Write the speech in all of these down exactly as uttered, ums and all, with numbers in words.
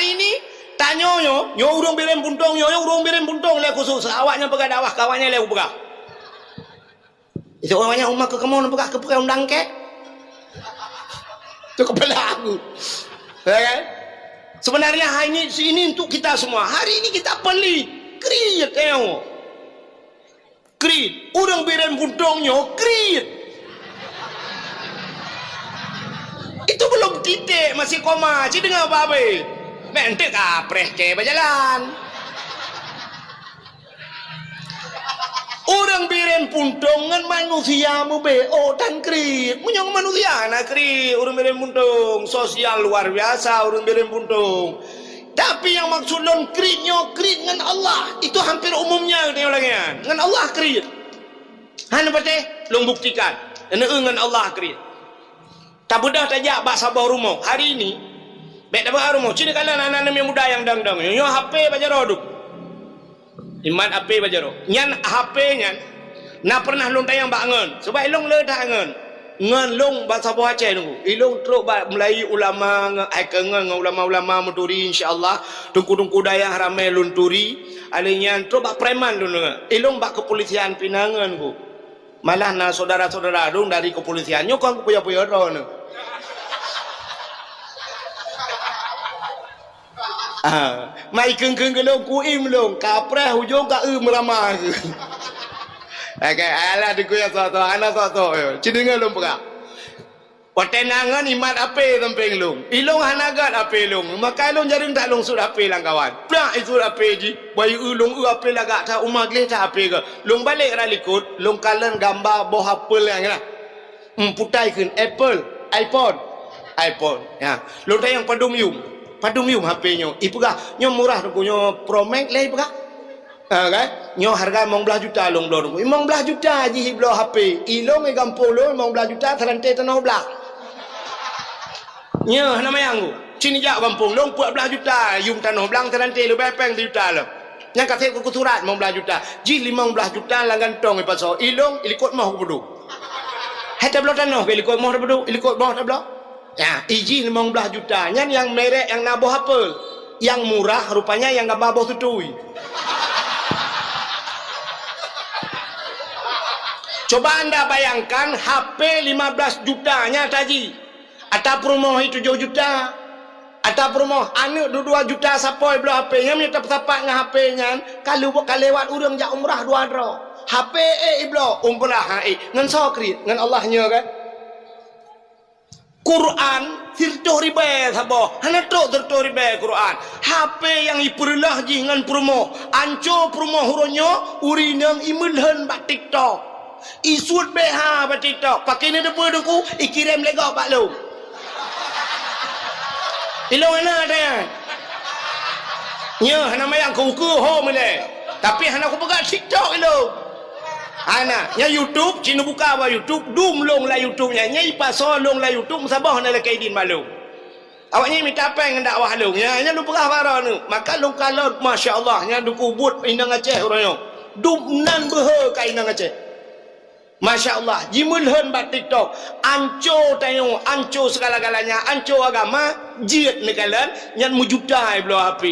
Ini tanyoe nyoe, nyoe ureuëng Bireuen Puntông, nyoe, nyoe ureuëng Bireuen Puntông lé khusos, awaknyan peugah dakwah, keu awaknyan lé peugah. Itu awaknyan umat keu kamoe peugah keu peugah undang kek. Itu kepala aku. Ya kan? Sebenarnya hari ini, ini untuk kita semua. Hari ini kita pelit. Kriet, tengok. Kriet. Ureuëng Bireuen Puntông nyoe kriet. Itu belum titik, masih koma. Ci deungoe babe. Mek enteuk kapreh ke bajalan. Ureuëng Bireuen Puntông ngon manusia meube'o tan kriet. Meunyoe manusia na kriet, ureuëng Bireuen Puntông. Sosial luar biasa ureuëng Bireuen Puntông. Tapi nyang maksud lôn kriet nyoe kriet ngon Allah. Itu hampir umumnya geutanyoe lagée nyan. Ngon Allah kriet. Hana patéh, lôn buktikan. Neu ngon Allah kriet. Tabeudôh tajak bak saboh rumoh. Hari ini, bék tabeuha rumoh. Ci neukalon aneuk-aneuk muda nyang dong-dong. Nyoe H P bak jaroe dum. Imat H P bak jaroe. Nyan H P nyan na pernah lôn tanyong bak ngon. Sebab ilong le that ngon. Ngon long bak saboh Aceh nunggu. Ilong trok bak mulai ulama ngon, ai, keu ngon, ngon ulama-ulama meuturi, insya Allah. Teungku-teungku dayah ramé lôn turi. Alèh nyan trok bak preman lôn deungoe. Ilong bak kepolisian pih na ngon nunggu. Malah na syedara-syedara lôn dari kepolisian nyoe kon kupuyoe-puyoe droeneuh. Ah, mai kheun-kheun keu lôn, kuim lôn, kapreh ujong ka eu meurama. Oke, alah dikeue sok-sok, hana sok-sok. Ci deungoe lôn peugah. Watèe na ngon imat H P sampéng lôn. Ilong hana gèt H P lôn. Maka ilong jareueng that lôn sut H P lam kawan. Plak isut H P jih. Bayeue lôn eu H P lagak that uma gleh that H P gèt. Lôn balek rot likot, lôn kalon gamba boh apel nyan lah. Hmm, putai kheun apple, iPhone. iPhone. Ya. Lôn tanyong padum yum. Padum yum H P nyoe. Ipeugah, nyoe murah Teungku, nyoe Pro Max lé ipeugah. Ha, kan? Nyoe harga limong blaih juta lôn bloe Teungku. Limong blaih juta jih ibloe H P. Ilong i gampông lôn limong blaih juta seurante tanoh blang. Nyoe hana mayang ku. Ci neujak gampông lôn peuet blaih juta yum tanoh blang seurante leubeh péng sijuta lom. Nyang ka sép keu surat limong blaih juta. Jih limong blaih juta lam gantong ipasoe. Ilong ilikot moh kupeuduek. Hai tabloe tanoh keu ilikot moh tabeuduek, ilikot moh tabloe. Ya, ijih limong blaih juta. Nyan nyang merek nyang na boh apel. Nyang murah rupanya nyang gamba boh tutui. Coba anda bayangkan H P lima belas juta nyan taji. Ata peurumoh i tujoh juta. Ata peurumoh aneuk dua dua juta sapoe bloe H P nyan meunyoe tapeusapat ngon H P nyan, ka lewat, ka lewat ureueng jak umrah dua droe. H P ék ibloe, umrah ha ék. Ngon soe kriet? Ngon Allah nyoe kan? Quran sireutôh ribèe saboh, hana trok sireutôh ribèe Quran. H P nyang ipeureuloh jih ngon peurumoh, anco peurumoh uroe nyoe ureueng inong imeulhon bak TikTok. Isuet B H bak TikTok, pakè neuteupeue Teungku, ikirém lé gob bak lôn. Ilôn hana teuh. Nyoe hana mayang keu ukeue ho meulée. Tapi hana kupeugah TikTok ilôn. Hana. Nyan YouTube, ci neubuka bak YouTube, dum lôn lam YouTube nyan. Nyan ipasoe lôn lam YouTube, meusaboh hana lakée idin bak lôn. Awaknyan mita péng ngon dakwah lôn. Nyan, nyan lôn peugah bak droeneuh. Maka lôn kalon, masya Allah, nyan Teungku buet inong Aceh uroe nyoe. Dum nan beuhe ka inong Aceh. Masya Allah, jimeulhon bak TikTok. Anco tanyoe, anco segala-galanya, anco agama, jeuet neukalon, nyan meujuta ibloe H P.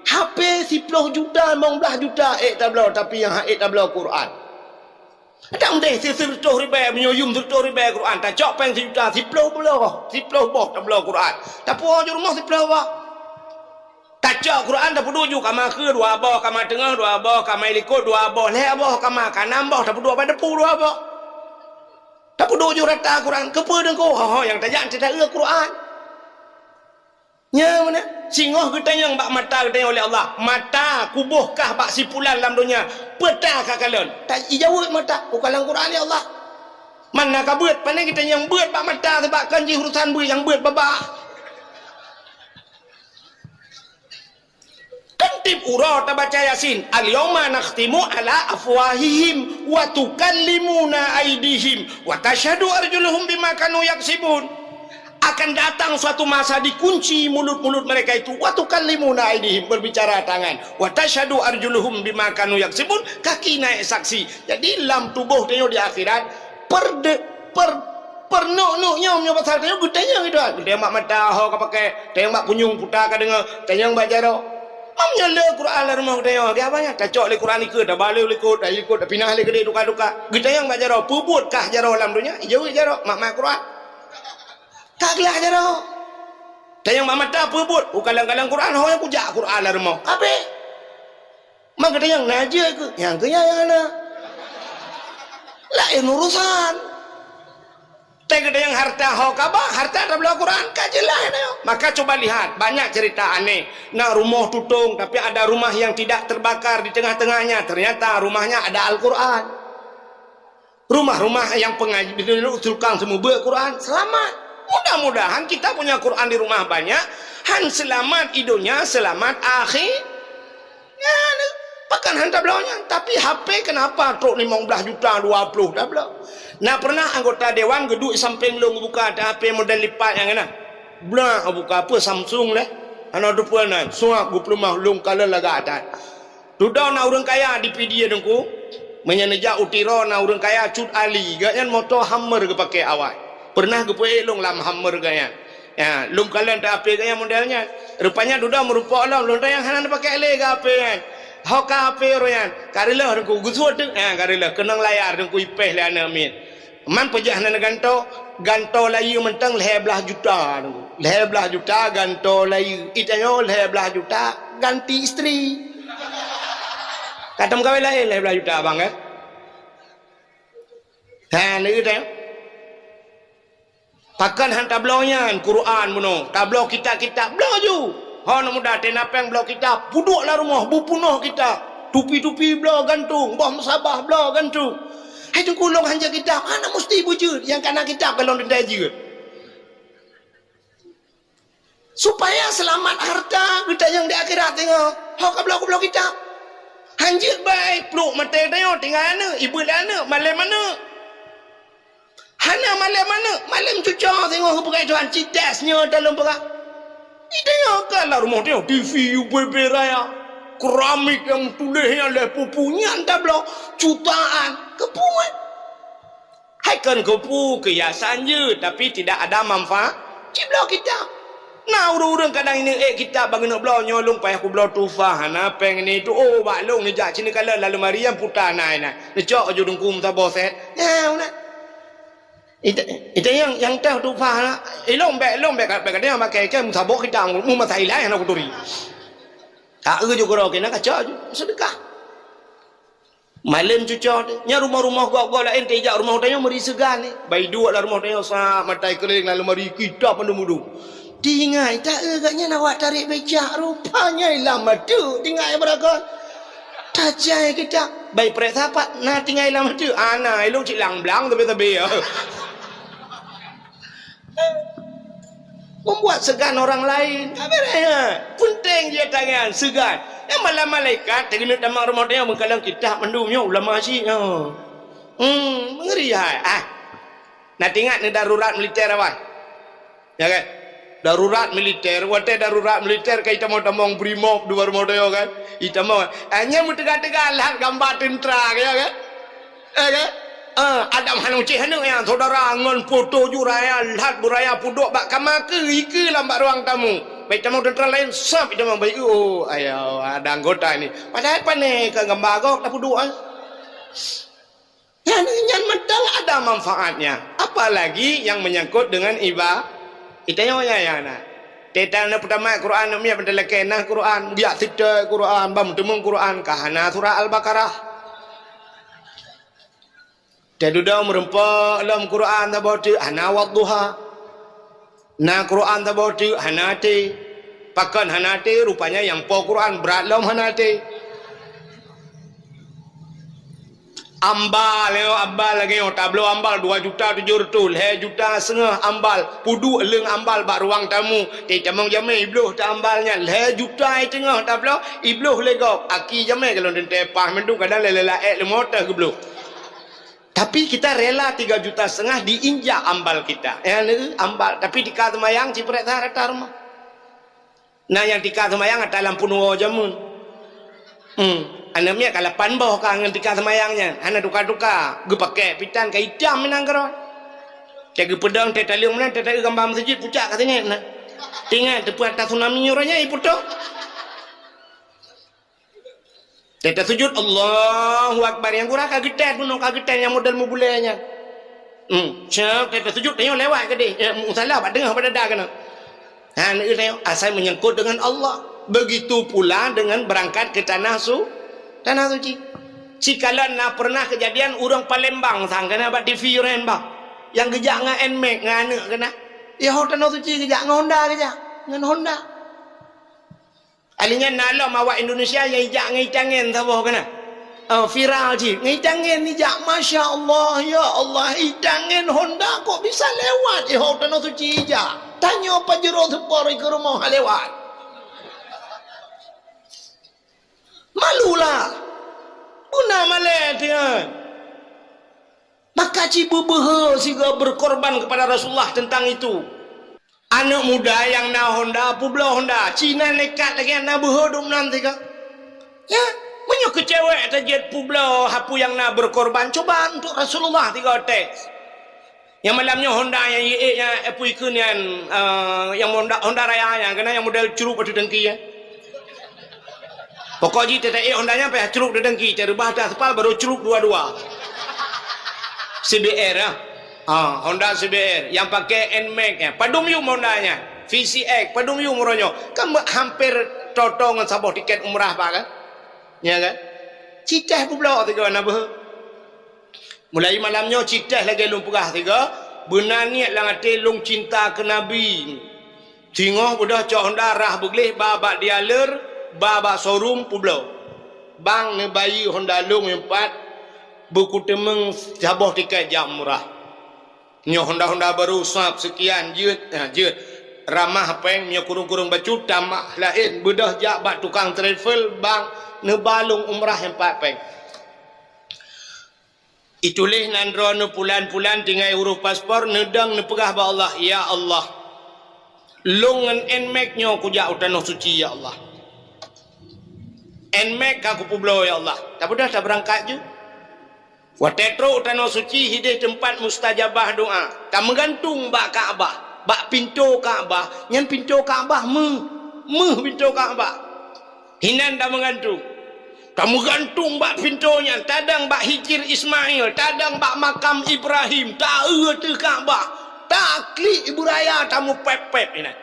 H P siploh juta, limong blaih juta ék tabloe, tapi nyang han ék tabloe Quran. Dak meudeh sireutôh ribèe, meunyoe yum sireutôh ribèe Quran, tacok péng sijuta, siploh bloe, siploh boh tabloe Quran. Tapuwoe ju rumoh siploh boh. Tacok Quran tapeuduek ju kama keue dua boh, kama teungoh dua boh, kama ilikot dua boh, lhèe boh kama, ka nam boh tapeuduek bak depu dua boh. Tapeuduek ju rata Quran, keupeue Teungku? Ho, ho, nyang tajak teuta eu Quran. Nyan meunan, singoh geutanyong bak mata geutanyoe lé Allah, "Mata, kuboh kah bak si pulan lam donya, peue ta kakalon?" Ta-, ijaweueb mata, "Kukalon Quran, ya Allah." Man na kabeuet, pane geutanyong beuet bak mata, sabab kon jih urusan beuet nyang beuet babah. Kan tiep uroe tabaca Yasin, "Al-yauma nakhtimu ala afwahihim wa tukallimuna aidihim wa tasyhadu arjuluhum bima kanu yaksibun." Akan datang suatu masa dikunci mulut-mulut mereka itu, "Wa tukallimuna aidihim," berbicara tangan, "wa tasyhadu arjuluhum bima kanu yaksibun," kaki naik saksi. Jadi lam tuboh tanyoe di akhirat, per de-, per-, Peureunok-nok nyoe, nyoe pasal tanyoe geutanyong itu. Geutanyong bak mata ho ka pakai, tanyong bak punyueng puta ka deungoe, tanyong bak jaroe. Meunyoe le Quran lam rumoh geutanyong, lagèe apa nyan? Tacok lé Quran ikeue, tabalé likot, taikot, tapinah lé keudè tuka-tuka. Geutanyong bak jaroe, peubuet kah jaroe lam donya? Ijaweueb jaroe, mat-mat Quran. Ka glah jaroe. Tanyong bak mata, peubuet, ukalon-kalon Quran, ho nyang kujak Quran lam rumoh. Habéh. Maka tanyong na jeuet keu, nyang keu nyan nyang na. Laén urusan. Tapi geutanyong harta ho kaba, harta tabloe Quran, ka jeulaih nyoe. Maka cuba lihat, banyak cerita aneh. Na rumoh tutong, tapi ada rumah yang tidak terbakar di tengah-tengahnya. Ternyata rumahnya ada Al-Quran. Rumah-rumah nyang pengaji, tukang seumeubeuet Quran, selamat. Mudah-mudahan kita punya Quran di rumah banyak, han selamat di donya, selamat akhé-, Nyan, pakon han tabloe nyan. Tapi H P kenapa trok limong blaih juta, dua ploh tabloe? Na pernah anggota dewan geuduek sampéng lôn geubuka ata H P model lipat nyang na. Blah geubuka, peue Samsung lé. Hana teupeue nan. Suap geupeuleumah lôn kalon lagak that. Dudoe na ureueng kaya di Pidie Teungku. Meunyoe neujak u Tiro na ureueng kaya Cut Ali, gobnyan moto Hummer geupakè awai. Pernah geupeuék lôn lam Hummer gobnyan. Ya, lôn kalon ta H P gobnyan model nyan. Rupanya dudoe meurumpok lom, lôn tanyong hana neupakè lé keu H P nyan. Ho ka H P ureueng nyan. Ka reuloh Teungku, geusuet teuk. Ha, ka reuloh. Keunong layar Teungku, ipéh lé aneuk miet. Man peujeuet hana neugantoe, gantoe layeue mantong lhèe blaih juta Teungku. Lhèe blaih juta gantoe layeue. Itanyoe lhèe blaih juta ganti istri. Ka teumeukawen laén lhèe blaih juta abang, eh? Ha, neu tanyong. Pakon han tabloe nyan Quran bunoe, tabloe kitab-kitab, bloe ju. Ho aneuk muda, tena péng bloe kitab, peuduek lam rumoh, beupunoh kitab. Tupi-tupi bloe gantong, boh musabah bloe gantong. Hai Teungku, lôn han jeuet kitab, hana musti beujeuet, nyang ka na kitab ka lôn teuntèe jeuet. Supaya seulamat harta geutanyong di akhirat teungoh, ho ka bloe-bloe kitab. Han jeuet bai, pluek maté tanyoe tinggai aneuk, ibeuet lé aneuk, malém aneuk. Hana malém aneuk, malém cucoe teungoh geupeugah Tuhan, "Cites nyoe talôn peugah." Itanyoe ka lam rumoh tanyoe, T V U B B raya, keramik nyang tuléh nyan lhèe pupu nyan tabloe, jutaan, keupeue? Hai kon keupeue, keuhiasan jeuet, tapi tidak ada manfaat. Cibloe kitab. Na ureueng-ureueng kadang inong ék kitab bak geuneuk bloe, nyoe lôn payah kubloe tuhfah, hana péng ini itu. Oh, bak lôn neujak sineuk kalon lam leumari nyang puta na inan. Neucok aju Teungku meusaboh sét. Nyan, na. Ita, ita nyang, nyang teuh tuhfah na. Eh, lôn bèk, lôn bèk, bèk kadang makai ikan meusaboh kitab, mu masa ilai hana kuturi. Tak eu ju keudroe keunan kacok aju. Seudeukah. Malém cucoe teuh. Nyan rumoh-rumoh gob-gob laén teuh ijak rumoh tanyoe meuri seugan nyan. Bai duek lam rumoh tanyoe sa maté keuléng lam leumari kitab mandum-mandum. Tinggai, ta-eu gobnyan awak tarék becak, rupanya ilam ateuk tinggai beurakan. Tajai kitab. Bai preh sapat na tinggai lam ateuk. Ana ilong cit lang blang sabe-sabe. Membuat segan orang lain. Ka beureh, ha. Penting jih tangan, segan. Nyang malam malaikat, teungeut tamong rumoh tanyoe meukalon kitab mandum nyoe ulama cit nyoe. Hmm, mengeri hai. Ah. Na teuingat ni darurat militer awai? Ya kan? Darurat militer, watèe darurat militer ka itamong-tamong brimob dua rumoh tanyoe kan? Itamong. Ah, nyan meuteuga-teuga lhat gamba teuntra, ya kan? Eh, kan? Ah, Adam hana ucéh aneuk nyan, saudara, ngon poto ju raya lhat beuraya peuduek bak kama keu ikeue lam bak ruang tamu. Bak itamong teuntra laén, sab itamong bak ikeue. Oh, ayo, ada anggota ni. Padahai pané ka gamba gok tapeuduek, ah. Nyan, nyan mantong ada manfaatnya. Apalagi yang menyangkut dengan iba-, itanyoe nyan, nyan na. Teutan na peutamat Quran, na miet bak talakèe na Quran, biak siteue Quran, bak meuteumèe Quran, ka hana surah Al-Baqarah. Teududoe meurumpok lom Quran saboh teuk hana Wadduha. Na Quran saboh teuk hana até. Pakon hana até? Rupanya nyang po Quran brat lom hana até. Ambal nyoe, ambal lagèe nyoe, tabloe ambal dua juta tujoh reutôh, lhèe juta seungoh ambal, peuduek leueng ambal bak ruang tamu. Teutamong jamèe ibloh teuh ambal nyan, lhèe juta iteungoh tabloe, ibloh lé gob. Aki jamèe kalon teuntèe paih mandum kadang lé-lé laèk leumo teuh geubloh. Tapi kita rela tiga juta setengah diinjak ambal kita. Eh, aneuk, ambal. Tapi tika seumayang, ciprek that rata rumoh. Na nyang tika seumayang ata lampu nuwoe jameun. Hmm. Aneuk miet ka lapan boh ka ngon tika seumayang nyan. Hana tuka-tuka. Geupakèk pitan ka itam meunan keudroe. Teuka geupeudong, teuka taleueng meunan, teuka taeu gamba meuseujid pucak ka singet na. Ingat teupeu ata tsunami uroe nyan iputôh. Teuka tasujud, Allahu Akbar. Nyang gura ka geutet bunoe, ka geutet nyang model meubulée nyan. Hmm, siap, teuka tasujud, tanyoe lewat keudeh. Eh, musala bak teungoh bak dada keunoe. Ha, neueu tanyoe, asai menyangkut dengan Allah. Begitu pula dengan berangkat ke tanah su-, tanah suci. Cikalon na pernah kejadian ureuëng Palembang sang keunan bak T V uroe nyan bah. Nyang geujak ngon Nmax ngon aneuëk keunan. Ya ho tanah suci geujak ngon Honda geujak. Ngon Honda. Ahli nyan na lom awak Indonesia nyang ijak ngon itangen saboh keunan. Oh, viral cit. Ngon itangen ijak, Masya Allah, ya Allah, itangen Honda kok bisa lewat, eh, ho tanah suci ijak. Tanyoe Pajero Sport ikeue rumoh lewat. Malulah. Beuna malée tian. Maka ci beubeuhe sigoe berkorban kepada Rasulullah tentang itu. Aneuëk muda nyang na Honda, peubloe Honda. Ci na nekat lagée na beuhe dum nan sigoe. Ya, meunyoe keu cewek tajeuet peubloe hapui nyang na berkorban, coba untuk Rasulullah sigoe tes. Nyang malam nyoe Honda nyang yue ék nyan, eh, peue ikeue nyan, eh, nyang Honda, Honda Raya nyan, keunan nyang model crup ateueh dengki nyan. Pokok jih teuta ék Honda nyan payah crup di dengki, teureubah atas aspal baru crup dua-dua. C B R ah. Ha, Honda C B R nyang pakai Nmax nyan. Padum yum Honda nyan. V C X, padum yum uroe nyoe. Kan me-, hampir toto ngon saboh tiket umrah bah kan? Ya kan? Citeh peubloe sigoe na beuhe. Mulai malam nyoe citeh lagée lôn peugah sigoe, beuna niet lam até lôn cinta keu Nabi. Singoh beudôh cok Honda rhah beugleh ba bak dealer, ba bak showroom peubloe. Bang neubayeue Honda lôn nyang pat beukuteumeung saboh tiket jak umrah. Nyoe Honda-Honda barô sab seukian jeuet, ha, jeuet. Ramah péng, nyoe kureueng-kureueng bacut tamah laén beudôh jak bak tukang travel, bang neuba lôn umrah nyang pat péng. Ituléh nan droeneuh pulan-pulan tinggai huruf paspor, neudong neupeugah bak Allah, "Ya Allah, lôn ngon Nmax nyoe kujak u Tanoh Suci, ya Allah. Nmax ka kupeubloe, ya Allah." Tabeudôh tabeurangkat ju. Watée trok u Tanoh Suci, hideh teumpat mustajabah doa. Tameugantung bak Ka'bah, bak pintoe Ka'bah, nyan pintoe Ka'bah méuh, méuh pintoe Ka'bah. Hinan tameugantung. Tameugantung bak pintoe nyan, tadong bak Hijir Ismail, tadong bak makam Ibrahim, taeu ateueh Ka'bah, taklik ibu raya tameupép-pép inan.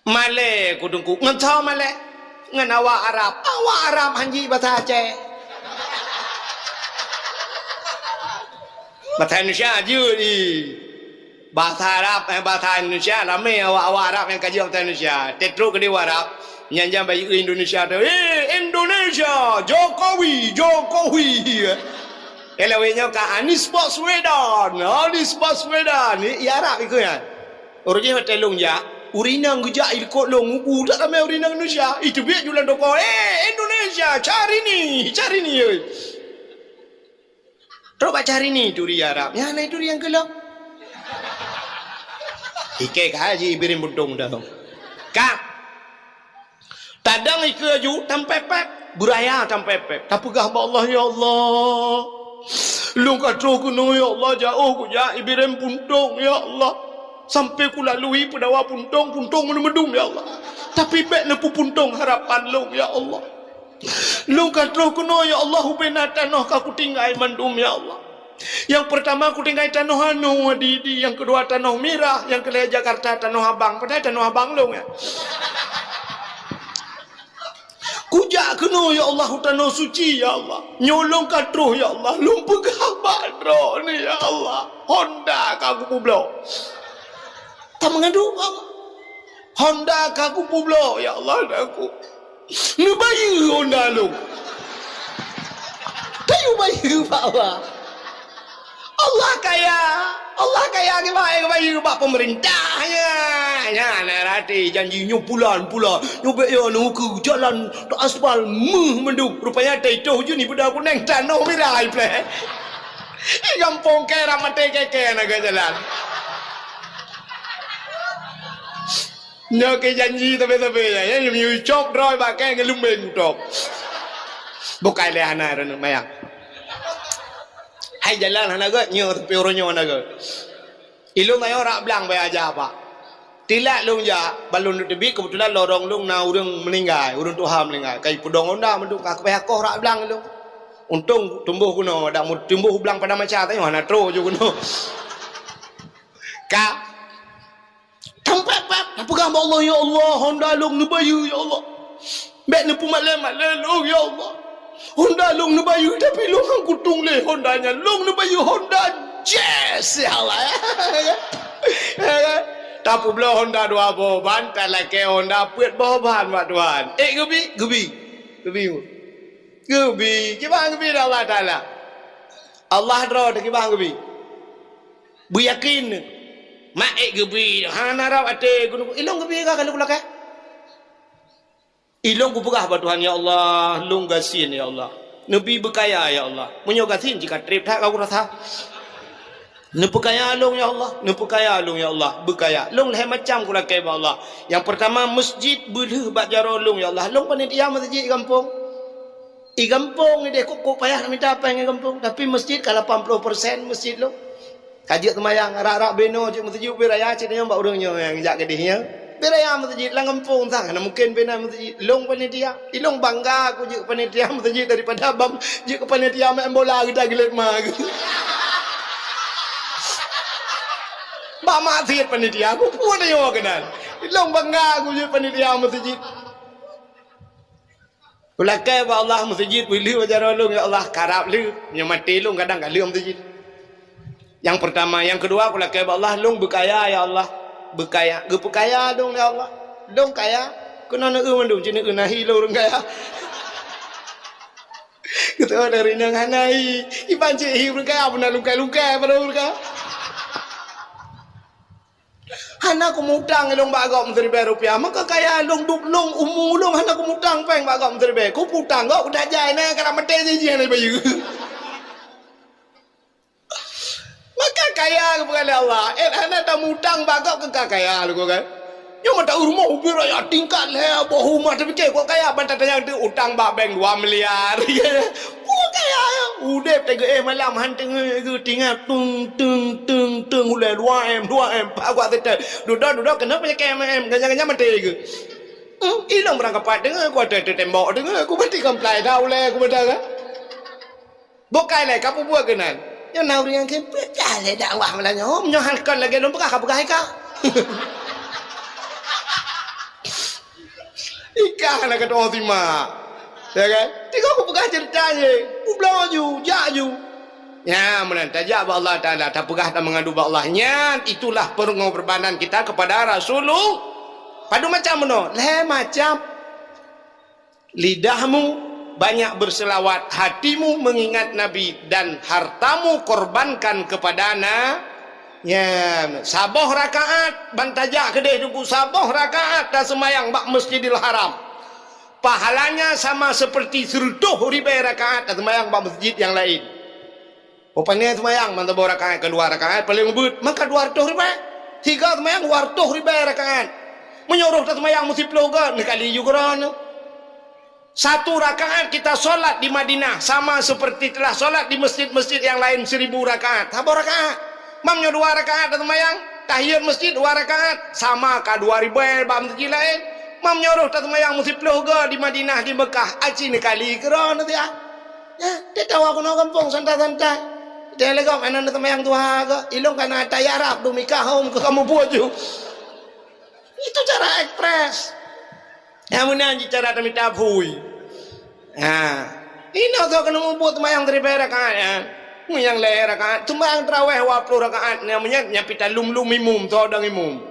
Malée ku Teungku, ngon soe malée? Ngon awak Arab. Awak Arab hanji basa Aceh. Basa Indonesia jeuet jih. Basa Arab, eh, basa Indonesia, ramé awak-awak Arab nyang ka jeuet basa Indonesia. Teutrok keudeh Arab, nyan-nyan bayeue Indonesia tu. "Eh, Indonesia, Jokowi, Jokowi." Eh, lawét nyoe ka Anies Baswedan, Anies Baswedan. Ni, i Arab ikeu nyan. Ureuëng jih watée lôn jak, ureuëng inong geujak i likot lôn, mubu that ramé ureuëng inong Indonesia. Iteubiet ju lam toko, "Eh, Indonesia, Syahrini, Syahrini, oi." Trok bak Syahrini turi Arab. Nyan na turi nyang keulom. Ikei ka haji Ibrahim Buntong dah. Ka. Tadong ikeu aju tampép-pép. Beuraya tampép-pép. Tapeugah bak Allah, "Ya Allah. Lôn ka troh keunoe, ya Allah, jaoh kujak Ibrahim Buntong, ya Allah. Sampai kulalui peudawa Buntong, Buntong meudum-dum, ya Allah. Tapi bék neupeupuntong harapan lôn, ya Allah." Lôn ka troh keunoe, ya Allah, ubena tanoh ka kutinggai mandum, ya Allah. Nyang peurtama kutinggai tanoh anoe di, di, nyang keudua tanoh mirah, nyang keulhèe Jakarta tanoh abang, padahai tanoh abang lôn, ya. Kujak keunoe, ya Allah, u Tanoh Suci, ya Allah. Nyoe lôn ka troh, ya Allah. Lôn peugah bak droeneuh, ya Allah. Honda ka kupeubloe. Ka meungandung, ya Allah. Honda ka kupeubloe, ya Allah, dan ku. Neubayeue honda lôn. Tayue bayeue bak Allah. Allah kaya. Allah kaya kiban, eh, bayeue bak peumeurintah nyan. Nyan, na rati janji nyoe pulan-pulan. Nyoe bék yo neukeue jalan teuaspal méuh mandum. Rupanya teutoh jeuet ni beuda kuneng tanoh mirah ipleh. Gampông kèe rap maté kèe-kèe na geujalan. Nyoe keuh janji sabe-sabe nyan, ya, meunyoe cok droe bak kèe ngeulumbeng top. Bukai lé hana droeneuh mayang. Hai jalan hana gèt, nyoe tapi uroe nyoe hana gèt. Ilôn ayo rak blang baya aja, Pak. Tilat lôn jak, ban lôn teubiet, keubeutulan lorong lôn na ureueng meuninggai, ureueng tuha meuninggai. Ka ipeudong honda mandum, ka keubah koh rak blang lôn. Untông tumboh keunoe, dak meutumboh blang pada maca, tanyoe hana trôk ju keunoe. Ka. Tampék-pék, tapeugah bak Allah, "Ya Allah, honda lôn neubayeue, ya Allah. Bèk neupeumalèe-malèe lôn, ya Allah. Honda lôn neubayeue, tapi lôn han kutung lé honda nyan. Lôn neubayeue honda Jazz, ya Allah." Ya kan? Tapeubloe honda dua boh ban, talakèe honda peuet boh ban bak Tuhan. Ék geubi? Geubi. Geubi. Geubi. Kiban geubi lé Allah Taala. Allah droe teuh kiban geubi. Beuyakin. Mak ék geubi, hana rab até gunong. Ilôn geubi ka lôn lakèe. Ilôn kupeugah bak Tuhan, "Ya Allah, lôn gasien, ya Allah. Neubi beukaya, ya Allah. Meunyoe gasien jih ka trép that ka kurasa. Neupeukaya lôn, ya Allah. Neupeukaya lôn, ya Allah. Beukaya." Lôn lhèe macam kulakèe bak Allah. Nyang peurtama, meuseujid beulheueh bak jaroe lôn, ya Allah. Lôn panitia meuseujid gampông. I gampông ideh kok-kok payah mita péng i gampông, tapi meuseujid ka lapan ploh persen meuseujid lôn. Ka jeuet seumayang, rak-rak binoe jeuet meuseujid ubé raya cit nyoe bak ureueng nyoe nyang jak keudeh nyoe. Ubé raya meuseujid lam gampông sang, hana mungken binoe meuseujid. Lôn panitia, ilôn bangga ku jeuet panitia meuseujid daripada bang jeuet keu panitia main bola geuda geulet ma geuh. Bak maksiet panitia, ku pun ayo keunan. Ilôn bangga ku jeuet panitia meuseujid. Kulakèe bak Allah meuseujid, beulheueh bak jaroe lôn, ya Allah, karab lheueh. Meunyoe maté lôn kadang ka lheueh meuseujid. Nyang peurtama, nyang keudua kulakèe bak Allah, lôn beukaya, ya Allah. Beukaya, geupeukaya lôn, ya Allah. Lôn kaya, keunoe neueu mandum, ci neueu nahi lôn ureueng kaya. Geutanyoe dari nyang hana hi, iban cit hi ureueng kaya, beuna lungkai-lungkai pada ureueng kaya. Hana kumutang lôn bak gob meusiribèe rupiah, maka kaya lôn duek lôn umu lôn hana kumutang péng bak gob meusiribèe. Kuputang gob udah jai na, ka maté jih hana bayeue. Maka kaya geupeugah lé Allah, eh, hana tamutang bak gob keu ka kaya lôn kan. Nyoe mata rumoh ubé raya tingkat lhèe boh uma, tapike kok kaya ban tatanyong teuh utang bak bank dua miliar. Kok kaya, udép teuh geuéh malam han teungeut geuh tingat tung, tung, tung, tung, ulèe dua M, dua M, pak kuat seutôt. Dudoe, dudoe, keuneuk peunyakét M M, ganya-ganya maté geuh. Hmm, ilong beurangkapat teungeut, kuat teuh tembok teungeut, ku mati komplai dah ulèe ku mata kan. Bukai lé ka peubuet keunan. Nyoe na ureueng nyang kheun, "Peugah lé dakwah malam nyoe, meunyoe han kon lagèe lôn peugah, ka peugah ika." Ika hana ka tu'oh simak. Ya kan? Tiga kupeugah ceurita jih, peubloe ju, jak ju. Nyan meunan tajak bak Allah Taala, tapeugah dan mengadu bak Allah. Nyan itulah pengorbanan kita kepada Rasulullah. Padum macam meunoe, lhèe macam. Lidahmu banyak berselawat, hatimu mengingat Nabi, dan hartamu korbankan kepada na-, nyan. Saboh rakaat ban tajak keudeh Teungku, saboh rakaat taseumayang bak Masjidil Haram. Pahalanya sama seperti seureutôh ribèe rakaat taseumayang bak masjid nyang laén. Oh, pane seumayang, mantong boh rakaat, keudua rakaat, paleng ubeuet, maka dua reutôh ribèe. Tiga seumayang, dua reutôh ribèe rakaat. Meunyoe roh taseumayang meusiplôh goe, neukali ju keudroe. Satu rakaat kita sholat di Madinah sama seperti telah sholat di masjid-masjid yang lain seribu rakaat. Saboh rakaat. Mam nyoe dua rakaat taseumayang, tahiyat masjid dua rakaat, sama ka dua ribèe bak masjid laén. Mam nyoe roh taseumayang meusiplôh goe di Madinah, di Mekah, aci neukali keudroe, ya. Ya, tatawa keunoe gampông santai-santai. Dia lagak mana nak sembahyang duha ke? Ilong kana tayarap demi kahom ke kamu buat ju. Itu cara ekspres. Ya, meunan cit cara tamita phui. Ha. Inoe soe keuneuk mubuet sembahyang siribèe rakaat, ya. Meunyoe lhèe rakaat, sembahyang tarawih dua puluh rakaat, nyang meunyan nyang pita lum-lum imum, soe dong imum.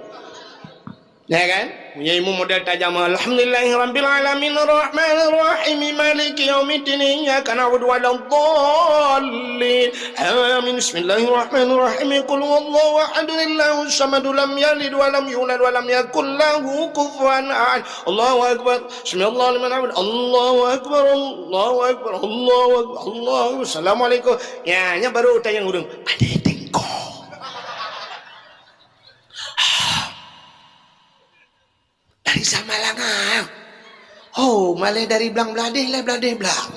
Ya kan? Meunyoe imum model tajam, "Alhamdulillahirabbil alamin, arrahmanir rahim, maliki yaumiddin, iyyaka na'budu wa iyyaka nasta'in, amin, bismillahirrahmanirrahim, qul huwallahu ahad, Allahus samad, lam yalid wa lam yulad wa lam yakul lahu kufuwan ahad, Allahu akbar, sami'allahu liman hamidah, Allahu akbar, Allahu akbar, Allahu akbar, Allahu akbar, assalamualaikum." Ya, nyan baru tanyong ureueng, "Padé teungku?" Dari Samalanga. Oh, malèe dari blang bladeh lé bladeh blang.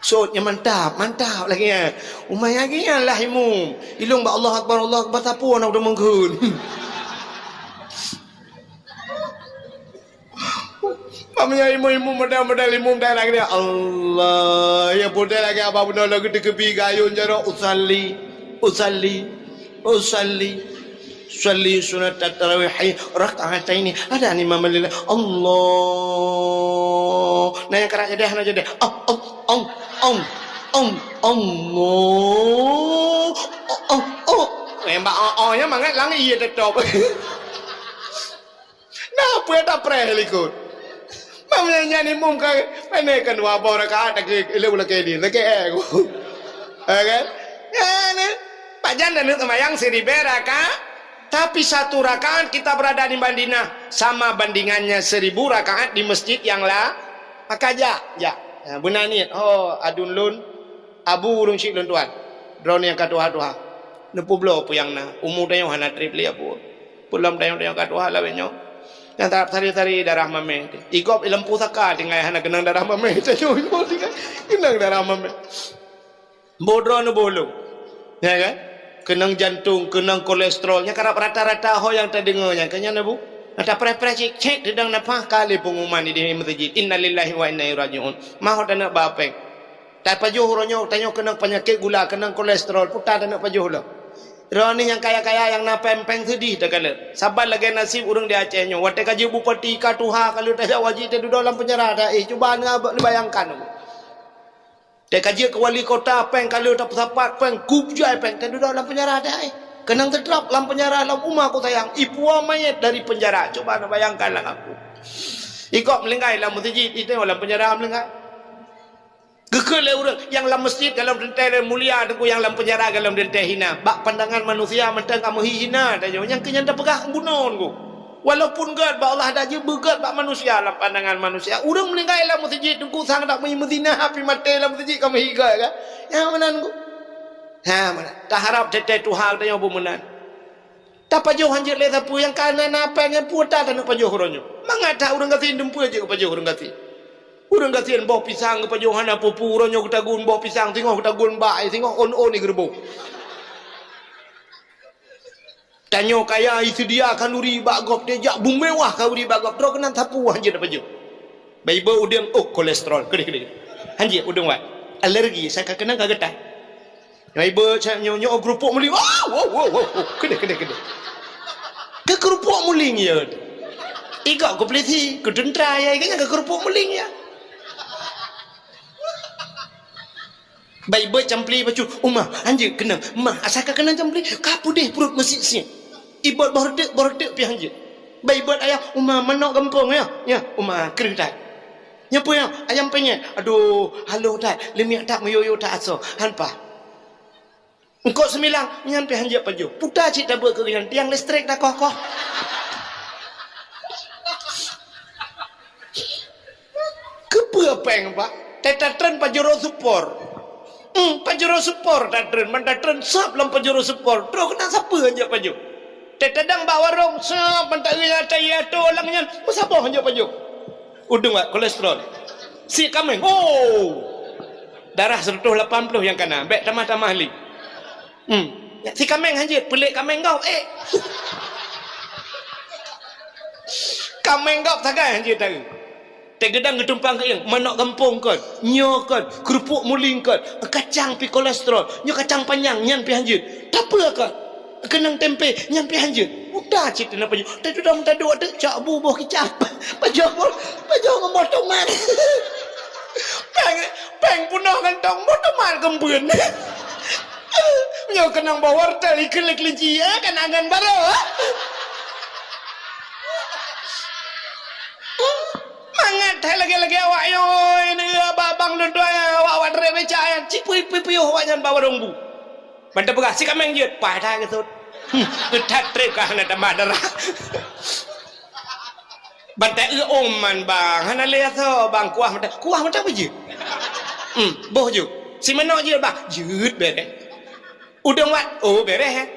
Sot nyang mantap, mantap lagèe nyan. Umai lagèe nyan lah imum. Ilôn bak Allah Akbar, Allah Akbar, sapeue na udah mengkeun. Pamnya imum-imum model-model imum dah lagèe nyan. Allah, ya, model lagèe abah bunoe lagèe teukebi gayôn jaroe, usalli, usalli. Usalli, usalli sunnatat tarawih rak'ataini. Ada ni mamalila. Allah. Nah, nyang karak jadi, hana jadi. Oh, oh, oh, oh, oh, Allah. Oh, oh, oh. Memang oh, oh, ya mangat langit iya tetap. Nah, peue tapreh likot? Mam nyan, nyan imum ka, pane kan dua boh rakaat lagi, ilée ulakée di, lagi eh. Ya kan? Ya ni, pajan dan sembahyang seribu rakaat, tapi satu rakaat kita berada di Madinah sama bandingannya seribu rakaat di masjid yang la-, maka jak, jak. Ya, beuna niet, oh, aduen lôn, Abu ureueng chik lôn tuan, droeneuh nyang ka tuha-tuha. Neupubloe peue nyang na, umu tanyoe hana treb lé Abu. Peulom tanyoe-tanyoe ka tuha lawét nyoe. Nyang tarab tari-tari darah mamèh. Igop lam pusaka tinggai hana keunong darah mamèh. Tanyoe nyoe tinggai keunong darah mamèh. Boh droeneuh boh lôn. Ya kan? Keunong jantong, keunong kolesterol. Nyang karab rata-rata ho nyang tadeungoe nyan. Kan nyan Abu? Tapreh-preh cit, cit, teudong nafah kali pengumuman di, di masjid. Innalillahi wa inna ilaihi raji'un. Maho taneuk ba péng. Tapajoh uroe nyoe, tanyoe keunong peunyakét gula, keunong kolesterol, puta taneuk pajoh lom. Droeneuh nyang kaya-kaya nyang na péng-péng seudeh takalon. Saban lagèe naseb ureueng di Aceh nyoe, watèe ka jeuet bupati, ka tuha, ka lheueh tajak haji, tadudoe lam penjara, ta, eh, cuba neubayangkan. Watèe ka jeuet keu wali kota, péng ka lheueh tapeusapat, péng kup jai péng, tadudoe lam penjara, ta, eh. Keunong teutrap lam penjara, lam uma ku sayang, ipuwoe manyét dari penjara, cuba neubayangkan lam aku. Igop meulinggai lam meuseujid, itu lam penjara meulinggai. Geukheun lé ureueng nyang lam meuseujid golom teuntèe mulia, teungku, nyang lam peunjara golom teuntèe hina. Bak pandangan manusia mantong kamoe hi hina tanyoe, nyang keu nyan tapeugah bunoe, teungku. Walaupun gèt bak Allah, dak jeuet beugèt bak manusia, lam pandangan manusia. Ureueng meuninggai lam meuseujid, teungku, sang dak meuzinah, api maté lam meuseujid, kamoe hi gèt, kan? Nyang meunan, teungku. Ha, meunan. Taharab teuntèe tuha tanyoe beumeunan. Tapajoh hanjeuet lé sapeue nyang ka na, na péng nyan, peue ta taneuk pajoh uroe nyoe. Mangat that ureueng gasien dumpeue jeuet geupajoh ureueng gasien. Ureueng gasien boh pisang geupajoh hana peue-peue, uroe nyoe geutagun boh pisang, singoh geutagun bak, singoh ôn-ôn di geureuboh. Tanyoe kaya, iseudia khanduri bak gob, teuh jak beumewah khanduri bak gob, droe keunan sapeue hanjeuet tapajoh. Bak iba udeueng, oh, kolesterol, keudeh, keudeh. Hanjeuet udeueng wat. Alergi, sa ka keunong ka geutai. Nyoe iba, nyoe, nyoe, oh, keurupuk meuling. Oh, oh, oh, oh, oh. Keudeh, keudeh, keudeh. Keu keurupuk meuling, ya. Igop keu polisi, keu teuntara, ya. Igop nyan keu keurupuk meuling, ya. Bak iba campli bacut, "Uma, hanjeuet keunong." "Ma, asai ka keunong campli, ka peudeh pruet meusiet-siet." Iba boh reuteuek, boh reuteuek pih hanjeuet. Bak iba ayah, "Uma, manok gampông, ya." "Ya, Uma, kreueh that." "Nyan peue, ya?" "Ayam penyet." "Aduh, haloh that, leumiek that, meuyue-yue that asoe." Han paih. Eungkôt seumilang, nyan pih hanjeuet pajoh. Peue ta cit tabeuet keu nyan, tiang listrik takoh-koh. Keupeue péng, Pak? Teutatreun Pajero Sport. Hmm, Pajero Sport tatreun, ban tatreun sab lam Pajero Sport. Troh keunan sapeue hanjeuet pajoh. Teutatreun bak warong, sab ban taeu nyang ata, iya, to lam nyan, meusaboh hanjeuet pajoh. Udeueng wat kolesterol. Si kaméng, oh! Darah seratus lapan puluh nyang ka na, bèk tamah-tamah lé. Hmm. Si kaméng hanjeuet, peulék kaméng gob, eh. Kaméng gob sagai hanjeuet taeu. Teugeudang geutumpang keuieng, manok gampông kon, nyoe kon, keurupuk meuling kon, kacang pih kolesterol, nyoe kacang panyang, nyan pih hanjeuet. Tapeue kon? Keunong tempe, nyan pih hanjeuet. Udah cit na pajoh. Teuduek, teuduek, teucok bu boh kicap. Pajoh boh, pajoh ngon boh tomat. Péng, péng peunoh kantong, boh tomat keumbeuen. Nyoe keunong boh wortel, ikheun lé keulinci, eh, kan angan barô. Mangat hai lagèe-lagèe awak nyoe, ini abang-abang dua-dua, awak-awak trép beca, cit pui-pui piôh awak nyan bak warong bu. Ban tapeugah, "Si kaméng jeuet," paih that geusut. Hmm, that trép ka hana tamah darah. Ban taeu oman, bang, hana lé asoe, bang, kuah mantong, kuah mantong peue jeuet? Hmm, boh jeuet. Si manok jeuet, bang, jeuet, bèrèh. Udeueng wat, oh, bèrèh, eh.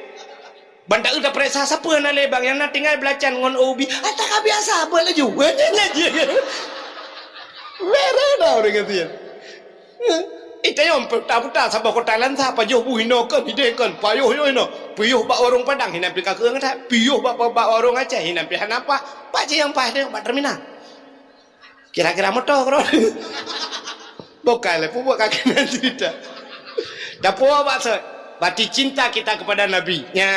Ban taeu tapeuriksa, sapeue hana lé, bang, nyang na tinggai beulacan ngon ubi. Ata ka biasa, beuet laju. Bèrèh dah ureueng gasien. Itayong puta-puta saboh kota lansa, pajoh bu hinoe kon, hideh kon, payoh yoh hinoe. Piyoh bak warong Padang, hinan pi ka keueng that. Piyoh bak, bak, bak warong Aceh, hinan pi hana paih. Pak cit nyang paih teuh bak terminal. Kira-kira moto keudroe. Bukan lé, peubuet ka keunan cerita. Dapoe maksud, berarti cinta kita kepada Nabi. Nya.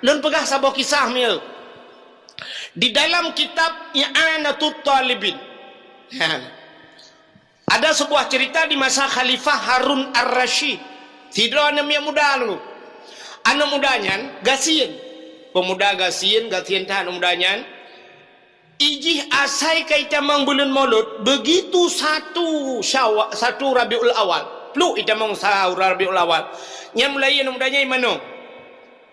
Lôn peugah saboh kisah mieu. Di dalam kitab I'anatut Talibin. Ha. Ada sebuah cerita di masa Khalifah Harun Ar-Rasyid. Sidroe aneuk miet muda nyoe. Aneuk muda nyan gasien. Pemuda gasien, gasien that aneuk muda nyan. Ijih asai ka itamong buleuen Molot, begitu satu Syawal, satu Rabiul Awal. Pluk itamong sa Rabiul Awal. Nyan mulai aneuk muda nyan imanoe.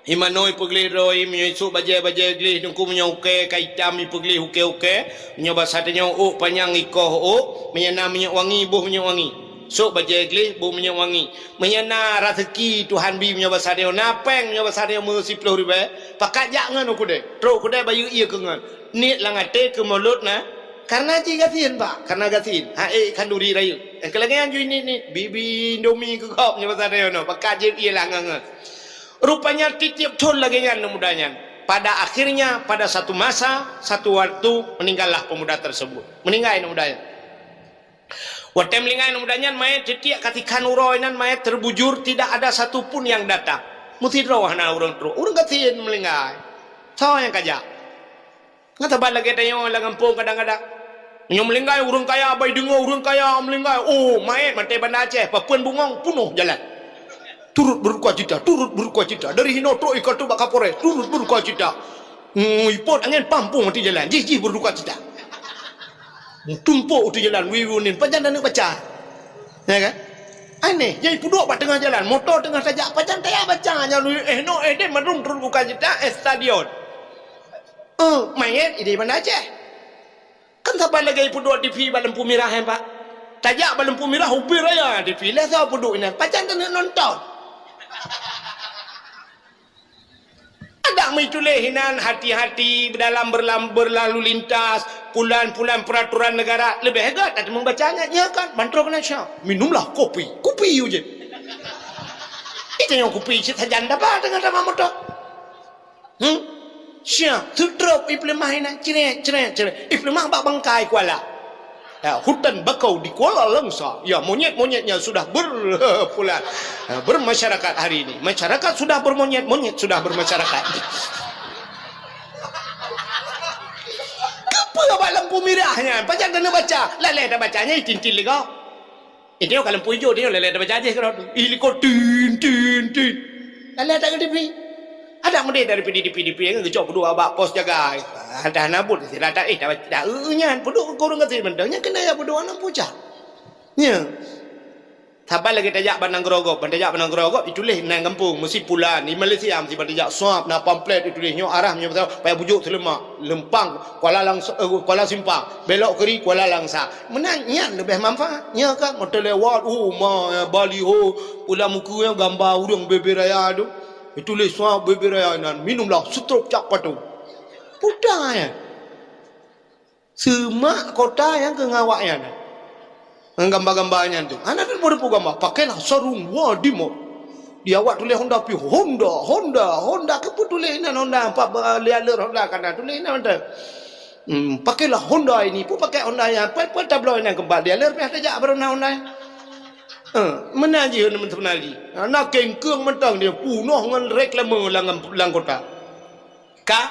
Imanoe ipeugleh droe, meunyoe isôk bajée-bajée gleh, teungku meunyoe ukée ka itam ipeugleh ukée-ukée, meunyoe basa tanyoe ôk panyang ikoh ôk, meunyoe na minyeuk wangi, boh minyeuk wangi. Sôk bajée gleh, boh minyeuk wangi. Meunyoe na raseuki Tuhan bi, meunyoe basa tanyoe na péng, meunyoe basa tanyoe meusiplôh ribée, pakat jak ngon u keudè. Trok u keudè bayeue ié keu ngon. Niet lam até keu Molot na, karena jih gasien, Pak, karena gasien. Ha, eh, khanduri rayeuk. Eh, keu lagée nyan jih niet-niet, bibi Indomie keu gob, meunyoe basa tanyoe nyoe, pakat jeuet ié lah ngon-ngon. Rupanya tiep-tiep thon lagée nyan aneuk muda nyan. Pada akhirnya, pada satu masa, satu waktu, meninggallah pemuda tersebut. Meninggai aneuk muda nyan. Watée meuninggai aneuk muda nyan, manyét tiep-tiep ka tikhan uroe nyan, manyét terbujur, tidak ada satu pun yang datang. Meusidroe hana ureuëng trok. Ureuëng gasien meuninggai. Soe nyang ka jak? Ngon saban lagée tanyoe lam gampông kadang-kadang. Meunyoe meuninggai ureuëng kaya, bai deungoe ureuëng kaya meuninggai, oh, manyét maté Banda Aceh, papeuen bungong, peunoh jalan. Turut beudukacita, turut beudukacita. Dari hinoe trok i kanto bak Kapolres, turut beudukacita. Hmm, ipot angén pampong ateueh jalan, jih-jih beudukacita. Tumpok ateueh jalan, wiwi unin, pajan aneuk baca. Ya kan? Aneh, jadi peuduek bak teungoh jalan, moto teungoh tajak, pajan tajak baca, nyan, eh, no, eh, deh, mandum turut bukacita, eh, stadion. Eh, manyét ideh Banda Aceh. Kan saban lagée peuduek TV bak lampu mirah, eh, Pak. Tajak bak lampu mirah, ubé raya TV. Lé soe peuduek inan, pajan taneuk nonton. Adak meutuléh inan hati-hati dalam berlam-, berlalu lintas, pulan-pulan peraturan negara. Leubeh gét tateumeubaca nyan, nya kan, bantrok keunan sya. Minumlah kopi. Kopi u jih. Itu nyang kopi cit sajan daba teungoh daba moto. Hmm? Siap, seudrop ipeuleumah inan, cret, cret, cret. Ipeuleumah bak bangkai kuala. Ya, hutan bakau di Kuala Langsa. Ya, monyet-monyetnya sudah berpulang, ya, bermasyarakat hari ini. Masyarakat sudah bermonyet, monyet sudah bermasyarakat. Keupeu bak lampu mirah nyan? Pajan taneuk baca. Lalée tabaca nyan, tintin lego. Eh, tengok ka lampu ijo, tengok lalée tabaca jih keudroe tu. Ih, likot, tin, tin, tin. Lalée that ngon TV. Adak meudeh dari P D, di P D P, ngon geucok peuduek bak pos jaga. Ah, dah nabut, sira that, eh, dah, dah, eh, nyan, peuduek keu ureuëng gasien mantong. Nyan keuneuk jak peuduek aneuk pucak. Nya. Saban lagée tajak bak nanggroe gob, ban tajak bak nanggroe gob, ituléh nan gampông, meusi pulan, di Malaysia meusi ban tajak, swab, na pamflet ituléh, nyoe arah, nyoe pasal, payah bujok Seuleumak, Leumpang, Kuala Langsa, eh, Kuala Simpang, belok kiri, Kuala Langsa. Meunan nyan leubeh manfaat. Nya kan, moto lewat, oh, ma, baliho, pulang muka, gamba ureuëng bebe raya tu. Ituléh swab bebe raya nan, minumlah setrop cap patung. Puta nyan. Seumak kota nyang keu ngawak nyan. Ngon gamba-gamba nyan tu. Hana teupeu-teupeu gamba. Pakailah sarung Wadimor. Di awak tuléh Honda pih. Honda, Honda, Honda. Keupeue tuléh inan Honda? Empat ba-, lhèe lhèe Honda kana tuléh inan mantong. Hmm, pakailah Honda ini. Peue pakai Honda nyan? Peue, peue tabloe inan keumpat? Lhèe lhèe pih tajak baroe na Honda nyan. Eh, meunan jih teuma lagi. Na kengkeung mantong dia punoh ngon reklame lam, lam kota. Ka?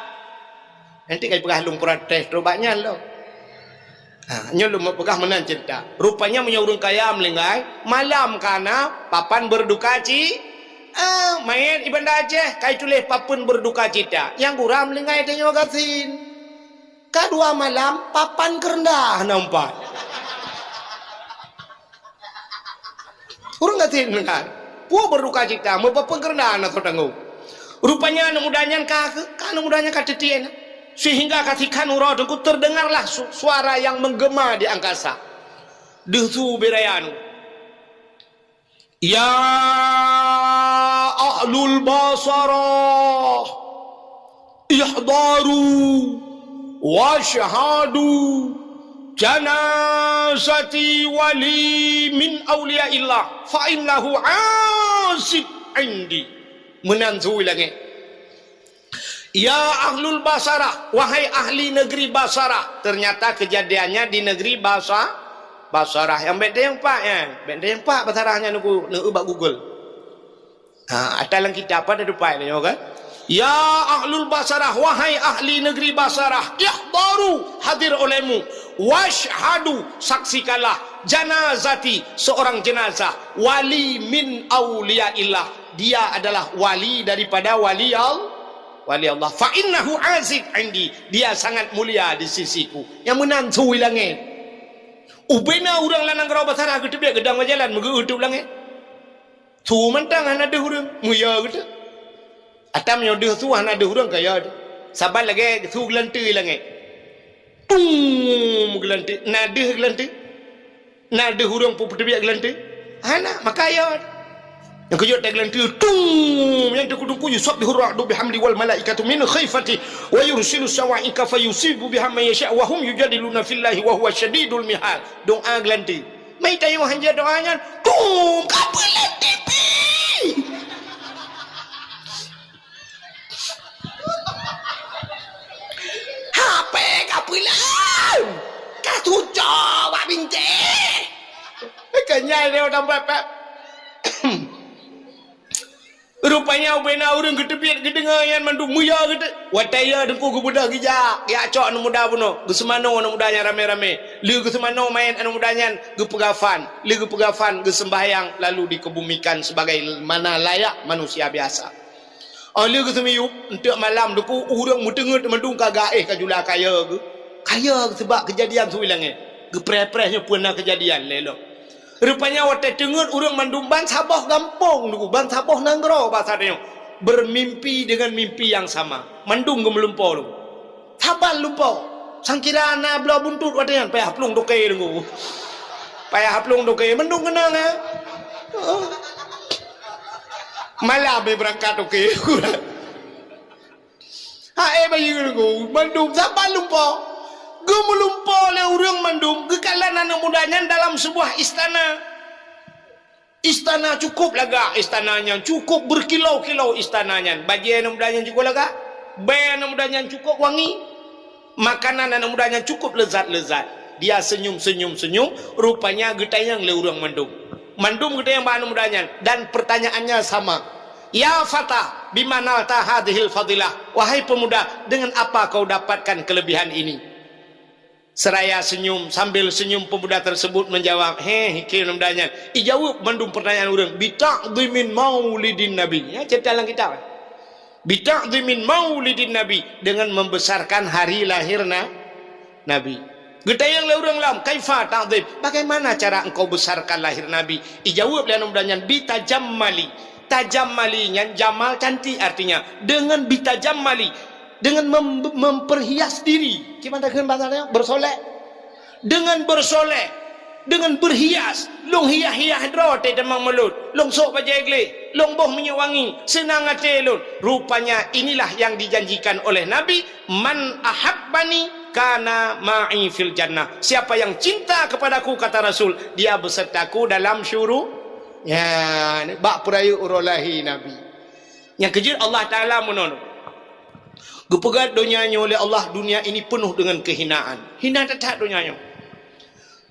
Nanti ka jipeugah lôn protes trok bak nyan lom. Ha, nyoe lôn peugah meunan cerita. Rupanya meunyoe ureuëng kaya meuninggai, malam ka na papan berduka ci-, eh, manyét i Banda Aceh ka ituléh papan berduka cita. Nyang gura meuninggai tanyoe gasien. Ka dua malam, papan keureundah na umpat. Ureuëng gasien meuninggai. Peue berduka cita, meupapan keureundah na soe tanggong. Rupanya aneuk muda nyan ka, ka aneuk muda nyan ka teutiek na. Sehingga ka sikhan uroe teungku terdengarlah su-, suara yang menggema di angkasa. Deuh su bée raya nu. Ya ahlul Basarah, ihdaru wasyhadu. "Janazati wali min auliyaillah, fa innahu azib indi." Meunan su i langét. "Ya ahlul Basarah, wahai ahli negeri Basarah." Ternyata kejadiannya di negeri Basa-, Basarah. Nyang bèk teunyang pat, ya. Bèk teunyang pat Basarah nyan nyoe, neu bak Google. Ha, ata lam kitab ada tupai nyoe kan? "Ya ahlul Basarah, wahai ahli negeri Basarah, ihdaru, hadir olehmu, washhadu, saksikanlah, janazati, seorang jenazah, wali min auliyaillah." Dia adalah wali daripada wali Al-, wali Allah. "Fa innahu azib indi." Dia sangat mulia di sisiku. Nyang meunan su i langét. Ubena ureuëng lam nanggroe Basarah geuteubiet geudong bak jalan meugeuuet u langét. Su mantong hana deuh ureuëng, meuyo geuteuk. Ata meunyoe deuh su hana deuh ureuëng ka yo deuh. Saban lagée su geulanteue i langét. Tung geulanteue, na deuh geulanteue. Na deuh ureuëng peuteubiet geulanteue? Hana, maka yo. Nyang keujot tageulanteue, tung! Nyang teukudungku, "Yusabbihu ra'du bihamdi wal malaikatu min khifati, wa yursilu sawa'iqa fayusibu biha man yasha, wa hum yujadiluna fillahi wa huwa syadidul mihal." Doa geulanteue. Mai tanyoe hanjeuet doa nyan, tung! Ka peuleut tipi! H P ka peuleuen! Ka tucok bak bintéh! Ka nyai lé ureuëng pep-pep. Rupanya ubena ureuëng geuteubiet geudeungoe nyan mandum meuyo geuteuk. Watée yo teungku geubeudôh geujak, geujak cok aneuk muda bunoe, geuseumanoe aneuk muda nyan ramé-ramé. Lheueh geuseumanoe manyét aneuk muda nyan, geupeugah fan. Lheueh geupeugah fan, geuseumbahyang, lalu dikebumikan sebagaimana layak manusia biasa. Óh lheueh geuseumiyueb, eunteuk malam teungku ureuëng meuteungeut mandum ka gaéh ka jula kayée geuh. Kayée geuh seubab keujadian su i langét. Geupreh-preh nyoe peue na keujadian lé lom. Rupanya watée teungeut ureuëng mandum bansaboh gampông teungku, bansaboh nanggroe basa tanyoe, bermimpi dengan mimpi yang sama. Mandum geumeulumpoe teungku. Saban lumpoe. Sangkira na bloe buntut watée nyan, payah plueng toke teungku. Payah plueng toke, mandum keunong, eh. Heeh. Malam, eh, beurangkat toke. Hai bayeue teungku, mandum saban lumpoe. Geumeulumpoe lé ureuëng mandum, geukalon aneuk muda nyan dalam sebuah istana. Istana cukup lagak, istana nyan cukup berkilau-kilau istana nyan. Bajée aneuk muda nyan cukup lagak, bée aneuk muda nyan cukup wangi, makanan aneuk muda nyan cukup lezat-lezat. Dia senyum-senyum-senyum, rupanya geutanyong lé ureuëng mandum. Mandum geutanyong bak aneuk muda nyan, dan pertanyaannya sama. "Ya fata, bima nalta hadhil fadilah?" Wahai pemuda, dengan apa kau dapatkan kelebihan ini? Seraya senyum, sambil senyum pemuda tersebut menjawab, "Heh, hikeu aneuk muda nyan." Ijaweueb mandum pertanyaan ureuëng, "Bita'dhimin maulidin Nabi." Ya, cerita dalam kitab. "Bita'dhimin maulidin Nabi," dengan membesarkan hari lahir na-, Nabi. Geutanyong lé ureuëng lom, "Kaifa ta'dhim?" Bagaimana cara engkau besarkan lahir Nabi? Ijaweueb lé aneuk muda nyan, "Bitajammali." Tajammali nyan jamal cantik artinya. Dengan bitajammali, dengan mem-, memperhias diri. Kiban takheun bahasa nyoe? Bersolek. Dengan bersolek, dengan berhias. Lôn hias-hias droe teuh tamong mulod. Lôn sôk bajée gleh, lôn boh minyeuk wangi, seunang até lôn. Rupanya inilah yang dijanjikan oleh Nabi, "Man ahabbani kana ma'i fil jannah." Siapa yang cinta kepadaku, kata Rasul, dia besertaku dalam syuru-, ya, bak peurayeuk uroe lahé Nabi. Nyang keujeuet Allah Taala meunoe. Geupeugah donya nyoe lé Allah, dunia ini penuh dengan kehinaan. Hina that-that donya nyoe.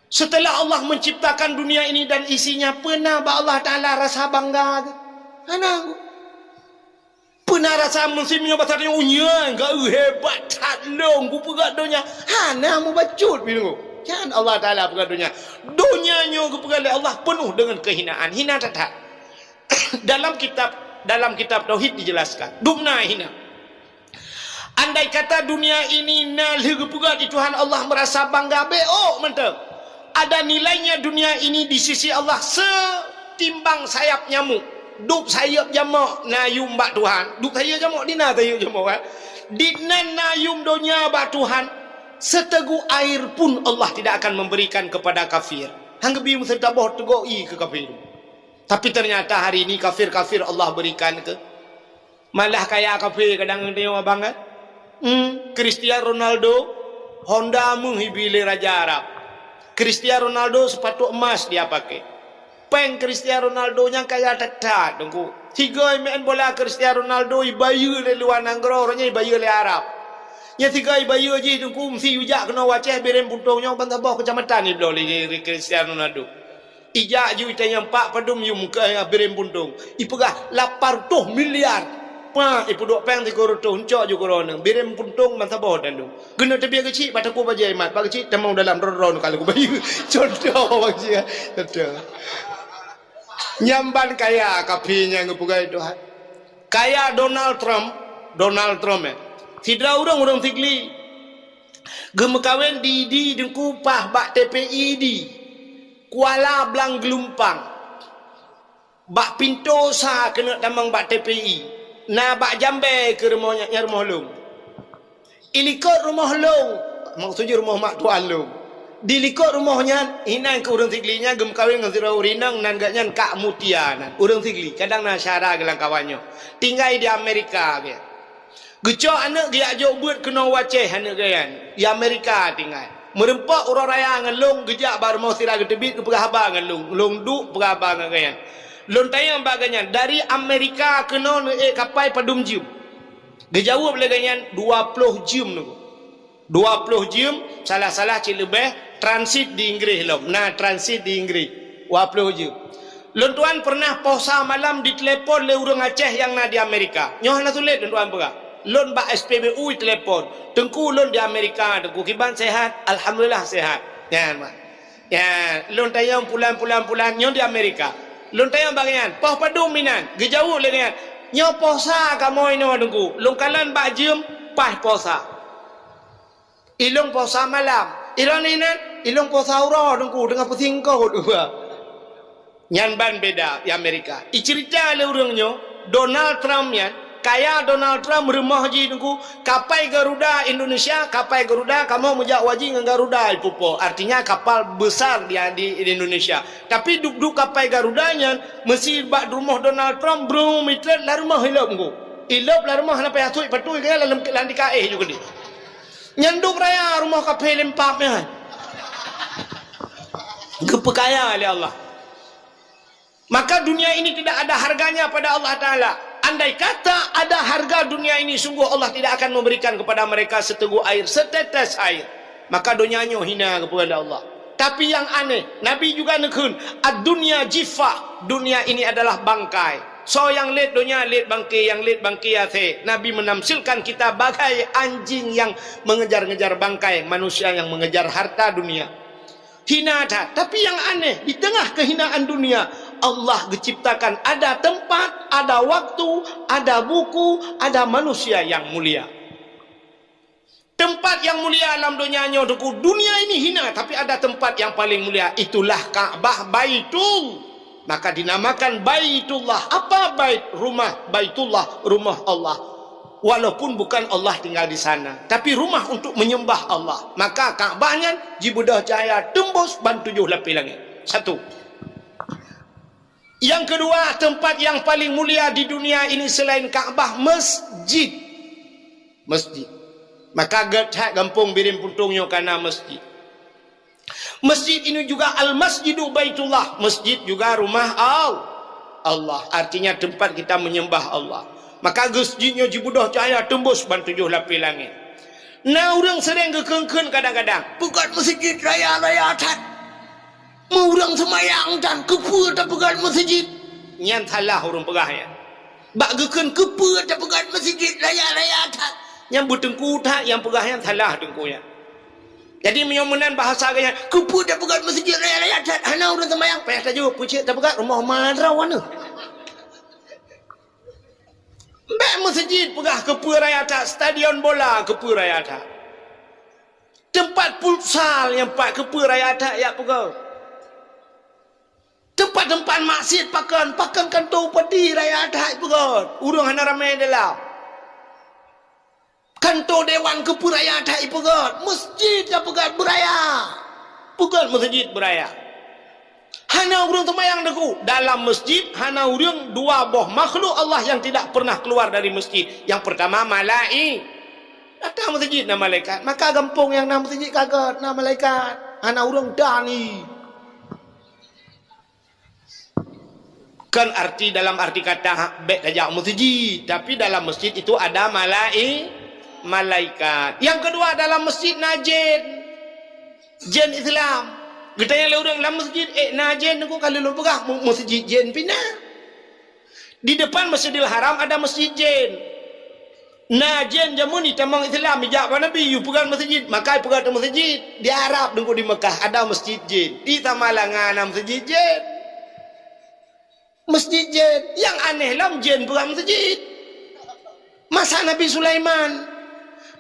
Setelah Allah menciptakan dunia ini dan isinya, peuna bak Allah Taala rasa bangga? Hana. Peuna rasa muslim nyoe basa tanyoe, "Unyang ka eu hebat that lôn, kupeugah donya." Hana mubacut bingung. Kan Allah Taala peugah donya. Donya nyoe geupeugah lé Allah penuh dengan kehinaan. Hina that-that. Dalam kitab, dalam kitab tauhid dijelaskan, dumna hina. Andai kata dunia ini na lheueh geupeugah di Tuhan Allah merasa bangga, bék ôk mantong. Ada nilainya dunia ini di sisi Allah setimbang sayap nyamuk. Dub sayeuep jamok na yum bak Tuhan. Dub sayeuep jamok, di na sayeuep jamok, kan? Di nan na yum donya bak Tuhan, seteguk air pun Allah tidak akan memberikan kepada kafir. Hang geubi meuseutaboh teugok ié keu kafir. Tapi ternyata hari ini kafir-kafir Allah berikan keu. Malah kaya kafir kadang deungoe abang, kan? Hmm, Cristiano Ronaldo, Honda meuh ibi lé raja Arab. Cristiano Ronaldo sepatu emas dia pakai. Péng Cristiano Ronaldo nyang kaya that-that, Teungku. Sigoe meu'en bola Cristiano Ronaldo ibayeue lé luwa nanggroe, roh nyan ibayeue lé Arab. Nyang sigoe ibayeue jih, Teungku, meusi ijak keunoe u Aceh, Bireuen Puntông nyoe ban saboh keucamatan ibloe lé Cristiano Ronaldo. Ijak ju itanyong pat padum yum keu Bireuen Puntông. Ipeugah lapan reutôh miliar. Pat ipeuduek péng sikureueng reutôh, euncok ju keu droeneuh. Bireuen Puntông ban saboh tanyoe. Keuneuk teubiet keuchik, bak takue bajée mat, bak keuchik tamong dalam droe-droe ka lagu bayeue. Contoh bak keuchik, contoh. Nyan ban kaya kaphé nyang geupeugah Tuhan. Kaya Donald Trump, Donald Trump, eh. Sidroe ureuëng, ureuëng Sigli. Geumeukawen di, di Teungku, paih bak T P I di Kuala Blang Geulumpang. Bak pintoe sa keuneuk tamong bak T P I, na bak jambée keu rumoh nyan, nyan rumoh lôn. Ilikot rumoh lôn, maksud jih rumoh mak tuan lôn. Di likot rumoh nyan, inan keu ureuëng Sigli nyan geumeukawen ngon sidroe ureuëng inong nan geuhnyan Kak Mutia nan. Ureuëng Sigli, kadang na syedara geuh lam kawan nyoe. Tinggai di Amerika geuh. Geucok aneuëk geujak jok beuet keunoe u Aceh aneuëk geuhnyan, di Amerika tinggai. Meureumpok uroe raya ngon lôn, geujak bak rumoh sira geuteubiet geupeugah haba ngon lôn, lôn duek peugah haba ngon geuhnyan. Lôn tanyong bak geuhnyan, "Dari Amerika keunoe neuék kapai padum jeuem?" Geujaweueb lé geuhnyan, "Dua ploh jeuem, Teungku." Dua ploh jeuem, salah-salah cit leubeh, transit di Inggréh lom. Na transit di Inggréh, dua ploh jeuem. Lôn tuan pernah poh sa malam ditelepon lé ureuëng Aceh nyang na di Amerika. Nyoe hana sulet lôn tuan peugah. Lôn bak S P B U telepon. "Teungku, lôn di Amerika, Teungku, kiban sehat?" "Alhamdulillah sehat." Nyan, mak. Nyan, lôn tanyong pulan, pulan, pulan, nyoe di Amerika. Lôn tanyong bak geuhnyan, "Poh padum inan?" Geujaweueb lé geuhnyan, "Nyoe poh sa kamoe inoe, Teungku. Lôn kalon bak jeuem, paih poh sa." Ilôn poh sa malam. Ilôn inan, ilôn poh sa uroe, Teungku, teungoh peusingkot. Nyan ban beda di Amerika. Icerita lé ureuëng nyoe, Donald Trump nyan, kaya Donald Trump, rumoh jih, Teungku, kapai Garuda Indonesia, kapai Garuda, kamoe meujak haji ngon Garuda ipupo. Artinya kapal besar di, di, di Indonesia. Tapi duek-duek kapai Garuda nyan, meusi bak rumoh Donald Trump, brum, itrép lam rumoh ilop, Teungku. Ilop lam rumoh hana payah tuek, patui keu nyan lam, lam tika éh ju keudeh. Nyan dum raya rumoh kaphé lempap nyan. Geupeukaya lé Allah. Maka dunia ini tidak ada harganya pada Allah Ta'ala. Andai kata ada harga dunia ini, sungguh Allah tidak akan memberikan kepada mereka seteguk air, setetes air. Maka donya nyoe hina geupeugah lé Allah. Tapi nyang aneh, Nabi juga neukheun, "Ad-dunya jiffah." Dunia ini adalah bangkai. Soe nyang lét donya, lét bangke, nyang lét bangke asée. Nabi menamsilkan kita bagai anjing yang mengejar-ngejar bangkai, manusia yang mengejar harta dunia. Hina that. Tapi nyang aneh, di tengah kehinaan dunia, Allah geuciptakan ada tempat, ada waktu, ada buku, ada manusia yang mulia. Tempat yang mulia lam donya nyoe, Teungku, dunia ini hina, tapi ada tempat yang paling mulia, itulah Ka'bah Baitul. Maka dinamakan Baitullah. Apa bait? Rumah Baitullah, rumah Allah. Walaupun bukan Allah tinggal di sana, tapi rumah untuk menyembah Allah. Maka Ka'bah nyan jibeudôh cahya teumbus ban tujoh lapéh langét. Satu. Yang kedua, tempat yang paling mulia di dunia ini selain Ka'bah, masjid. Masjid. Maka gét that gampông Bireuen Puntông nyoe kana masjid. Masjid ini juga Al-Masjidu Baitullah, masjid juga rumah Al-, Allah, artinya tempat kita menyembah Allah. Maka geusjid nyoe jibeudôh cahya teumbus ban tujoh lapéh langét. Na ureuëng seuréng geukheun-kheun kadang-kadang, "Peugét meuseujid raya-raya that." Meu ureuëng seumayang tan, keupeue tapeugét meuseujid? Nyan salah ureuëng peugah nyan. Bak geukheun keupeue tapeugét meuseujid raya-raya that? Nyan beuteungku that nyang peugah nyan salah teungku nyan. Jadi meunyoe meunan bahasa geuhnyan, keupeue tapeugét meuseujid raya-raya that? Hana ureuëng seumayang, payah tajaweueb, peue cit tapeugét rumoh ma droeneuh. Bèk meuseujid peugah keupeue raya that, stadion bola keupeue raya that. Teumpat futsal nyang pat keupeue raya that jak peugét. Teumpat-teumpat maksiet pakon, pakon kantô bupati raya that peugét. Ureuëng hana ramé dalam. Kantô dewan keupeue raya that ipeugét. Meuseujid jak peugét beuraya. Peugét meuseujid beuraya. Hana ureuëng seumayang teungku. Dalam meuseujid hana ureuëng, dua boh makhluk Allah yang tidak pernah keluar dari meuseujid. Yang pertama malai-, Ata meuseujid na malaikat, maka gampông nyang na meuseujid ka gét na malaikat, hana ureuëng dani. Kan arti, dalam arti kata bèk tajak meuseujid, tapi dalam masjid itu ada malai-, malaikat. Yang kedua, dalam masjid na jén. Jén Islam. Geutanyong lé ureuëng lam masjid, "Eh, na jén?" Nyoe ka lôn peugah, mu-, meuseujid jén pih na. Di depan Masjidil Haram ada masjid jén. Na jén jameun itamong Islam, ijak bak Nabi, yue peugah masjid, maka ipeugah teuk masjid. Di Arab, deungon di Mekah, ada masjid jén. Di Samalanga na masjid jén. Masjid jén. Nyang aneh lom jén peugah masjid. Masa Nabi Sulaiman.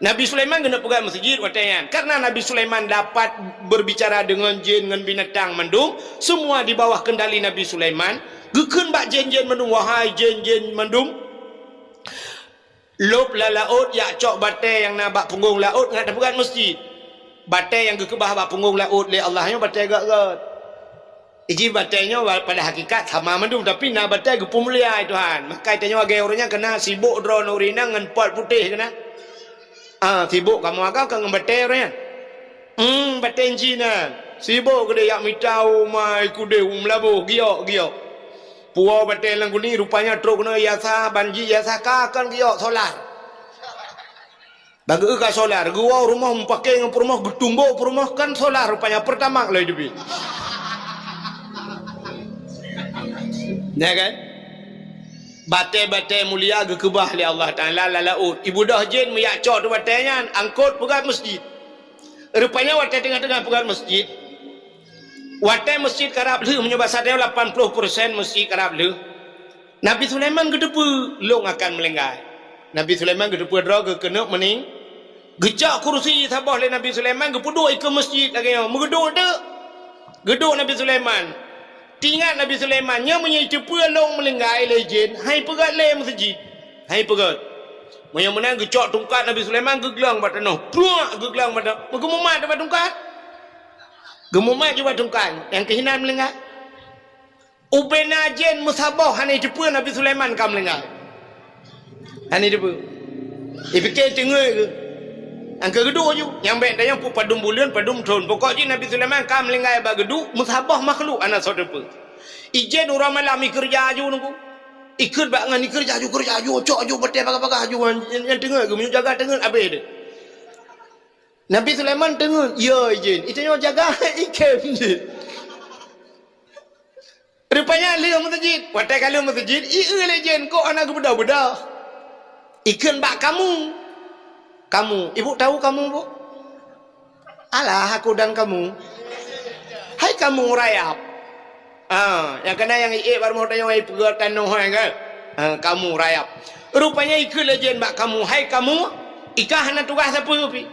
Nabi Sulaiman keuneuk peugah masjid watée nyan. Karena Nabi Sulaiman dapat berbicara dengan jin, ngon binatang mandum, semua di bawah kendali Nabi Sulaiman. Geukheun bak jén-jén mandum, "Wahai jén-jén mandum, lôb lam laôt, jak cok batée nyang na bak punggong laôt, ngat tapeugét masjid." Batée nyang geukeubah bak punggong laôt lé Allah nyoe batée gét-gét. Iji batée nyoe ba-, pada hakikat sama mandum, tapi na batée geupeumulia Tuhan. Maka tanyoe lagée ureuëng nyan keunan sibok droeneuh ureuëng inong ngon pot putéh keunan. Ah, sibok kamoe agam ka ngon batée ureuëng nyan. Hmm, batée Cina. Sibok keudeh jak mita u ma i keudeh u Meulaboh, giok-giok. Puwoe batée lam guni, rupanya trok keunoe ijazah, ban jih ijazah ka kon giok solar. Bak geu ka solar, geuwoe rumoh meupaké ngon peurumoh, geutumbok peurumoh, kan solar rupanya, Pertamax lom teubiet. Ya kan? Batée-batée mulia geukeubah lé Allah Taala lam laôt. Ibeudôh jén meujak cok teuk batée nyan, angkot peugét masjid. Rupanya watée teungoh-teungoh peugét masjid, watée masjid karab lheueh, meunyoe basa tanyoe lapan ploh persen masjid karab lheueh, Nabi Sulaiman geuteupeue lôn akan meulinggai. Nabi Sulaiman geuteupeue droe geuh keuneuk meuning-, geucok kursi saboh lé Nabi Sulaiman, geupeuduek ikeue masjid lagée nyoe, meugeudok teuk. Geuduek Nabi Sulaiman. Teuingat Nabi Sulaiman, nyoe meunyoe iteupeue lôn meulinggai lé jén, han ipeugét lé meuseujid. Han ipeugét. Meunyoe meunan geucok tungkat Nabi Sulaiman geuglong bak tanoh. Pruak geuglong bak tanoh. Meugeumumat bak tungkat. Geumumat ju bak tungkat. Nyang keuh inan meulinggai. Ubena jén meusaboh hana iteupeue Nabi Sulaiman ka meulinggai. Hana iteupeue. Ipike teungeut geuh. Nyang keu geuduek ju. Nyang bék tanyong peue padum buleuen, padum thon. Pokok jih Nabi Sulaiman ka meulinggai bak geuduek, meusaboh makhluk hana soe teupeue. Ijén uroe malam ikeureuja ju nunggu. Ikheun bak ngon ikeureuja ju, keureuja ju, cok ju, batée bagah-bagah ju, nyang, nyang teungeut geuh, meunyoe jaga teungeut abéh deh. Nabi Sulaiman teungeut, yo ijén. Itanyoe jaga ikém jih. Rupanya lheueh meuseujid. Watée ka lheueh meuseujid, i-eu lé jén kok hana geubeudôh-beudôh. Ikheun bak kamu. Kamu, ibu tahu kamu, Bu? Alah, aku dan kamu. Hai kamu rayap. Ah, nyang keunan nyang i-ék bak rumoh tanyoe ipeugét tanoh hai kan? Ah, kamu rayap. Rupanya ikheun lé jén bak kamu, hai kamu, i kah hana tugaih sapeue pih.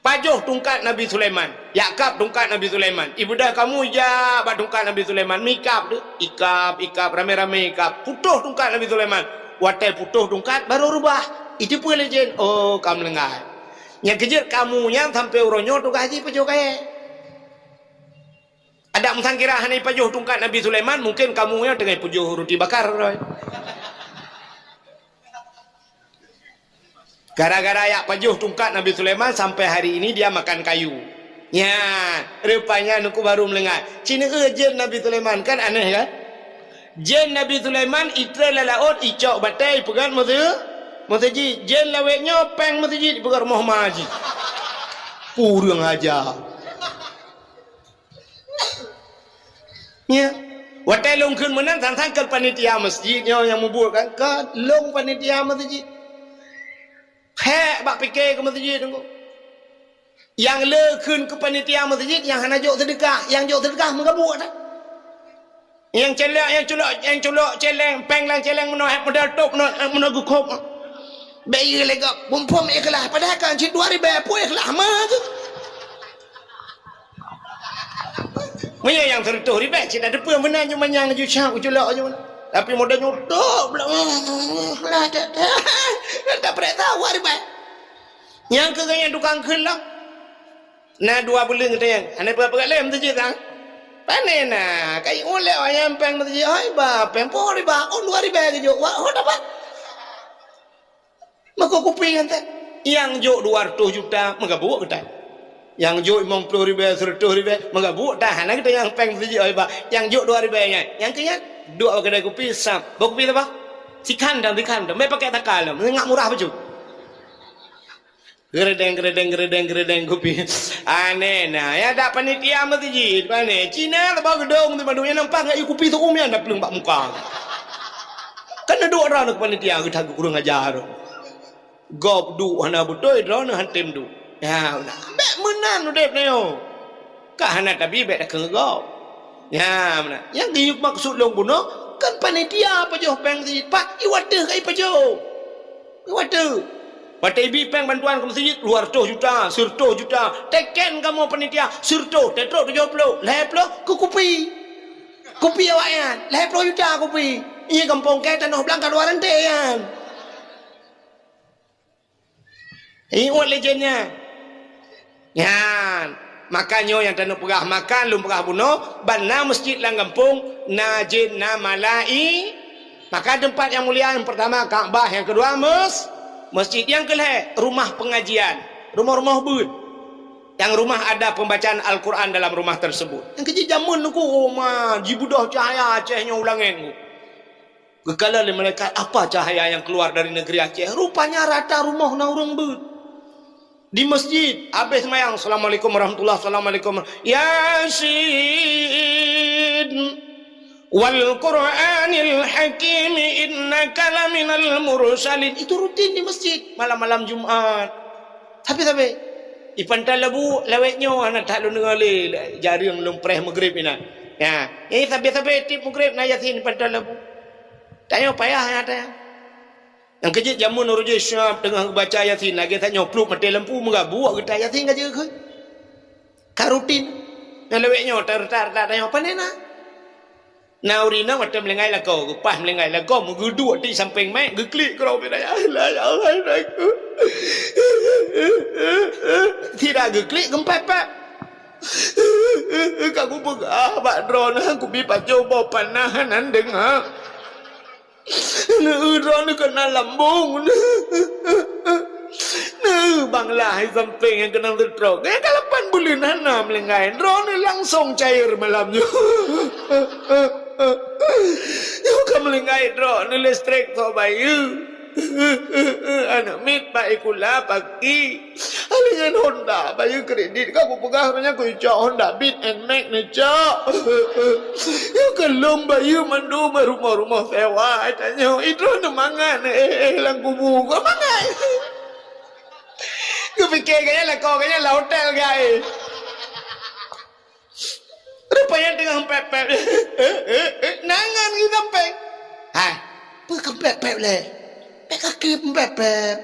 Pajoh tungkat Nabi Sulaiman. Jak kab tungkat Nabi Sulaiman. Ibeudôh kamu ijak bak tungkat Nabi Sulaiman. Mikab tu. Ikab, ikab, ramé-ramé ikab. Putôh tungkat Nabi Sulaiman. Watée putôh tungkat, baru reubah. Iteupeue lé jén, oh, ka meulinggai. Nyang keujeuet kamu nyan sampoe uroe nyoe tugaih jih pajoh kayée. Adak meusangkira hana ipajoh tungkat Nabi Sulaiman, mungken kamu nyoe teungoh ipajoh ruti bakar. Gara-gara jak pajoh tungkat Nabi Sulaiman, sampai hari ini dia makan kayu. Nyan, rupanya nungku baru meulinggai. Ci neueu jén Nabi Sulaiman, kan aneh kan? Jén Nabi Sulaiman itré lam laôt, icok batée, ipeugét meuseu-, meuseujid. Jén lawét nyoe péng meuseujid, ipeugét rumoh ma jih. Kurang aja. Nya. Watée lôn kheun meunan, sang-sang keu panitia masjid nyoe nyang mubuet kan, ka lôn panitia masjid. Hék bak pike keu masjid nunggu. Nyang le kheun keu panitia masjid nyang hana jok seudeukah, nyang jok seudeukah meugabuek dah. Nyang celek, nyang culok, nyang culok celeng, péng lam celeng meunoe, modal top meunoe, meunoe geukhop. Bék ie lé gob, muphom ikhlas, padahai kan cit dua ribèe pun ikhlas ma tu. Meunyoe nyang seureutôh ribèe cit na teupeue meunan ju manyang ju syak u culok ju. Tapi modal nyoe top lah, ikhlas that-that. Tak preh tahu dua ribèe. Nyang keu geuh nyan tukang kheun lah. Na dua buleuen geutanyong, "Hana peugah-peugah lé meuseujid sang?" "Pane na, ka iulèe wayang péng meuseujid, hai ba, péng po riba, oh dua ribèe geujok, wah, oh dapat." Meuko kupi nyan teh. Nyang jok dua ratus juta, meugabuek geutanyoe. Nyang jok limong ploh ribèe, seratus ribèe, meugabuek dah. Hana geutanyoe nyang péng sijik, oh, iba. Nyang jok dua ribèe nyan. Nyang keu nyan, duek bak keudè kupi, sab. Bak kupi saba? Sikhan dong, sikhan dong. Mé pakai takal dong. Ngak murah bacut. Geredeng, geredeng, geredeng, geredeng kupi. Aneh nah. Ya dak panitia masjid. Pane. Cina saba geudong di bandum. Nyang nampak ngat kupi seu'uem nyan dak plueng bak muka. Kan duek droe panitia geutak kurang ajar. Gob duek hana beutôi, droeneuh han tem duek. Ya, meunan. Bèk meunan udép nyoe. Ka hana tabi bèk takheun gob. Ya, meunan. Nyang geuyue maksud lôn bunoe kan panitia pajoh péng sijik pat, iwateuh ka ipajoh. Iwateuh. Watèe ibi péng bantuan keu meuseujid, dua ratus juta, seratus juta. Teken kamoe panitia, seratus, teutrok tujoh ploh, lhèe ploh keu kupi. Kupi awaknyan, lhèe ploh juta kupi. Ié gampông kèe tanoh blang ka luwa ranté nyan. Ingat lé jén nyan. Nyan. Maka nyoe nyang taneuk peugah, maka lôn peugah bunoe, ban na masjid lam gampông, na jén, na malai-, maka teumpat nyang mulia nyang peurtama Ka'bah, nyang keudua mes-, masjid, nyang keulhèe rumah pengajian, rumoh-rumoh beuet. Nyang rumah ada pembacaan Al-Quran dalam rumah tersebut. Nyang keuji jameun nyoe, oh ma, jibeudôh cahya Aceh nyoe u langèt nyoe. Geukalon lé malaikat, "Apa cahaya yang keluar dari negeri Aceh? Rupanya rata rumoh na ureueng beuet." Di masjid, habéh seumayang, "Assalamualaikum warahmatullah, assalamualaikum." "Yasin, wal Qur'anil Hakim, innaka laminal mursalin." Itu rutin di masjid, malam-malam Jumat. Tapi, tapi, ipanton labu, lawét nyoe hana that lôn deungoe lé, jareueng lôn preh Maghrib inan. Ya, eh, sabe-sabe tiep Maghrib na Yasin ipanton labu. Tanyoe payah nyan tanyoe. Nyang keujeuet jameun uroe jih siab teungoh geubaca Yasin, lagèe tanyoe pluek maté lampu, meugabuek geuta Yasin ka jeuet kheun. Ka rutin. Nyang lawét nyoe, ta-, ta-, ta-, tanyoe pane na. Na ureueng inong watèe meulinggai lakoe, geupaih meulinggai lakoe, meugeuduek di sampéng mèt, geuklik keudroe pih dayah, "Ya Allah, ya Allah, ya Allah." Sira geuklik, geumpèp-pèp. Ka kupeugah bak droeneuh, kubi pajoh boh panah nan deungoe. Neu droeneuh keunan lambông. Neu bang lah sampéng nyang keunong seutrok. Gaya ka lapan buleuen hana meulinggai. Droeneuh langsong cair malam nyoe. Nyoe ka meulinggai droeneuh listrik sok bayeue. Aneuk miet bak sikula paki. Alingan Honda, bayeue kredit ka kupeugah, nyan kucok Honda Beat N-Max neucok. Nyoe keu lôn bayeue mandum rumoh-rumoh sewa, tanyoe idroe neumangat, eh, eh, lam kubu, keu mangat. Geupike gaya lakoe, gaya lam hotel, gai. Rupanya teungoh pép-pép. Nangan geusampéng. Hai, peue ka pép-pép lé? Bèk kaki pép-pép.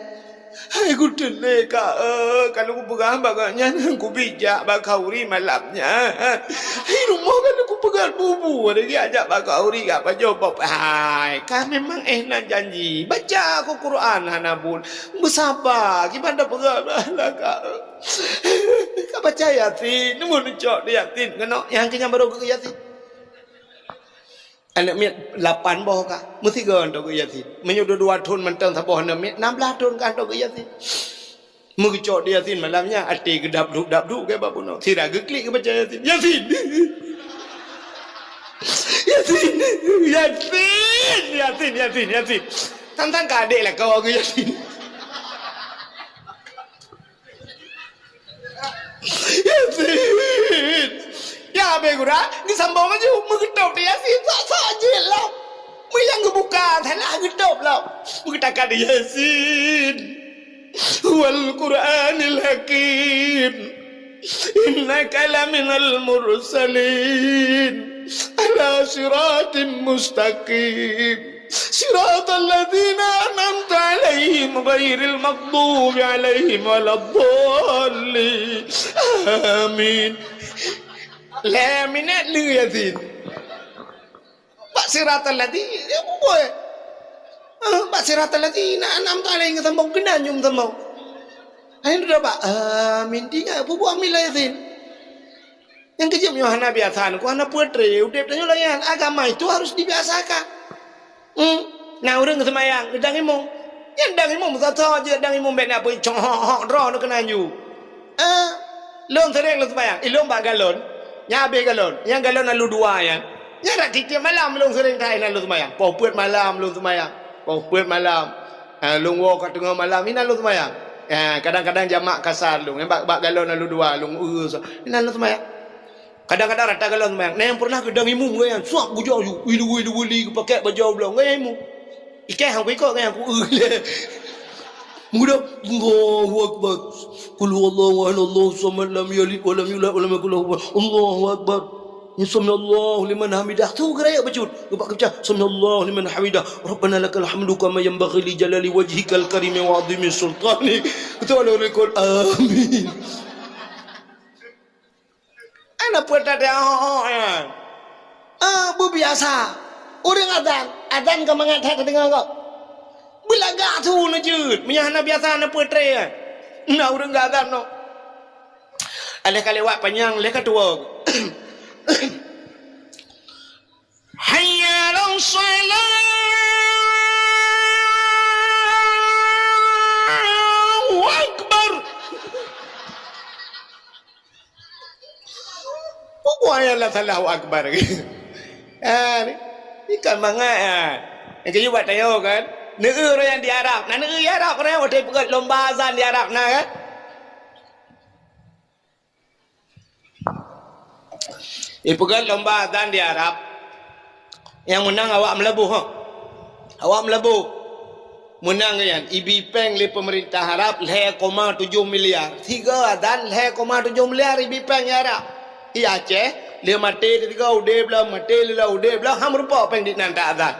Hai, kuteuné ka, eh, ka lôn kupeugah bak gobnyan, kubijak bak khauri malam nyan. Hai, rumoh ka lôn kupeugah bubu, ada geujak bak khauri, ka pajoh boh. Hai, ka memang eh na janji. Baca Al-Quran hana buet. Beusaba, kiban tapeugah lah ka. Ka baca Yasin, neucok di Yasin keunoe, nyang keunyan barô geukheun Yasin. Aneuk miet lapan boh ka, meusigoe hantom geukheun Yasin. Meunyoe dua-dua thon mantong saboh aneuk miet, nam blah thon ka hantom geukheun Yasin. Meugeucok di Yasin malam nyan, até geudabduk-dabduk keu bak bunoe. Sira geuklik geubaca Yasin. Yasin! Yasin! Yasin, Yasin, Yasin, Yasin. Tantang ka adék lakoe geukheun Yasin. Yasin! Ya, abéh gura, geusambông laju, meugeutôb di Yasin, sok-sok jeuet lom. Meunyo geubuka, salah geutôb lom. Meugeutakan di Yasin. Wal Qur'anil Hakim. Innaka laminal mursalin. Ala siratim mustaqim. Siratal ladzina an'amta 'alaihim ghairil maghdubi 'alaihim waladdallin. Amin. Lhèe minèt lheueh Yasin. Bak siratal ladzina, ya, peue buet? Ah, bak siratal ladzina an'amta 'alaihim geusambông keunan jeuet sambông. Hai, dudoe bak amin, tinggai peue buet amin lam Yasin. Nyang keujeuet meunyoe hana biasa, nyoe hana peutré, udép tanyoe laén. Agama itu harus dibiasakan. Hmm. Na ureueng seumayang, geudang imong. Nyan dang imum, sa-sa jeuet dang imum, bèk na peue cong hok-hok droe neuh keunan ju. Eh, lôn sering lôn seumayang, ilôn bak galon. Nyan abéh galon, nyang galon na lôn dua nyan. Nyan rak tiep-tiep malam lôn sering that inan lôn seumayang. Poh peuet malam lôn seumayang. Poh peuet malam. Ha, lôn woe ka teungoh malam inan lôn seumayang. Ha, kadang-kadang jamak kasar lôn. Nyan bak, bak galon na lôn dua, lôn eu sa-, inan lôn seumayang. Kadang-kadang rata galon seumayang. Na nyang pernah keu dang imum geuh nyan, suak bujang ju. Wili, wili, wili, geupakèk bajèe blang. Geuh nyan imum. Ikai hang kuikot ngon nyang ku-eu lé. Meukeudong, Allahu Akbar. Qul huwallahu ahad, Allahu samad, lam yalid wa lam yulad wa lam yakul lahu kufuwan. Allahu Akbar. Sami'allahu liman hamidah. Tu geurayeuk bacut. Geupak keucah. Sami'allahu liman hamidah. Rabbana lakal hamdu kama yanbaghi li jalali wajhikal karimi wa azimi sultanik. Betul, betul. Amin. Hana peue that, oh, oh, oh, ya. Ah, beubiasa. Ureueng azan, azan ka mangat that tadeungoe kok. Beulagak su neujeuet, meunyo hana biasa hana peue tré, ya. Na ureueng geuazan noh. Aléh ka lewat panyang, lé ka tuwoe. Hayya 'alas shalah. Allahu Akbar. Pukon ayat lam salah Allahu Akbar. Ah, ni, ni kan mangat, ah. Nyang keujeuet bak tanyoe kan. Neu-eu ureueng nyang di Arab. Na neu-eu di Arab, ureueng watèe peugöt lomba azan di Arab na kan. Ipeugöt lomba azan di Arab. Nyang meunang awak Meulaboh, ha. Awak Meulaboh. Meunang nyan, ibi péng lé peumeurintah Arab lhèe koma tujoh miliar. Sigoe azan lhèe koma tujoh miliar ibi péng lé Arab. I Aceh, lheuh maté sigoe udép lom, maté lheuh lom udép lom, han meurumpok péng di nan ta azan.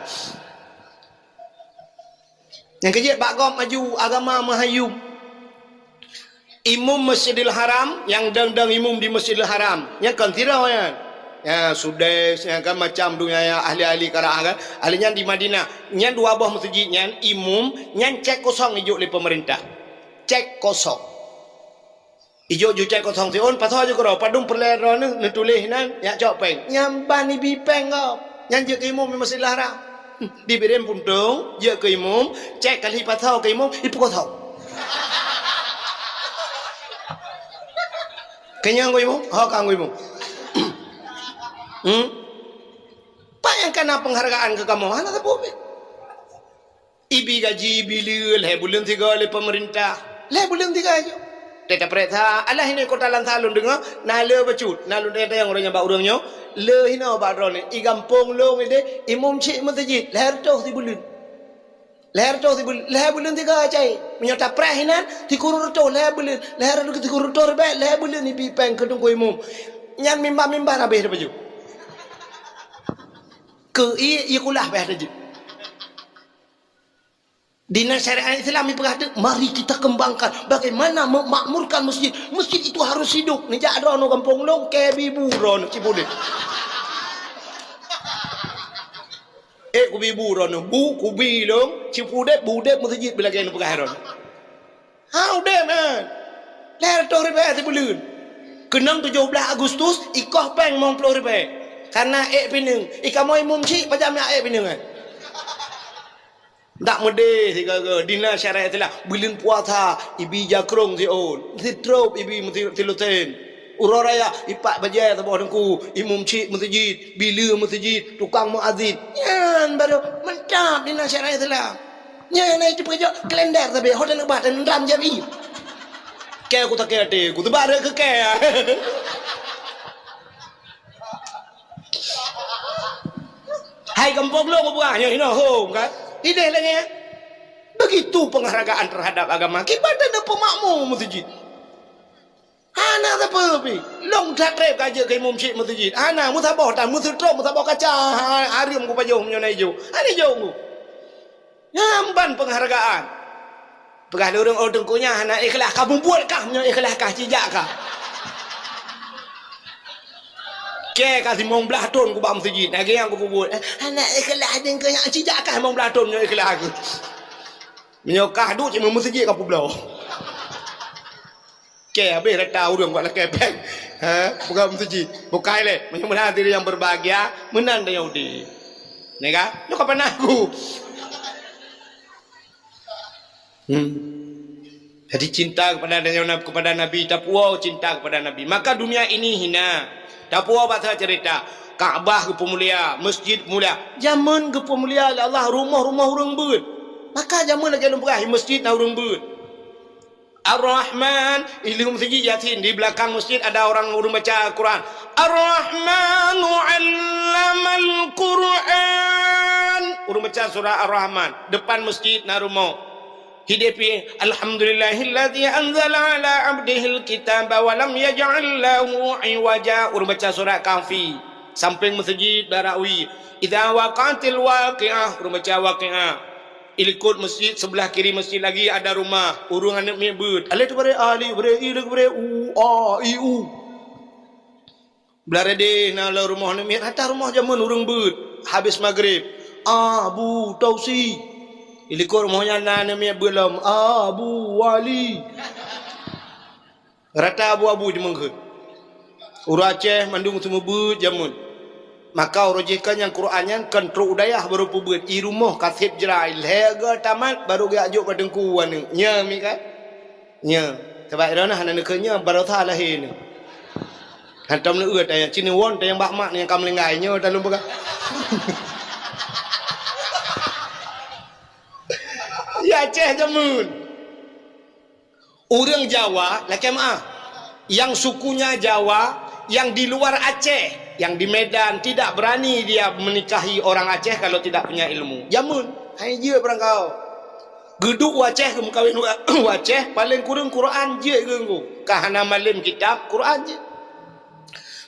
Nyang keujeuet bak gob maju, agama meuhayum. Imum Masjidil Haram, nyang dang-dang imum di Masjidil Haram, nyan kon sidroe nyan. Ya, Sudais, nyan kan macam dunia ya, ahli-ahli qiraah kan. Ahli nyan di Madinah. Nyan dua boh meuseujid nyan, imum, nyan cèk kosong ijok lé peumeurintah. Cèk kosong. Ijok ju cèk kosong siôn, pasoe ju keudroe, padum peureulèe droeneuh, neutuléh nan, jak cok péng. Nyan ban ibi péng gob. Nyan jeuet keu imum di Masjidil Haram. Dibirém puntông, jeuet keu imum, cèk kali pasoe keu imum, ipukosong. Keunong keu imum, ho ka keu imum. Hmm? Pat nyang kana peunghargaan keu kamoe, hana sapeue pih. Ibi gaji, ibi lé, lhèe buleuen sigoe lé peumeurintah. Lhèe buleuen sigoe ju. Teuka preh that, alah hinoe kota Langsa lôn deungö, na le bacut, na lôn tanyong-tanyong ureueng nyan bak ureueng nyoe, le hinoe bak droeneuh, i gampông lôn idéh, imum chik meuseujid, lhèe reutôh sibuleuen. Lhèe reutôh sibuleuen, lhèe buleuen sigoe cai. Meunyoe tapreh inan, sikureueng reutôh lhèe buleuen, lhèe reutôh sikureueng reutôh ribèe, lhèe buleuen ibi péng keu teungku imum. Nyan mimbar-mimbar habéh tapajoh. Keu ié, ié kulah payah tajeuet. Di nan syariat Islam ipeugah teuk, mari kita kembangkan bagaimana memakmurkan masjid. Masjid itu harus hidup. Neujak droeneuh gampông lôn, keu bi bu droeneuh, cit udép. Eh, kubi bu droeneuh, bu, kubi lôn, cit udép, bu udép meuseujid beulagèe neupeugah droeneuh. Ha, udép, eh. Lhèe reutôh ribèe sibuleuen. Keunong tujoh blaih Agustus, ikoh péng limong ploh ribèe. Kareuna ék pineung. I kamoe imum chik, pajan jak ék pineung, eh. Dak meudeh sigoe-goe, di nan syariat Islam, buleuen puasa, ibi jakrong siôn, sitrop ibi meusi-, silusén. Uroe raya, ipak bajèe saboh teungku, imum chik meuseujid, bi lé meuseujid, tukang muazin. Nyan barô mantap di nan syariat Islam. Nyan na iteupeukeujot kalender sabe, ho taneuk bah, taneuram jam i. Keu ku sakét até, ku teuba keu keu. Hai gampông lôn kupeugah nyoe hinoe hom kan. Idéh lagèe nyan. Begitu penghargaan terhadap agama. Kiban tanda peumakmu meuseujid. Hana sapeue pih. Lôn that trép ka jeuet keu imum chik meuseujid. Hana meusaboh tan, meuseutôt, meusaboh kaca. Ha, hareuem kupajoh meunyoe na ijok. Hana ijok ku. Nyan ban penghargaan. Peugah lé ureueng, "Oh, teungku nyan hana ikhlas." Ka mubuet kah meunyoe ikhlas kah, cijak kah. Keu ka limong blaih thon kubak meuseujid, lagèe nyan kupeubeuet. "Eh, hana ikhlas teungku nyan, cijak kah limong blaih thon meunyoe ikhlas kah." Meunyoe kah duek cit meuseujid ka peubloe. Keu habéh rata ureueng bak lakèe péng. Ha, peugah meuseujid. Bukai lé, meunyoe meunan hadirin yang berbahagia, meunan tanyoe udép. Nyan ka? Nyoe ka panas ku. Hmm. Jadi cinta kepada, kepada Nabi, tapuwoe cinta kepada Nabi. Maka dunia ini hina. Tapuwoe bahasa cerita. Ka'bah geupeumulia, masjid mulia. Jameun geupeumulia lé Allah rumoh-rumoh ureuëng beuet. Maka jameun lagée lôn peugah, masjid na ureuëng beuet. Ar-Rahman, i lheueh meuseujid Yasin, di belakang masjid ada orang ureuëng baca Al-Quran. Ar-Rahmanu 'allamal Quran. Ureuëng baca surah Ar-Rahman, depan masjid na rumoh. Hidéh pih, "Alhamdulillahilladzi anzala 'ala 'abdihil kitaba wa lam yaj'al lahu 'iwaja." Ureuëng baca surat Kahfi. Sampéng meuseujid Barawi. "Idza waqa'atil waqi'ah." Ureuëng baca Waqi'ah. Ilikot masjid, sebelah kiri masjid lagi ada rumah. Ureuëng aneuëk miet beuet. Alé teubaré a, lé baré i, lé baré u, a, i, u. Blah reudeh na lam rumoh aneuëk miet, rata rumoh jameun ureuëng beuet. Habéh maghrib, Abu Tausi. Ilikot rumoh nyan na aneuëk miet beuet lom, Abu Wali. Rata abu-abu jameun keuh. Ureuëng Aceh mandum seumeubeuet jameun. Maka uroe jih kan nyang Quran nyan kan trok u dayah baru peubeuet. I rumoh ka sép jrai, lhée goe tamat baru geujak jok bak teungku aneuëk. Nyoe mi kan? Nyoe, sabab droeneuh hana neukheun nyoe baroesa lahé nyoe. Hantom neueu tayang, ci neuwon tayang bak mak nyang ka meulinggai nyoe talôn peugah. Ya Aceh jameun. Ureuëng Jawa, lakée meuah, yang sukunya Jawa, yang di luar Aceh, yang di Medan, tidak berani dia menikahi orang Aceh kalau tidak punya ilmu. Jameun, hai jeuet barangkaho. Geuduek u Aceh, geumeukawen u Aceh, paleng kureueng Quran jeuet geunggu. Ka hana malem kitab, Quran jeuet.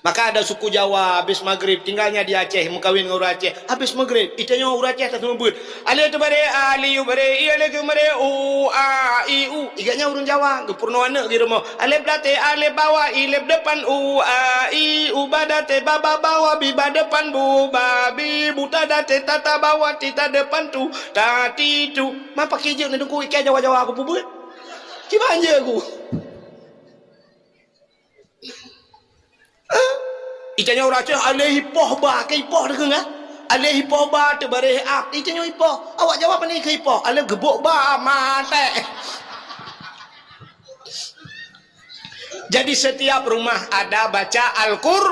Maka ada suku Jawa, habis maghrib, tinggalnya di Aceh, meukawen ngon ureuëng Aceh. Habis maghrib, itanyoe ureuëng Aceh taseumeubeuet. Alé teubaré a, lé baré i, alé keumaré u, a, i, u. Igaknya ureuëng Jawa, geupeurunoe aneuëk di rumoh. Alé blah té a, lé bawah i, lé depan u, a, i, u ba da té ba, ba bawah bi, ba depan bu, ba bi, bu ta da té ta, ta bawah ti, ta depan tu, ta ti tu. Ma paké jeuet neudeungoe ikai Jawa-Jawa aku peubeuet. Kiban jeuet aku. Itanyoe ureuëng Aceh, alé ipoh ba, keu ipoh teukeunga. Alé ipoh ba teubaré ap, itanyoe ipoh. Awak Jawa pane keu ipoh, alé geubok ba maté. Jadi setiap rumah ada baca Al-Qur,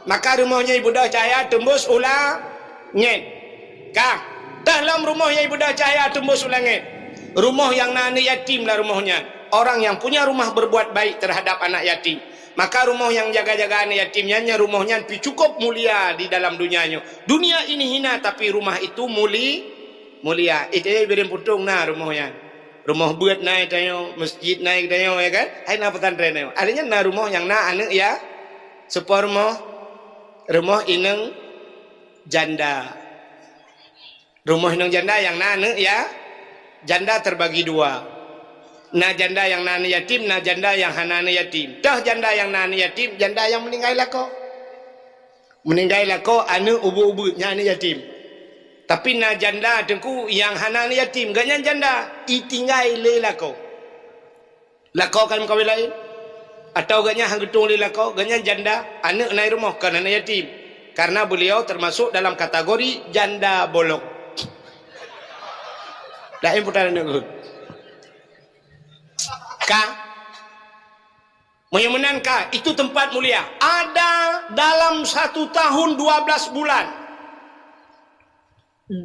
maka rumoh nyan ibeudôh cahya teumbus u langét. Ka, dalam rumoh nyang ibeudôh cahya teumbus u langét. Rumoh nyang na aneuëk yatim lam rumoh nyan. Orang yang punya rumah berbuat baik terhadap anak yatim. Maka rumoh nyang jaga-jaga aneuëk yatim nyan, nyan rumoh nyan pi cukup mulia di dalam dunia nyoe. Dunia ini hina, tapi rumah itu muli-, mulia. Itanyoe Bireuen Puntông na rumoh nyan. Rumoh beuet na itanyoe, masjid na itanyoe, ya kan? Hai na pesantren nyoe. Artinya na rumoh nyang na aneuëk ya, seupôt rumoh, rumoh inong janda. Rumoh inong janda nyang na aneuëk ya, janda terbagi dua. Na janda nyang na aneuëk yatim, na janda nyang hana aneuëk yatim. Toh janda nyang na aneuëk yatim, janda nyang meuninggai lakoe. Meuninggai lakoe aneuëk ubeuet-ubeuet, nyan aneuëk yatim. Tapi na janda teungku nyang hana aneuëk yatim, gobnyan janda, itinggai lé lakoe. Lakoe kan meukawen laén? Atawa gobnyan han geutueng lé lakoe, gobnyan janda, aneuëk na i rumoh, kon aneuëk yatim. Karena beliau termasuk dalam kategori janda bolong. Laén putra aneuëk geuh. Ka. Meunyoe meunan ka, itu tempat mulia. Ada dalam satu tahun dua belas bulan.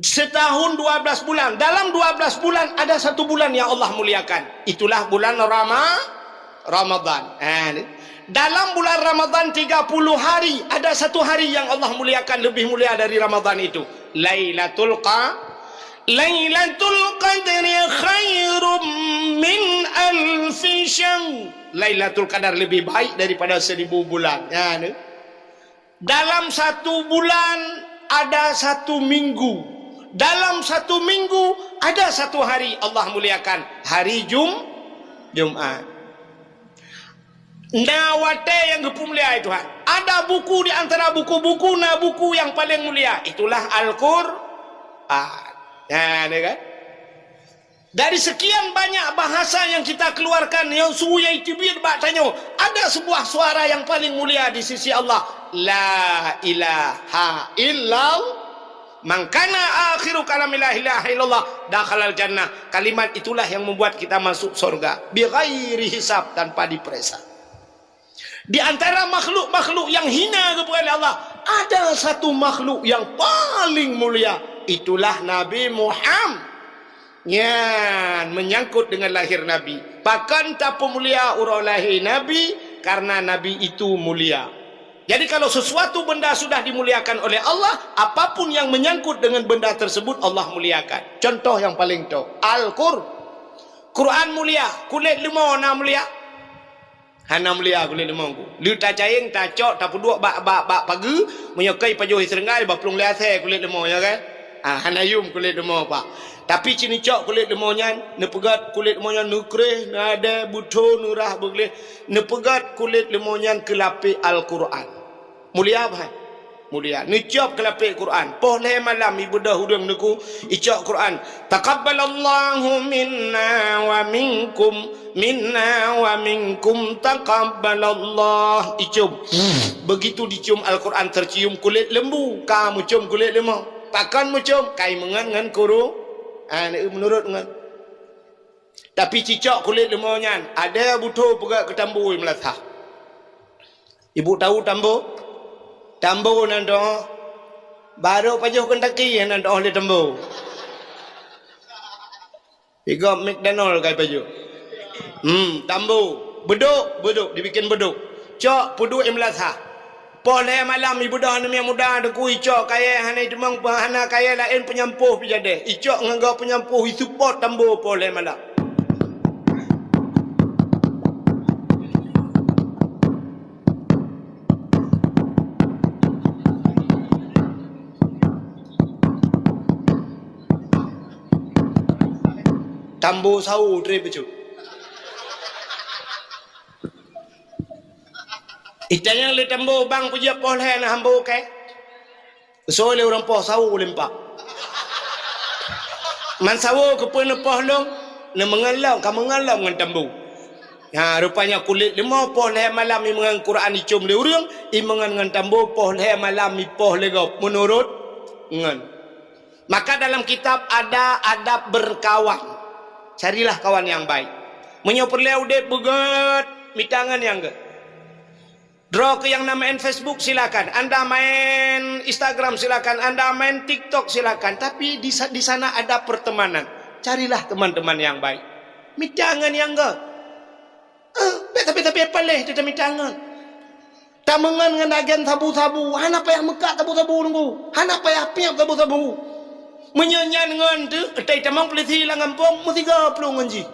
Setahun dua belas bulan. Dalam dua belas bulan ada satu bulan yang Allah muliakan. Itulah bulan Rama-, Ramadan. Ha, ni. Dalam bulan Ramadan tiga puluh hari, ada satu hari yang Allah muliakan lebih mulia dari Ramadan itu. Lailatul Qa-, Lailatul Qadri khairum min alfi syahr. Lailatul Qadar lebih baik daripada seribu bulan. Ya, ni. Dalam satu bulan ada satu minggu. Dalam satu minggu ada satu hari Allah muliakan. Hari Jum-, Jumat. Na watée nyang geupeumulia Tuhan. Ada buku di antara buku-buku, na buku yang paling mulia. Itulah Al-Qur'an. Ya, ni kan? Dari sekian banyak bahasa yang kita keluarkan, nyang su nyang teubiet bak tanyoe, ada sebuah suara yang paling mulia di sisi Allah. La ilaha illallah. "Man kana akhiru kalamihi la ilaha illallah dakhalal jannah." Kalimat itulah yang membuat kita masuk surga. Bighairi hisab, tanpa diperiksa. Di antara makhluk-makhluk yang hina kepada Allah, ada satu makhluk yang paling mulia. Itulah Nabi Muhammad. Nyan menyangkut dengan lahir Nabi. Pakon tapeumulia uroe lahé Nabi? Karena Nabi itu mulia. Jadi, kalau sesuatu benda sudah dimuliakan oleh Allah, apapun yang menyangkut dengan benda tersebut, Allah muliakan. Contoh yang paling toh, Al-Qur-, Quran mulia, kulét leumo na mulia? Hana mulia kulét leumo ku. Lheueh tacayeng, tacok, tapeuduek bak, bak, bak pageue, meunyoe keu ipajoh iseurenggai, bak plueng lé asèe kulét leumo nyan, kan? Ah, hana yum kulét leumo, Pak. Tapi ci neucok kulét leumo nyan, neupeugöt kulét leumo nyan, neukréh, neuadèe, beutho, neurah, beugleh, neupeugöt kulét leumo nyan keu lapék Al-Quran. Mulia bah? Mulia. Neucok keu lapék Quran. Poh lhèe malam ibeudôh ureueng neuku icok Quran. "Taqabbalallahu minna wa minkum, minna wa minkum taqabbalallah." Icom. Begitu dicium Al-Quran, tercium kulét lembu. Ka meucium kulét leumo. Pakon meucium? Kai meungon ngon kuru. Ah, meunurot ngon. Tapi cicok kulét leumo nyan, adèe beutho peugöt keu tambo i meulasah. Ibu tau tambo? Tambo nan doh. Barô pajoh Kentucky nan doh lé tambo. Pigop McDonald kai pajoh. Hmm, tambo. Beudôk, beudôk, dibikin beudôk. Cok, peuduek i meulasah. Poh lhèe malam ibeudôh aneuk muda teuku icok kayèe hana iteumong, hana kayèe laén peunyampôh pih jadèh. Icok ngon gob peunyampôh, iseupôt tambo poh lhèe malam. Tambo sawo trép bacut. Itanyong lé tambo, "Bang, peue jeuet poh lhèe na hambo kèe?" Soe lé ureueng poh sawo limpak. Man sawo keupeue neupoh lom, neumeungon lom, ka meungon lom ngon tambo. Ha, rupanya kulét leumo poh lhèe malam imeungon Quran icom lé ureueng, imeungon ngon tambo poh lhèe malam ipoh lé gob, meunurot ngon. Maka dalam kitab ada adab berkawan. Carilah kawan yang baik. Meunyoe peureulèe udép beugèt, mita ngon nyang gèt. Droe keu nyang na main Facebook, silakan. Anda main Instagram, silakan. Anda main TikTok, silakan. Tapi di sa-, di sana ada pertemanan. Carilah teman-teman yang baik. Mita ngon nyang gèt. Eh, bèk tapi-tapi paléh teuh tamita ngon. Tameungon ngon agen sabu-sabu, hana payah meukat sabu-sabu nunggu. Hana payah piep sabu-sabu. Meunyoe nyan ngon teuh, tai tamong polisi lam gampông, meusigoe plueng ngon jih.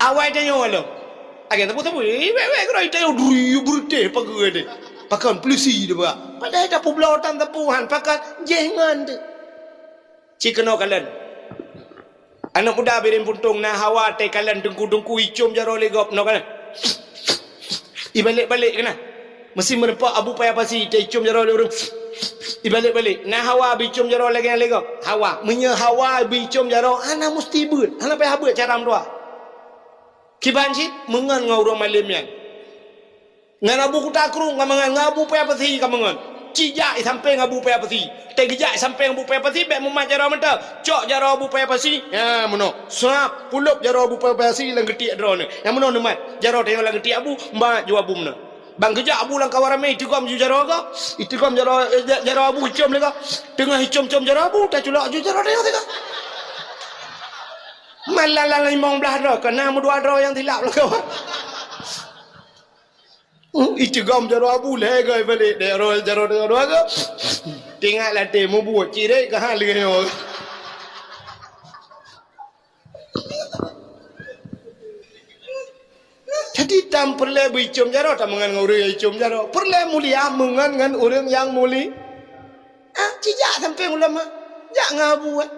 Awai tanyoe lom. Agen sabu-sabu, eh, wèk, wèk, keudroe tanyoe duri, beureutéh pageue deh. Pakon polisi deh, bak. Padahai tapeubloe tan sapu han, pakon jéh ngon teuh. Ci keunoe kalon. Aneuk muda Bireuen Puntông na hawa teukalon teungku-teungku icom jaroe lé gob, noe kana. Ibalek-balek kana. Meusi meureumpok Abu Paya Pasi teuicom jaroe lé ureueng. Ibalek-balek. Na hawa bicom jaroe lagèe lé gob. Hawa. Meunyoe hawa bicom jaroe, hana musti beuet. Hana payah beuet cara meudoa. Kiban cit meungon ngon ureueng malem nyan. Ngon Abu Kuta Krueng ka meungon, ngon Abu Paya Pasi ka meungon. Ci jak i sampéng Abu Paya Pasi. Teugeujak i sampéng Abu Paya Pasi, bèk mumat jaroe mantong. Cok jaroe Abu Paya Pasi, nyan meunoe. Sab, pulop jaroe Abu Paya Pasi lam geutiek droeneuh. Nyan meunoe neumat. Jaroe tanyoe lam geutiek Abu, mat ju Abu meunoe. Ban geujak Abu lam kawan ramè, itigom ju jaroe geuh. Itigom jaroe, eh, ja-, jaroe Abu icom lé geuh. Teungoh icom-com jaroe Abu, taculok ju jaroe tanyoe sigoe. Malah lam limong blaih droe, keu na meudua droe nyang silap lam kawan. Hmm, itigom jaroe Abu lhèe goe balek, jaroe, jaroe, jaroe, jaroe. Teuingat latèe mubuet cirek keu hal lagèe nyoe. Jadi, tan peureulèe beuicom jaroe, tameungon ngon ureueng nyang icom jaroe. Peureulèe mulia meungon ngon ureueng nyang muli-, ah, ci jak sampéng ulama. Jak ngon Abu, eh.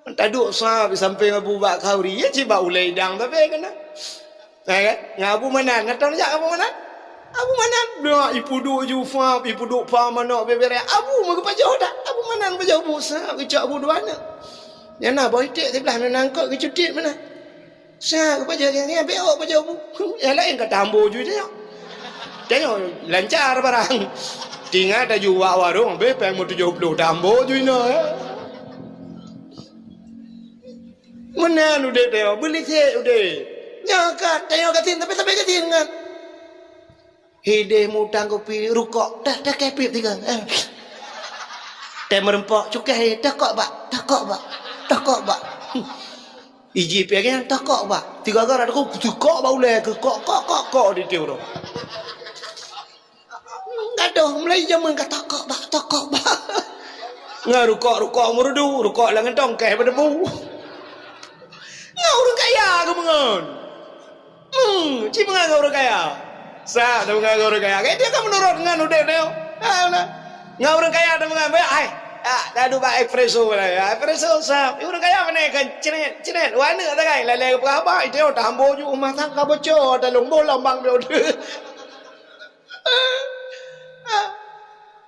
Taduek sa di sampéng Abu bak khanduri, ya, ci bak ulèe idang sabe kana. Eh, kan? Ngon Abu Manan, ngon tang jak Abu Manan. Abu Manan, dah ipeuduek ju fa, ipeuduek fa manok bebere. Abu meugeupajôh dak. Abu Manan pajôh bu sa, geucok Abu dua aneuk. Nyang na boh iték siblah, nyang na eungkôt geucutit meunan. Sa geupajôh, nyang, nyang beok pajôh Abu. Nyang laén ka tambo ju tanyoe. Tanyoe lancar barang. Tingat taju bak warong, habéh péng meutujoh ploh tambo ju inoe, eh. Meunan udép tanyoe, beulisek udép. Nyoe ka tanyoe gasien, tapi sabe gasien nyan. Hideh mutang kupi rukok, dah, dah kepit tiga. Eh. Teh meureumpok, cukai, dah kok bak, dah kok bak, dah kok bak. Iji piaga nyan, dah kok bak. Tiga gara aku, dah kok bak ulèe, ke kok, kok, kok, kok, di tiur. Gadoh, mulai jameun ka tokok bak, tokok bak. Ngon rukok-rukok meurudu, rukok lam gantong keh beudebu. Ngon ureueng kaya keumeungon. Hmm, ci meungon ngon ureueng kaya. Sa, ta meungon ngon ureueng kaya. Kayak dia kan menurut ngon udép dia. Ha, nah. Ngon ureueng kaya ta meungon, banyak ai. Ah, dah duba espresso lah ya. Espresso sa. Ureueng kaya mana kan cenet, cenet. Wah, aneuk tagai lalai ke peugah haba, itu dah ambo ju rumah tangga bocor, dah lomboh lambang dia.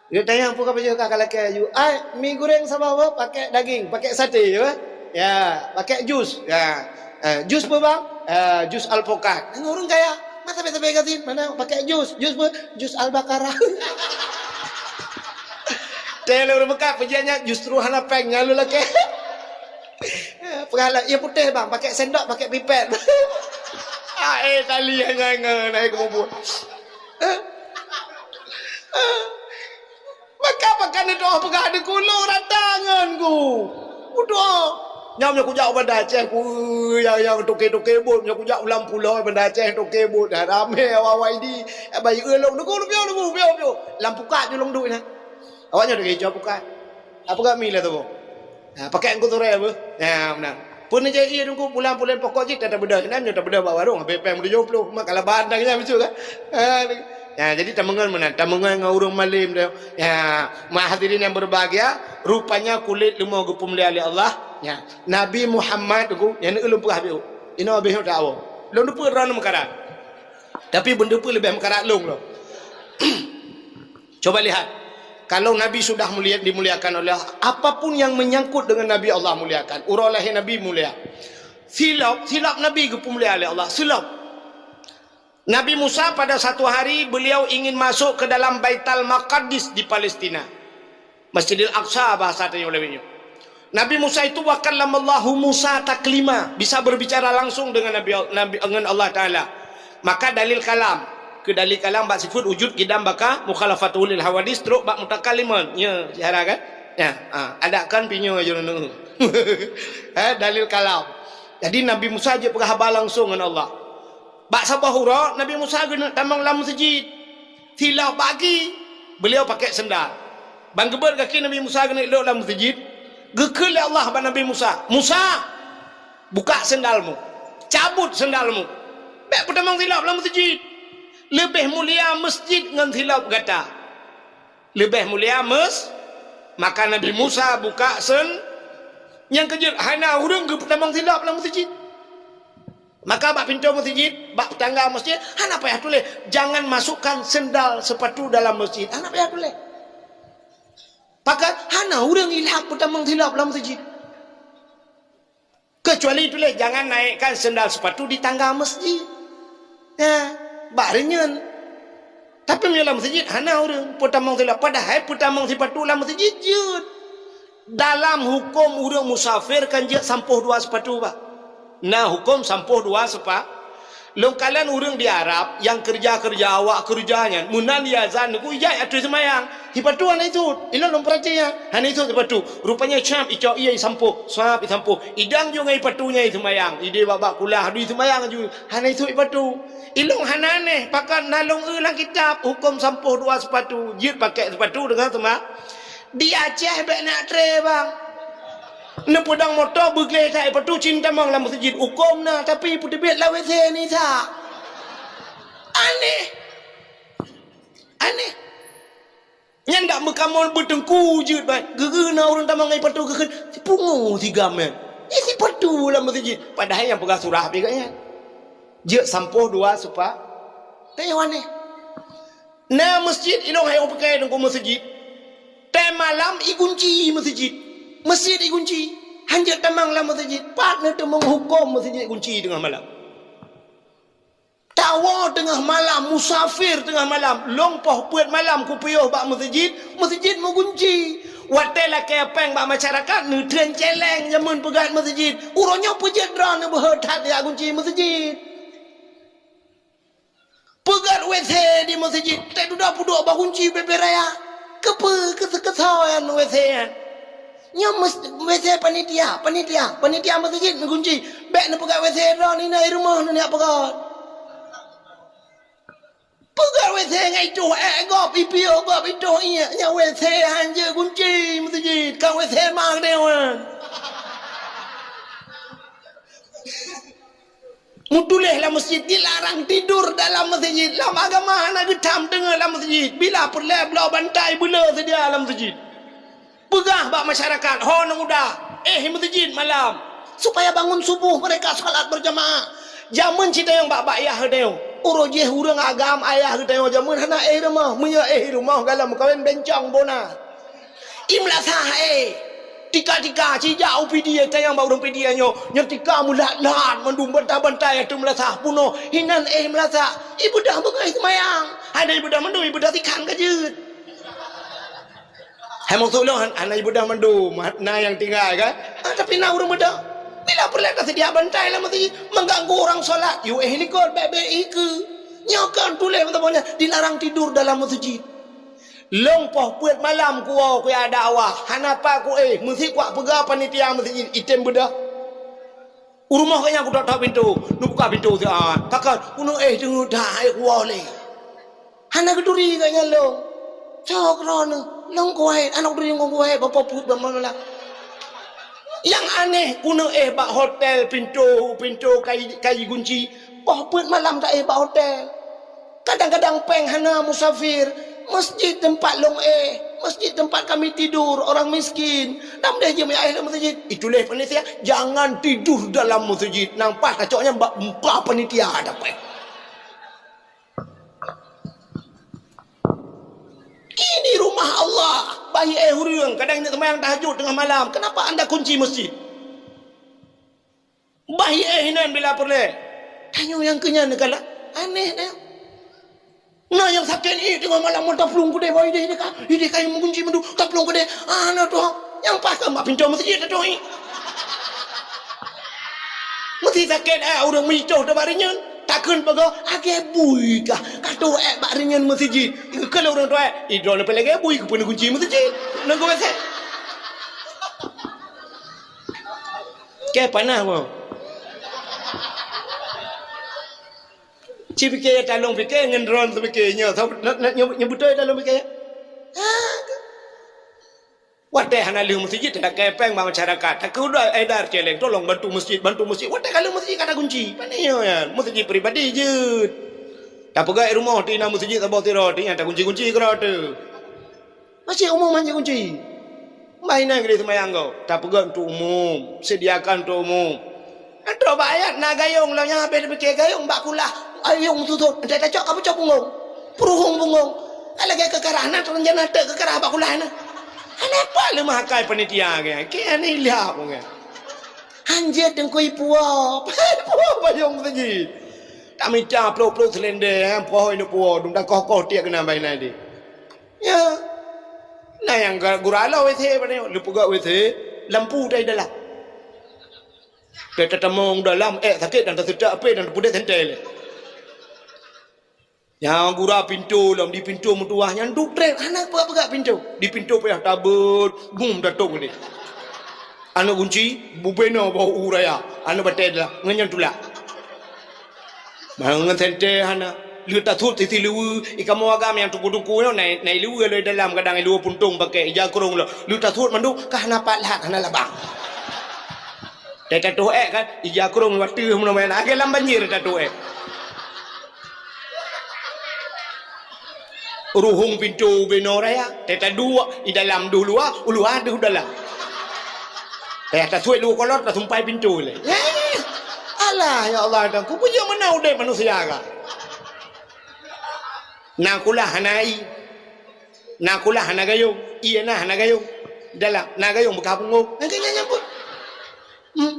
Dia tanya, "Apa kau baju kau kalau ke aju?" "Ai, mi goreng sama apa? Pakai daging, pakai sate, ya? Ya, pakai jus. Ya. Eh, jus apa, bang? Eh, jus alpukat." Ini orang kaya. Masa biasa-biasa sih? Mana pakai jus? Jus apa? Jus al-baqarah. Teh lé ureueng meukat, peujeuet nyan justru hana péng nyan lôn lakèe. Peugah lom, "Iya putéh, bang, pakai sendok, pakai pipet." Ah, eh, tali nyan ngon, ngon, naik ke bubur. Maka pakai neudoa peugah di kulo rata ngon ku. Kudoa. Nyang meunyoe kujak u Banda Aceh, ku, nyang, nyang toke-toke bot, meunyoe kujak u Lam Pulo Banda Aceh, toke bot, dah ramé awak-awak idi. Eh, bayi ulông, nunggu, nunggu, nunggu, nunggu, nunggu. Lam pukat je ulông duek nyan. Awak nyoe degé ijok bukai. Apa gak mi lé tu? Ha, pakai engku turai apa? Ya, benar. Pun aja iya tunggu bulan-bulan pokok jih tak bedah. Kenapa nyoe tak bedah bak warung? Habis peng tujuh puluh. Mak kalau bandang nya betul kan? Ha, ya, jadi tameungon meunan. Tameungon ngon ureueng malem tu. Ya, mak hadirin yang berbahagia, rupanya kulit leumo geupeumeulai oleh Allah. Ya, Nabi Muhammad tu, yang ulun peugah biu. Ino habis tak awak. Lôn dupeue ran meukarat. Tapi benda pun lebih meukarat lôn loh. Coba lihat, kalau Nabi sudah mulia, dimuliakan oleh Allah, apapun yang menyangkut dengan Nabi, Allah muliakan. Uroe lahir Nabi mulia. Silop, silop Nabi geupeumulia oleh Allah. Silop. Nabi Musa pada satu hari beliau ingin masuk ke dalam Baital Maqdis di Palestina. Masjidil Aqsa bahasa tanya ulama nyoe. Nabi Musa itu, wa kallamallahu Musa taklima, bisa berbicara langsung dengan Nabi, Nabi, dengan Allah Taala. Maka dalil kalam. Keu dalil kalam bak sifeut wujud, qidam, baqa, mukhalafatul lil hawadis, trok bak mutakalliman. Ya, cara kan? Ya, ha, adak kan pinyo aja neu. Eh, dalil kalam. Jadi Nabi Musa jeuet peugah haba langsung ngon Allah. Bak saboh uroe Nabi Musa geuneuk tamong lam meuseujid. Silop bagi, beliau pakai sendal. Ban geubeuet gaki Nabi Musa keuneuk lhok lam meuseujid, geukheun lé Allah bak Nabi Musa, "Musa, buka sendalmu. Cabut sendalmu. Bèk peutamong silop lam meuseujid. Leubeh mulia meuseujid ngon silop gata. Leubeh mulia meus-," maka Nabi Musa buka sen-, nyang keujeuet hana ureueng geupeutamong silop lam meuseujid. Maka bak pintoe meuseujid, bak tangga meuseujid, hana payah tuléh, "Jangan masukkan sendal sepatu dalam masjid." Hana payah tuléh. Pakat hana ureueng ilhak peutamong silop lam meuseujid. Kecuali tuléh, "Jangan naikkan sendal sepatu di tangga masjid." Ya, bak reunyeun. Tapi meunyoe lam meuseujid hana ureueng peutamong silop, padahai peutamong sipatu lam meuseujid jeuet. Dalam huköm ureueng musafir kan jeuet sampôh dua sipatu, bah. Na huköm sampôh dua sipa-, lôn kalon ureueng di Arab nyang keureuja-keureuja awak keureuja nyan, meunan iazan nyoe ijak ateueh seumayang. Sipatu hana isut. Ilôn lôn peurati nyan, hana isut sipatu. Rupanya cap icok ié isampôh, sap isampôh. Idang ju ngon sipatu nyan iseumayang. Idéh bak-bak kulah, di seumayang ju. Hana isut sipatu. Ilôn hana aneh, pakat na lôn eu lam kitab, huköm sampôh dua sipatu, jeuet pakai sipatu deungon seuma-, di Aceh bèk nak tré, bang. Neupeudong moto beugleh that sipatu cit tamong lam meuseujid, huköm na, tapi peuteubiet lam W C nisa. Aneh. Aneh. Nyan dak meukamoe beuteungku jeuet bai. Geu-geu na ureueng tamong ngon sipatu geukheun, "Sipungo sigam nyan. Nyan sipatu lam meuseujid." Padahai nyang peugah surah pih gobnyan. Jeuet sampôh dua sipa-, teuh aneh. Na meuseujid ilôn hayeu peukai teungku meuseujid. Teuh malam igunci meuseujid. Meuseujid igunci. Han jeuet tamong lam meuseujid. Pat neuteumong huköm meuseujid igunci teungoh malam. Tawoe teungoh malam, musafir teungoh malam, lôn poh peuet malam kupiôh bak meuseujid, meuseujid meugunci. Watée lakée péng bak masyarakat, neuteun céléng jameun peugét meuseujid. Uroe nyoe peujeuet droeneuh beuhe that jak gunci meuseujid. Peugét W C di meuseujid, teududoe peuduek bak gunci bée-bée raya. Keupeue keu-, keusoe nyan W C nyan? Nyoe mes-, W C panitia, panitia, panitia meuseujid meugunci. Bék neupeugét W C droeneuh inan i rumoh neujak peugét. Peugét W C ngon itoh ék gob, ipiôh gob itoh iék, nyan W C hanjeuet gunci meuseujid, ka W C ma geutanyoe nyan. Meutuléh lam meuseujid, dilarang tidur dalam meuseujid. Lam agama hana geutham deungoe lam meuseujid. Bila peureulée bloe bantai beuleu seudia lam meuseujid. Peugah bak masyarakat, ho aneuk muda, éh meuseujid malam, supaya bangun suboh mereka salat berjamaah. Jameun cit tanyoe bak, bak yah geutanyoe. Uroe jih ureuëng agam ayah geutanyoe jameun hana éh rumoh. Meunyoe éh rumoh galom meukawen bencong bona. I meulasah éh. Tika-tika, cijak u P D A tanyong bak ureuëng P D A nyoe. Nyan tika meulat-lat mandum bantai-bantai ateueh meulasah punoh. Hinan éh meulasah. Ibeudôh beungoh seumayang. Hana ibeudôh mandum, ibeudôh tikhan ka jeuet. Hai maksud lôn han-, hana ibeudôh mandum, na nyang tinggai kan? Ah, tapi na ureuëng beudôh. Bila peureulée taseudia bantai lam meuseujid, mengganggu orang salat, yue éh likot, bék-bék ikeue. Nyoe kan tuléh meutabah nyan, dilarang tidur dalam meuseujid. Lôn poh peuet malam kuwoe kuya dakwah, hana pat kuéh, meuseujid kuat peugah panitia meuseujid, item beudôh. U rumoh gobnyan kutok-tok pintoe, neubuka pintoe siat. Kakon, keuneuk éh teungeut that, éh kuwoe lé. Hana geuturi gobnyan lôn. Soe keudroe neuh? Lôn kuwai, aneuk turi lôn kuwai, bapak put bak malam. Nyang aneh, keuneuk éh bak hotel pintoe, pintoe kai, kai gunci. Poh peuet malam taéh bak hotel. Kadang-kadang péng hana musafir, masjid tempat lôn éh, masjid tempat kami tidur, orang miskin. Dam deh jeuem éh lam masjid. Ituléh panitia, "Jangan tidur dalam masjid." Nang paih tacok nyan bak muka panitia dapet. Ini rumah Allah. Bahi éh ureuëng, kadang neuk seumayang tahajud teungoh malam. Kenapa anda kunci masjid? Bah éh hinan bila peureulée. Tanyoe nyang keu nyan neukalon. Aneh na. Na nyang sakét éh teungoh malam taplueng keudeh bak idéh ka. Idéh ka meugunci mandum taplueng keudeh. Ana tuha. Nyang paih ka mak pintoe meuseujid tatoh éh. Meusti sakét éh ureuëng meuitoh teuh bak reunyeun. Takheun peugah agée bui kah. Ka toh ék bak reunyeun meuseujid. Keu lôn ureuëng tuha ék. Idroe leupah lagée bui keupeue neugunci meuseujid. Nunggu masa. Kée panah mo. Ci pike ya talong pike ngon droe pike nyo. Nyo beutôi talong pike. Watée hana lheueh meuseujid, takée péng bak masyarakat. Takeu udah edar celeng, tolong bantu masjid, bantu masjid. Watée ka lheueh meuseujid ka tagunci. Pane nyo nyan, meuseujid pribadi jeuet. Tapeugah rumoh ti na meuseujid saboh sidroe, ti nyan tagunci-gunci keudroe teuh. Masjid umum hana kunci. Bah inan keudeh seumayang gob, tapeugah untuk umum, sediakan untuk umum. Nyan trok bak ayat na gayong, lom nyan habéh tapike gayong bak kulah, ayong susot, entah tacok ka peucok punggong, peuruhong punggong. Ka lagée keukarah na, rencana teuk keukarah bak kulah na. Hana pat lé meuhakai panitia ke, ke aneh liak punggong. Hanjeuet teungku ipuwoe, ipuwoe bayong meuseujid. Tamita plok-plok seulendeh, eh, poh inok puwoe, dum dakoh-koh tiek keunan bah inan deh. Ya. Na nyang ga-, gura aloe W C pada nyoe, leupeugah W C, lampu tai dalam. Tai tatamong dalam, ék sakét dan taseutak apé dan peudeh sentée lé. Nyang gura pintoe lom, di pintoe meutuwah, nyang duek treb, hana peugah-peugah pintoe. Di pintoe payah tabeuet, bum, datong deh. Aneuk gunci, bubena bak u raya, aneuk batée dalam, ngon nyan tulak. Mangat sentée hana. Lheueh tasut sisi liweue, i kamoe agam nyang tuku-tuku nyoe na, na i liweue lom i dalam, kadang i liweue puntông pakè, ija krông lom. Lheueh tasut mandum ka hana pat lhat, hana labang. Tatoh ék kan, ija krông watèe meunan, lagèe lam banjir tatoh ék. Ruhông pintoe bubena raya, teuh taduek i dalam deuh luwa, u luwa deuh dalam. Teuh tasuet luweue kolot, tasumpai pintoe lé. Eh, alah, ya Allah, dan kupeujeuet meunan udép manusia ka. Na kulah hana ie. Na kulah hana gayông. Ie na hana gayông. Dalam na gayông beukah punggông. Nyan keuh nyan nyan pun. Hmm.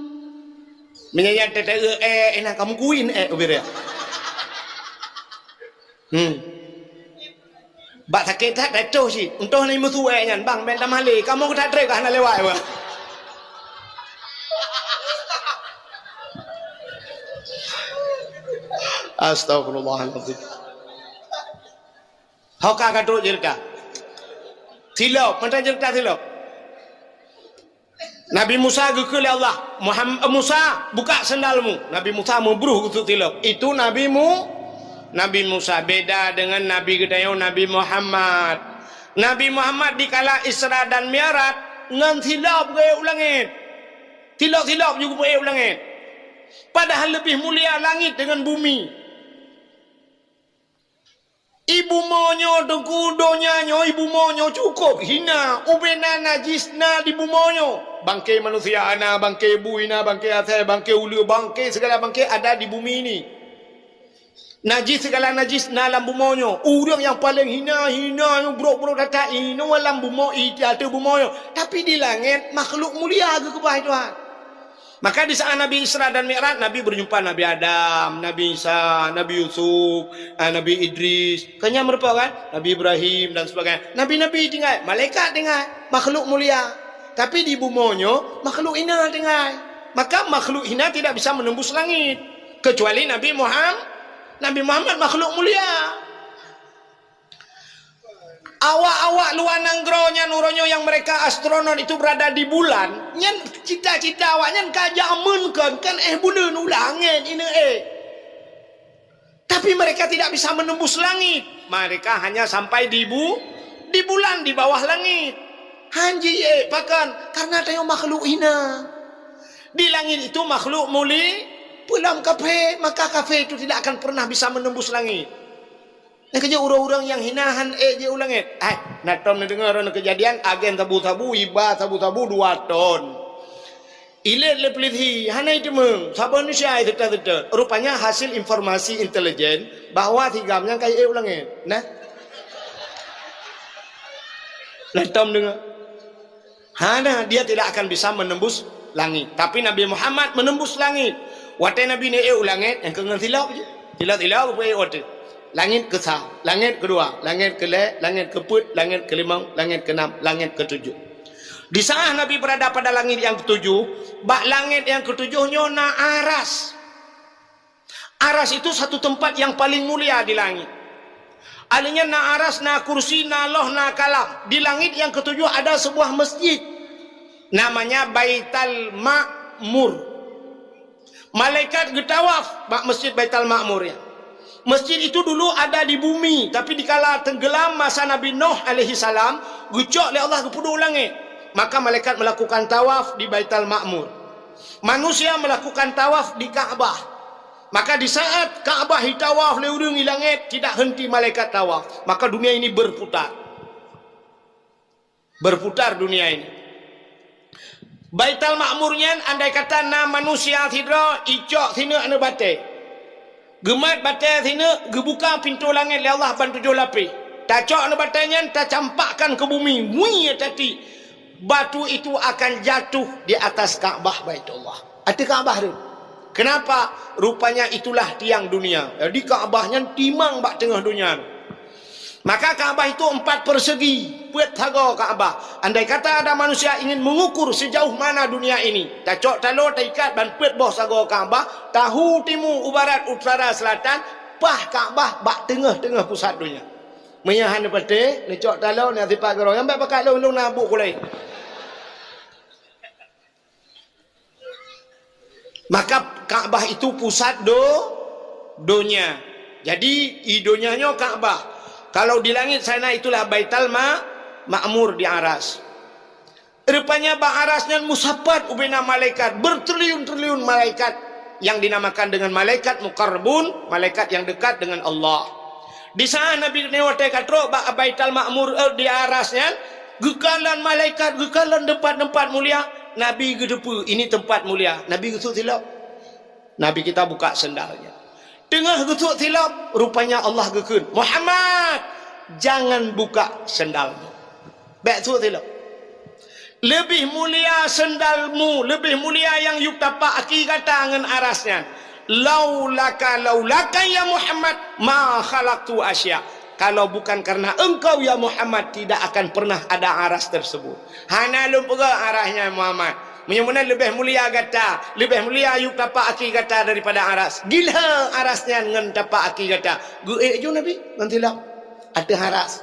Meunyoe nyan teuh, teuh, eh, eh, na kamu kuin, eh, ubé dia. Hmm. Bak sakét that, that toh cit. Untôh na meusu èk nyan, "Bang, bèk tamah lé. Kamoe keu that trép ka hana lewat, Bang." Astagfirullahalazim. Ho ka, ka trok ceurita. Silop, mantong ceurita silop. Nabi Musa geukheun lé Allah, "Muham-, eh, Musa, buka sendalmu." Nabi Musa meubroh geusut silop. Itu Nabi Mu-, Nabi Musa beda dengan Nabi geutanyoe, Nabi Muhammad. Nabi Muhammad dikala Isra dan Mi'raj ngon silop geuék u langét. Silop-silop ju geupeuék u langét. Padahal leubeh mulia langét dengan bumi. I bumoe nyoe, Teungku, donya nyoe, i bumoe nyoe cukôp hina. Ubena najis na di bumoe nyoe. Bangke manusia na, bangke bui na, bangke asèe, bangke uleue, bangke segala bangke ada di bumi ini. Najis segala najis na lam bumoe nyoe. Ureueng nyang paleng hina, hina nyoe, brok-brok that-that, inoe lam bumoe, i ateueh bumoe nyoe. Tapi di langét, makhluk mulia geukeubah Tuhan. Maka di saat Nabi Isra dan Mi'raj, Nabi berjumpa Nabi Adam, Nabi Isa, Nabi Yusuf, ah, Nabi Idris. Kan nyan meureumpok kan? Nabi Ibrahim dan sebagainya. Nabi-nabi tinggai, malaikat tinggai, makhluk mulia. Tapi di bumoe nyoe, makhluk hina tinggai. Maka makhluk hina tidak bisa menembus langit. Kecuali Nabi Muham-, Nabi Muhammad makhluk mulia. Awak-awak luwa nanggroe nyan, uroe nyoe nyang mereka astronot itu berada di bulan, nyan cita-cita awak nyan ka jameunkeun, kan éh buleuen u langét ineuk éh. Tapi mereka tidak bisa menembus langit. Mereka hanya sampai di bu-, di bulan, di bawah langit. Han ji ék, pakon? Karena tanyoe makhluk hina. Di langit itu makhluk muli-, peue lom kafé, maka kafé itu tidak akan pernah bisa menembus langit. Nyang keujeuet ureueng-ureueng nyang hina han ék jeuet u langét. Hai, na tom neudeungoe droeneuh keujadian agen sabu-sabu, iba sabu-sabu dua ton. Ilét lé peulisi, hana iteumeung, saboh manusia seutôt-seutôt. Rupanya hasil informasi intelijen bahwa si GAM nyan ka ék u langét. Nah. Na tom deungoe. Hana, dia tidak akan bisa menembus langit. Tapi Nabi Muhammad menembus langit. Watée Nabi neuék u langét, nyang keu ngon silop je. Silop-silop geupeuék watée. Langét keusa, langét keudua, langét keulhée, langét keupeuet, langét keulimong, langét keunam, langét keutujoh. Di saat Nabi berada pada langit yang ketujuh, bak langét nyang ketujoh nyoe na aras. Aras itu satu tempat yang paling mulia di langit. Aleuh nyan na aras, na kursi, na loh, na kalam. Di langit yang ketujuh ada sebuah masjid. Namanya Baital Ma'mur. Malaikat geutawaf bak Masjid Baital Ma'mur nyan. Masjid itu dulu ada di bumi, tapi dikala tenggelam masa Nabi Nuh alaihi salam, geucok lé Allah geupeuduek u langét. Maka malaikat melakukan tawaf di Baital Ma'mur. Manusia melakukan tawaf di Ka'bah. Maka di saat Ka'bah itawaf lé ureuëng i langét, tidak henti malaikat tawaf. Maka dunia ini berputar. Berputar dunia ini. Baital Ma'mur nyan andai kata na manusia sidroe icok sineuk aneuëk batée. Geumat batée sineuk, geubuka pintoe langét lé Allah ban tujoh lapéh. Tacok aneuëk batée nyan, tacampakkan keu bumi, wui tati. Batu itu akan jatuh di atas Ka'bah Baitullah. Ateueh Ka'bah tu. Kenapa? Rupanya itulah tiang dunia. Jadi Ka'bah nyan timang bak teungoh dunia tu. Maka Ka'bah itu empat persegi, peuet sagoe Ka'bah. Andai kata ada manusia ingin mengukur sejauh mana dunia ini, tacok taloe taikat ban peuet boh sagoe Ka'bah, tahu timu u barat, utara, selatan, paih Ka'bah bak teungoh-teungoh pusat dunia. Meunyo hana patéh, neucok taloe, na sipat keudroe, nyang bèk pakat lôn, lôn na buet kulai. Maka Ka'bah itu pusat do-, donya. Jadi, i donya nyoe Ka'bah. Kalau di langit sana itulah Baital Ma-, Ma'mur di aras. Rupanya bak aras nyan musapat ubena malaikat, bertriliun-triliun malaikat yang dinamakan dengan malaikat muqarrabun, malaikat yang dekat dengan Allah. Di saat Nabi nyoe watée ka trok bak Baital Ma'mur, eh, di aras nyan, geukalon malaikat, geukalon tempat-tempat mulia, Nabi geuteupeue, ini tempat mulia. Nabi geusut silop. Nabi kita buka sendalnya. Teungoh geusut silop, rupanya Allah geukheun, "Muhammad, jangan buka sendalmu." Bèk sut silop. Leubeh mulia sendalmu, leubeh mulia nyang yub tapak aki gata ngon aras nyan. "Laulaka, laulaka ya Muhammad, ma khalaqtu asya." Kalau bukan karena engkau ya Muhammad, tidak akan pernah ada aras tersebut. Hana lôn peugah aras nyan Muhammad. Meunyoe meunan leubeh mulia gata, leubeh mulia yub tapak aki gata daripada aras. Gila aras nyan ngon tapak aki gata. Geuék ju Nabi ngon silop ateueh aras.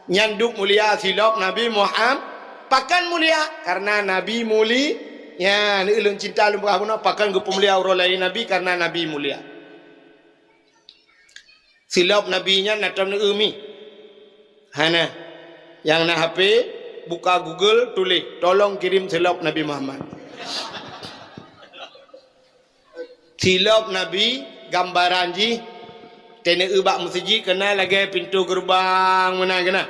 Nyan duek mulia silop Nabi Muham-, pakon mulia? Karena Nabi muli-, ya, ulôn cinta lôn peugah bunoe, pakon geupeumulia uroe lahé Nabi? Karena Nabi mulia. Silop Nabi nyan na tom neueu mi? Hana. Nyang na H P, buka Google, tuléh, "Tolong kirim silop Nabi Muhammad." Silop Nabi, gambaran jih, teuneuk bak meuseujid keunan lagèe pintoe geureubang meunan keunan.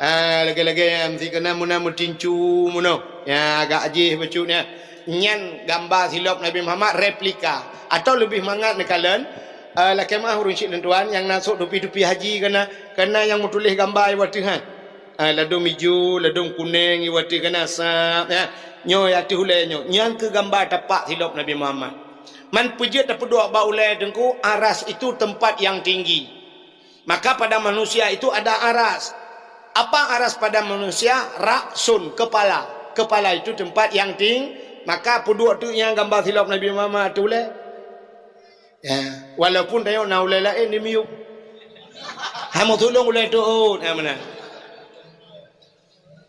Ah, lagèe-lagèe nyan, meuseujid keunan meunan meutincu meunoe. Ya, agak jih bacut nyan. Nyan gamba silop Nabi Muhammad replika. Atau leubeh mangat neukalon, eh, lakèe meu'ah ureueng syik lôn tuan nyang na sôk tupi-tupi haji keunan, keunan nyang meutuléh gamba i watèe nyan. Ah, ladôm ijo, ladôm kunèng, i watèe keunan sab, ya. Nyoe ateueh ulèe nyoe. Nyan keuh gamba tapak silop Nabi Muhammad. Man peue jeuet tapeuduek bak ulèe Teungku, aras itu tempat yang tinggi. Maka pada manusia itu ada aras. Apa aras pada manusia? Ra'sun, kepala. Kepala itu tempat yang ting-, maka peuduek teuk nyan gamba silop Nabi Muhammad ateueh ulèe. Ya, walaupun tanyoe na ulèe laén di miyueb. Hana meusulông ulèe teuôt, ha, meunan.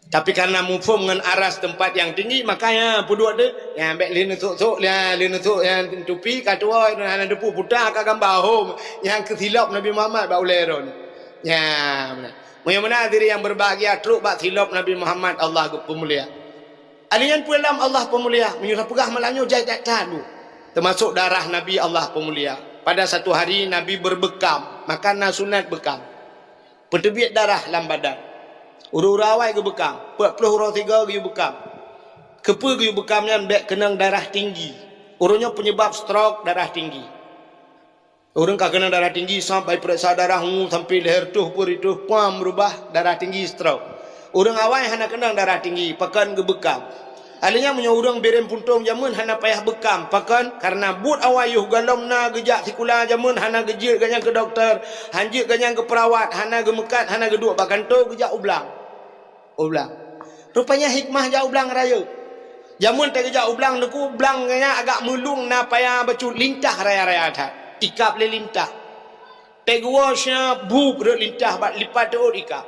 Tapi karena muphom ngon aras tempat yang tinggi, makanya peuduek tu, ya, bèk lheuh neusok-sok, ya, lheuh neusok, ya, tupi ka tuwoe, hana teupeu puta ka gamba hom, nyang keusilop Nabi Muhammad bak ulèe droeneuh. Ya, meunan. Meunyoe meunan hadirin yang berbahagia, trok bak silop Nabi Muhammad Allah geupeumulia. Alèh nyan peue lom Allah peumulia, meunyoe tapeugah malam nyoe jai that-that bu. Teumasok darah Nabi Allah peumulia. Pada satu hari Nabi berbekam, maka na sunat bekam. Peuteubiet darah lam badan. Ureueng-ureueng awai geubeukam, peuet ploh uroe sigoe geuyue beukam. Keupeue geuyue beukam nyan? Bèk keunong darah tinggi. Ureueng nyoe penyebab stroke, darah tinggi. Ureueng ka keunong darah tinggi sampai peuriksa darah, hu, sampai lhèe reutôh, peuet reutôh, pam, reubah, darah tinggi, stroke. Ureueng awai hana keunong darah tinggi, pakon geubeukam. Alèh nyan meunyoe ureueng Bireuen Puntông jameun hana payah beukam, pakon? Karena buet awai yoh gohlom na geujak sikula jameun hana geujeuet gobnyan keu dokto, han jeuet gobnyan keu peurawat, hana geumeukat, hana geuduek bak kantô, geujak u blang. U blang. Rupanya hikmah jak u blang rayeuk. Jameun teuh geujak u blang Teungku, blang nyan agak meulung na paya bacut, lintah raya-raya that. Ikab lé lintah. Teuh geuwoe syab, bup rhot lintah bak lipat teuôt ikab.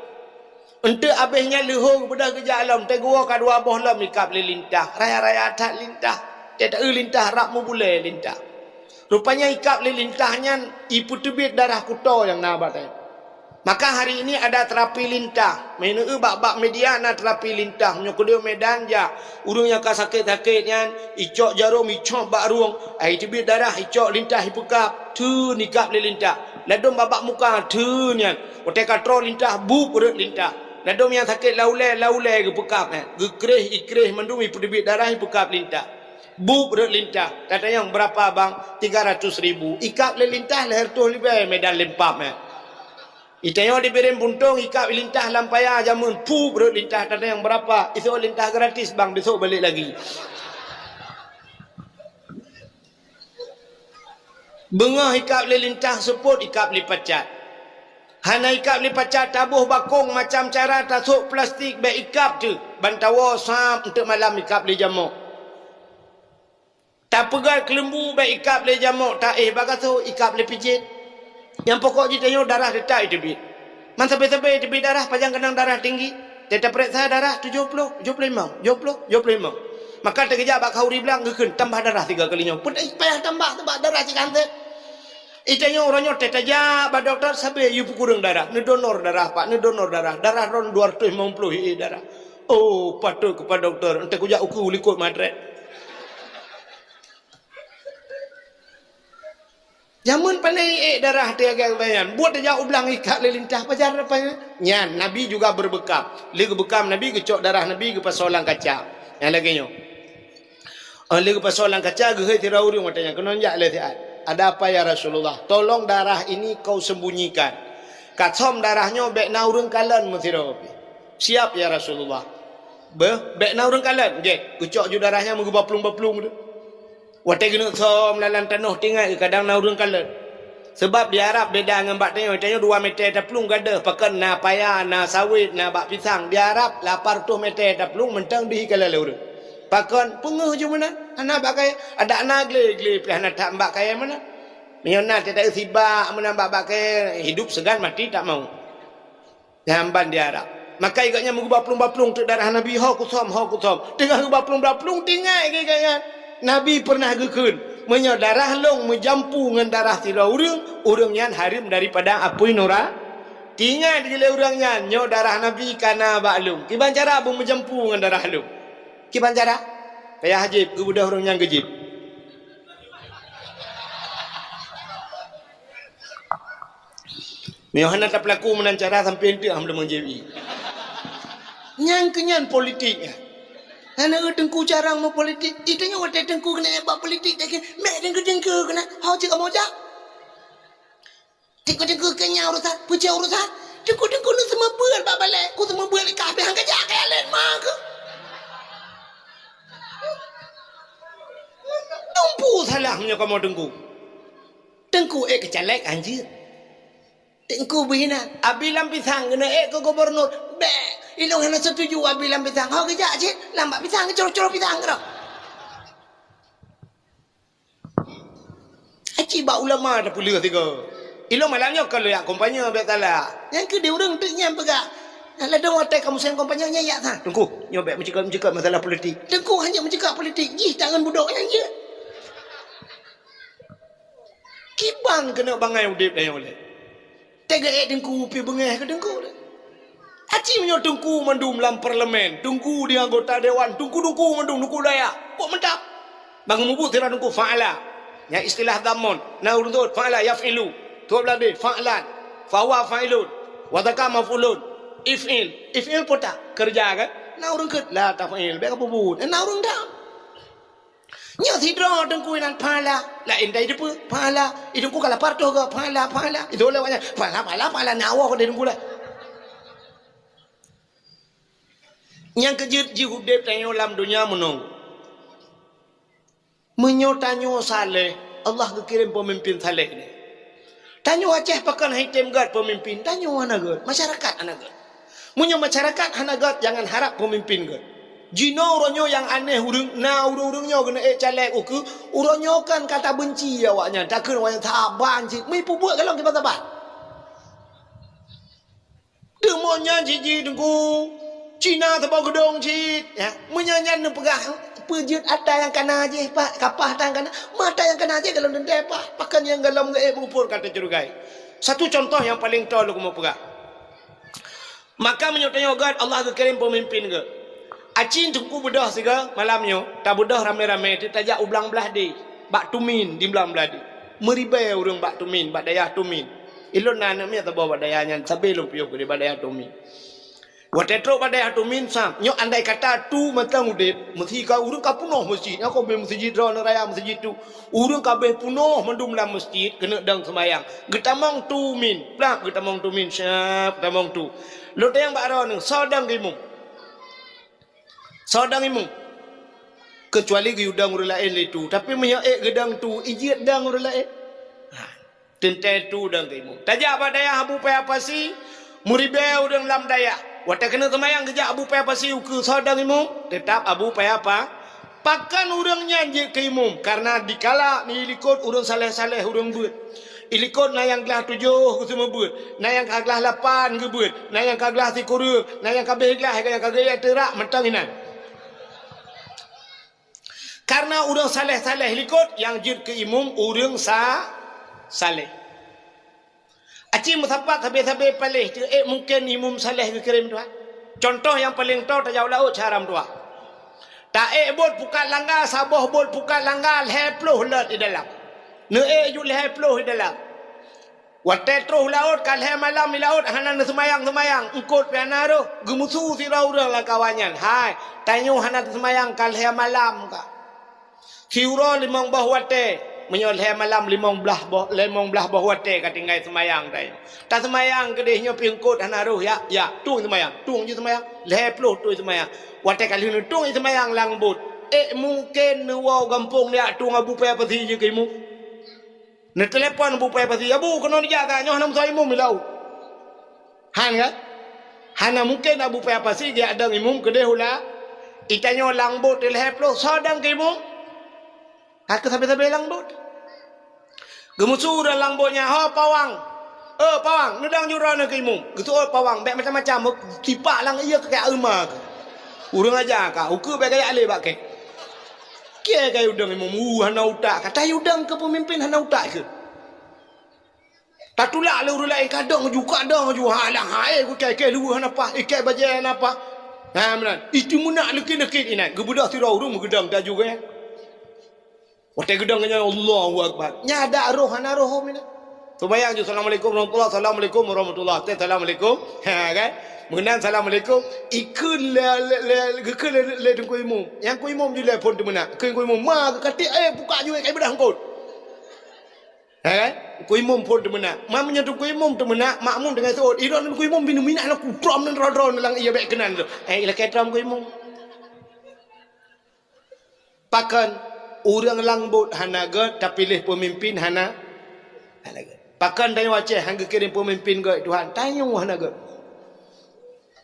Eunteuk abéh nyan leuhô geubeudôh geujak lom, teuh geuwoe ka dua boh lom ikab lé lintah. Raya-raya that lintah. Teuh taeu lintah rab meubulée lintah. Rupanya ikab lé lintah nyan ipeuteubiet darah kuto nyang na bak tanyoe. Maka hari ini ada terapi lintah. Meunyoe bak-bak media na terapi lintah. Meunyoe keudéh Medan jak, ureueng nyang ka sakét-sakét nyan, icok jarôm, icok bak rueng, ai teubiet darah, icok lintah ipeukab, theun ikab lé lintah. Ladôm bak-bak muka, theun nyan. Watée ka troe lintah, bup rhot lintah. Ladôm nyang sakét lam ulée, lam ulée geupeukab nyan. Geukréh, ikréh mandum ipeuteubiet darah, ipeukab lintah. Bup rhot lintah. Tatanyong, "Berapa, Bang?" "Tiga ratus ribu." Ikab lé lintah lhèe reutôh ribèe Medan Lempap nyan. Itanyong di Bireuen Puntông, ikab lintah lam paya jameun, pup rhot lintah, tatanyong, "Berapa?" "Isok lintah gratis, Bang, besok balik lagi." Beungoh ikab lé lintah, seupôt ikab lé pacat. Hana ikab lé pacat, taboh bakong macam cara, tasok plastik, bèk ikab teuk, ban tawoe sab, eunteuk malam ikab lé jamok. Tapeugét keuleumbu, bèk ikab lé jamok, taéh bagasoe, ikab lé pijet. Nyang pokok jih tanyoe darah teutap iteubiet. Man sabe-sabe iteubiet darah, pajan keunong darah tinggi. Teuh tapeuriksa darah tujoh ploh, tujoh ploh limong, tujoh ploh, tujoh ploh limong. Maka teuh geujak bak khanduri blang geukheun tambah darah tiga kali nyoe. Peue payah tambah, sabab darah cit ka han sép. Itanyoe uroe nyoe teuh tajak bak dokto sabe yue peukureueng darah, neudonor darah, Pak, neudonor darah. Darah droen dua ratus limong ploh ié darah. Oh, patôt keu Pak Dokto, eunteuk kujak ukeue u likot matrek. Jameun pandai ék darah teuh agak bayan. Buet tajak u blang ikab lé lintah pajar apa nyan? Nyan, Nabi juga berbekam. Lé geubeukam Nabi, geucok darah Nabi, geupasoe lam kaca. Nyang lagée nyoe. Oh, lé geupasoe lam kaca, geuhôi sidroe ureueng watée nyan, keunoe jak lé siat. "Ada apa ya Rasulullah?" "Tolong darah ini kau sembunyikan. Kasöm darah nyoe bèk na ureueng kalon meusidroe pih." "Siap ya Rasulullah." "Beuh, bèk na ureueng kalon?" "Gét." Geucok ju darah nyan meugeubaplueng-baplueng tu. Watée geuneuk som lalan tanoh tinggai, kadang na ureuëng kalon. Sabab di Arab beda ngon bak tanyoe, tanyoe dua meter taplueng gadôh, pakon na paya, na sawét, na bak pisang. Di Arab lapan reutôh meter taplueng mantong deuh ikalon lé ureuëng. Pakon peungeuh ju meunan, hana bak kayée, adak na glé-glé pih hana that bak kayée meunan. Meunyoe na teuta sibak meunan bak-bak kayée, hidup seugan mati tak mau. Nyan ban di Arab. Maka gobnyan meuguba plueng-ba plueng teuk darah Nabi, "Ho kusom, ho kusom." Teungoh geuba plueng-ba plueng, teuingat lé gobnyan, Nabi pernah geukheun, "Meunyoe darah lôn meujampu ngon darah sidroe ureuëng, ureuëng nyan hareuem daripada apui nura-." Teuingat lé ureuëng nyan, "Nyoe darah Nabi ka na bak lôn. Kiban cara beumeujampu ngon darah lôn?" Kiban cara? Payah jieb, geubeudôh ureuëng nyan geujieb. Meunyoe hana tapeulaku meunan cara, sampoe teuk ham leumoh jieb ié. Nyang keunyan politik nyan. Hana eu teungku carang meupolitik. Ih, tanyoe watée teungku keuneuk bak politik, dak keuh, mek teungku-teungku keunan. Ho cit kamoe jak. Teungku-teungku keunyang urusan, peucaya urusan. Teungku-teungku nu seumeubeuet bak balée, ku seumeubeuet ikat habéh, han kajak kaya laén ma keuh. Dumpu salah meunyoe kamoe teungku. Teungku ék keu caleg, anjir. Teungku beuhinan, Abi Lam Pisang keuneuk ék keu gubernur. Bék, ilôn hana setuju Abi Lam Pisang. Ho geujak cit, lam bak pisang geucroh-croh pisang keudroe. Aci bak ulama tapeuleueh sigoe. Ilôn malam nyoe kon lôn jak kampanye bék salah. Nyang keu di ureuëng teuk nyan peugah. Nah, ladôm watée ka musém kampanye nyan jak that. Teungku, nyoe bék meucakap-meucakap masalah politik. Teungku hana meucakap politik, jih tangan budok nyan jeuet. Kiban keuneuk bangai udeb tanyoe lé. Teuga ék teungku pih beungéh keu teungku lé. Aci meunyoe teungku mandum lam parlemen, teungku di anggota dewan, teungku-teungku mandum teungku dayah. Kok mantap? Bangon mubuet sira teungku fa'ala. Nyang istilah dhamon, na ureuëng thot fa'ala yaf'ilu. Thot blah deh fa'lan. Fahuwa fa'ilun. Wa dzaka maf'ulun. If'il. If'il peue ta? Keureuja kan? Na ureuëng kheun la taf'il, bék kapeubuet. Na ureuëng dam. Nyoe sidroe teungku inan pahala. Laén dai deue pahala. Itu ku kala partoh ga pahala, pahala. Itu lewatnya pahala, pahala, pahala nyawa ko di teungku lah. Nyang keujeuet jih udeb tanyoe lam donya meunong. Meunyoe tanyoe saleh, Allah geukirém peumimpin saleh nyoe. Tanyoe Aceh pakon han item gét peumimpin, tanyoe hana gét, masyarakat hana gét. Meunyoe masyarakat hana gét, jangan harap peumimpin gét. Jinoe uroe nyoe nyang aneh ureuëng, na ureuëng-ureuëng nyoe geuneuk ék caleg ukeue, uroe nyoe kan ka tabeunci awaknyan, takheun awaknyan saban cit, meuipubuet galom kiban-saban. Deungon nyan cit jih teungku, Cina saboh geudong cit, ya. Meunyoe nyan neupeugah, peujeuet atra nyang kana jih, Pak, kapah atra nyang kana, ma atra nyang kana jih galom teuntée, Pak. Pakon nyang galom geuék meupot ka teucurigai. Satu contoh nyang paleng toe lôn keumeung peugah. Maka meunyoe tanyoe gét, Allah geukirém peumimpin gét. Aci teungku beudôh sigoe malam nyoe, tabeudôh ramé-ramé teuh tajak u Blang Blahdeh, bak Tumin di Blang Blahdeh. Meuribée ureuëng bak Tumin, bak dayah Tumin. Ilôn na aneuk miet saboh bak dayah nyan, sabe lôn piôh keudeh bak dayah Tumin. Watée trok bak dayah Tumin, sam, nyoe andai kata tu mantong udeb, meusi ka ureuëng ka peunoh meuseujid, nyoe ka ubé meuseujid droeneuh raya meuseujid tu. Ureuëng ka béh peunoh mandum lam meuseujid keuneuk dong seumayang. Geutamong Tumin, plak geutamong Tumin, siap geutamong tu. Lôn tanyong bak droeneuh, soe dong keu imum? Soe dong imum? Keucuali geuyue dong ureuëng laén lé tu. Tapi meunyoe ék geudong tu, ijeuet dong ureuëng laén. Ha, teuntée tu dong keu imum. Tajak bak dayah Abu Paya Pasi, meuribée ureuëng lam dayah. Watée keuneuk seumayang geujak Abu Paya Pasi ukeue, soe dong imum? Teutap Abu Paya Pa-, Pakon ureuëng nyan jeuet keu imum? Kareuna dikala di likot ureuëng saleh-saleh ureuëng beuet. Di likot na nyang glah tujoh geuseumeubeuet, na nyang ka glah lapan geubeuet, na nyang ka glah sikureueng, na nyang ka béh glah, nyang ka geuyue teurak mantong inan. Kareuna ureuëng saleh-saleh likot nyang jeuet keu imum ureuëng sa-, saleh. Aci meusapat sabe-sabe paléh teuék mungken imum saleh geukirém tuha. Contoh nyang paleng toe tajak u laôt cara meutuha. Taék bot pukat langga, saboh bot pukat langga lhée ploh lôt di dalam. Neuék jeuet lhée ploh di dalam. Watée troh laôt ka lhée malam di laôt hana neuseumayang-seumayang, eungkot pih hana rhoh, geumeusu sidroe ureuëng lam kawan nyan, "Hai, tanyoe hana teuseumayang ka lhée malam ka." Siuroe limong boh watée, meunyoe lhée malam limong blaih boh, limong blaih boh watée ka tinggai seumayang tanyoe. Taseumayang keudeh nyoe pih eungkot hana rhoh, ya, ya, tueng seumayang, tueng jih seumayang, lhée ploh tueng seumayang. Watée ka lheueh neutueng jih seumayang lam bot, Eh, mungken neuwoe gampông nibak tueng Abu Paya Pasi jih keu imum. Neutelepon Abu Paya Pasi, "Abu, keunoe neujak, tanyoe hana meusoe imum di laôt." Han kan? Hana mungken Abu Paya Pasi geujak dong imum keudeh ula. Itanyoe lam bot lhèe plôh, soe dong keu imum? Ka keu sabe-sabe lam bot. Geumeusu ureueng lam bot nyan, "Ho pawang! Eh, pawang, neudong ju droeneuh keu imum." Geuseuôt pawang, bèk macam-macam, tipak lam ié keu kajak euma keuh. Ureueng aja ka, ukeue bèk kajak lé bak kèe. Kié ka yue dong imum, uh, hana utak. Ka tayue dong keu peumimpén hana utak keuh. Tatulak lé ureueng laén, "Kadong ju, kadong ju, ha, alang, ha, eh, kèe, kèe luweue hana paih, eh, kèe bajèe hana paih." Ha, meunan. Itu meunan leukit-leukit inan. Geubeudôh sidroe ureueng meugeudong taju geuh. Watèe geudong nyan, "Allahu Akbar." Nyan ada roh, hana roh meunan. Seumayang ju, "Assalamualaikum warahmatullah, assalamualaikum warahmatullah." Teuh, "Assalamualaikum." Ha, kan? Meunan, "Assalamualaikum." Ikheun lé, lé, lé, geukheun lé, lé teungku imum. Nyang teungku imum ju lé phôn teumeunak. Kheun teungku imum, "Ma, geukatik, eh, buka ju, eh, ka ibeudah eungkôt." Ha, kan? Teungku imum phôn teumeunak. Ma meunyoe teungku imum teumeunak, makmum teungoh seuôt. Idong teungku imum binoe minah na kutrom nan droe-droe lam ié bèk keunan tu. Eh, ilakèe trom teungku imum. Pakon ureueng lam bot hana gèt, tapiléh peumimpén hana, hana gèt. Pakon tanyoe Aceh han geukirém peumimpén gèt Tuhan, tanyoe hana gèt.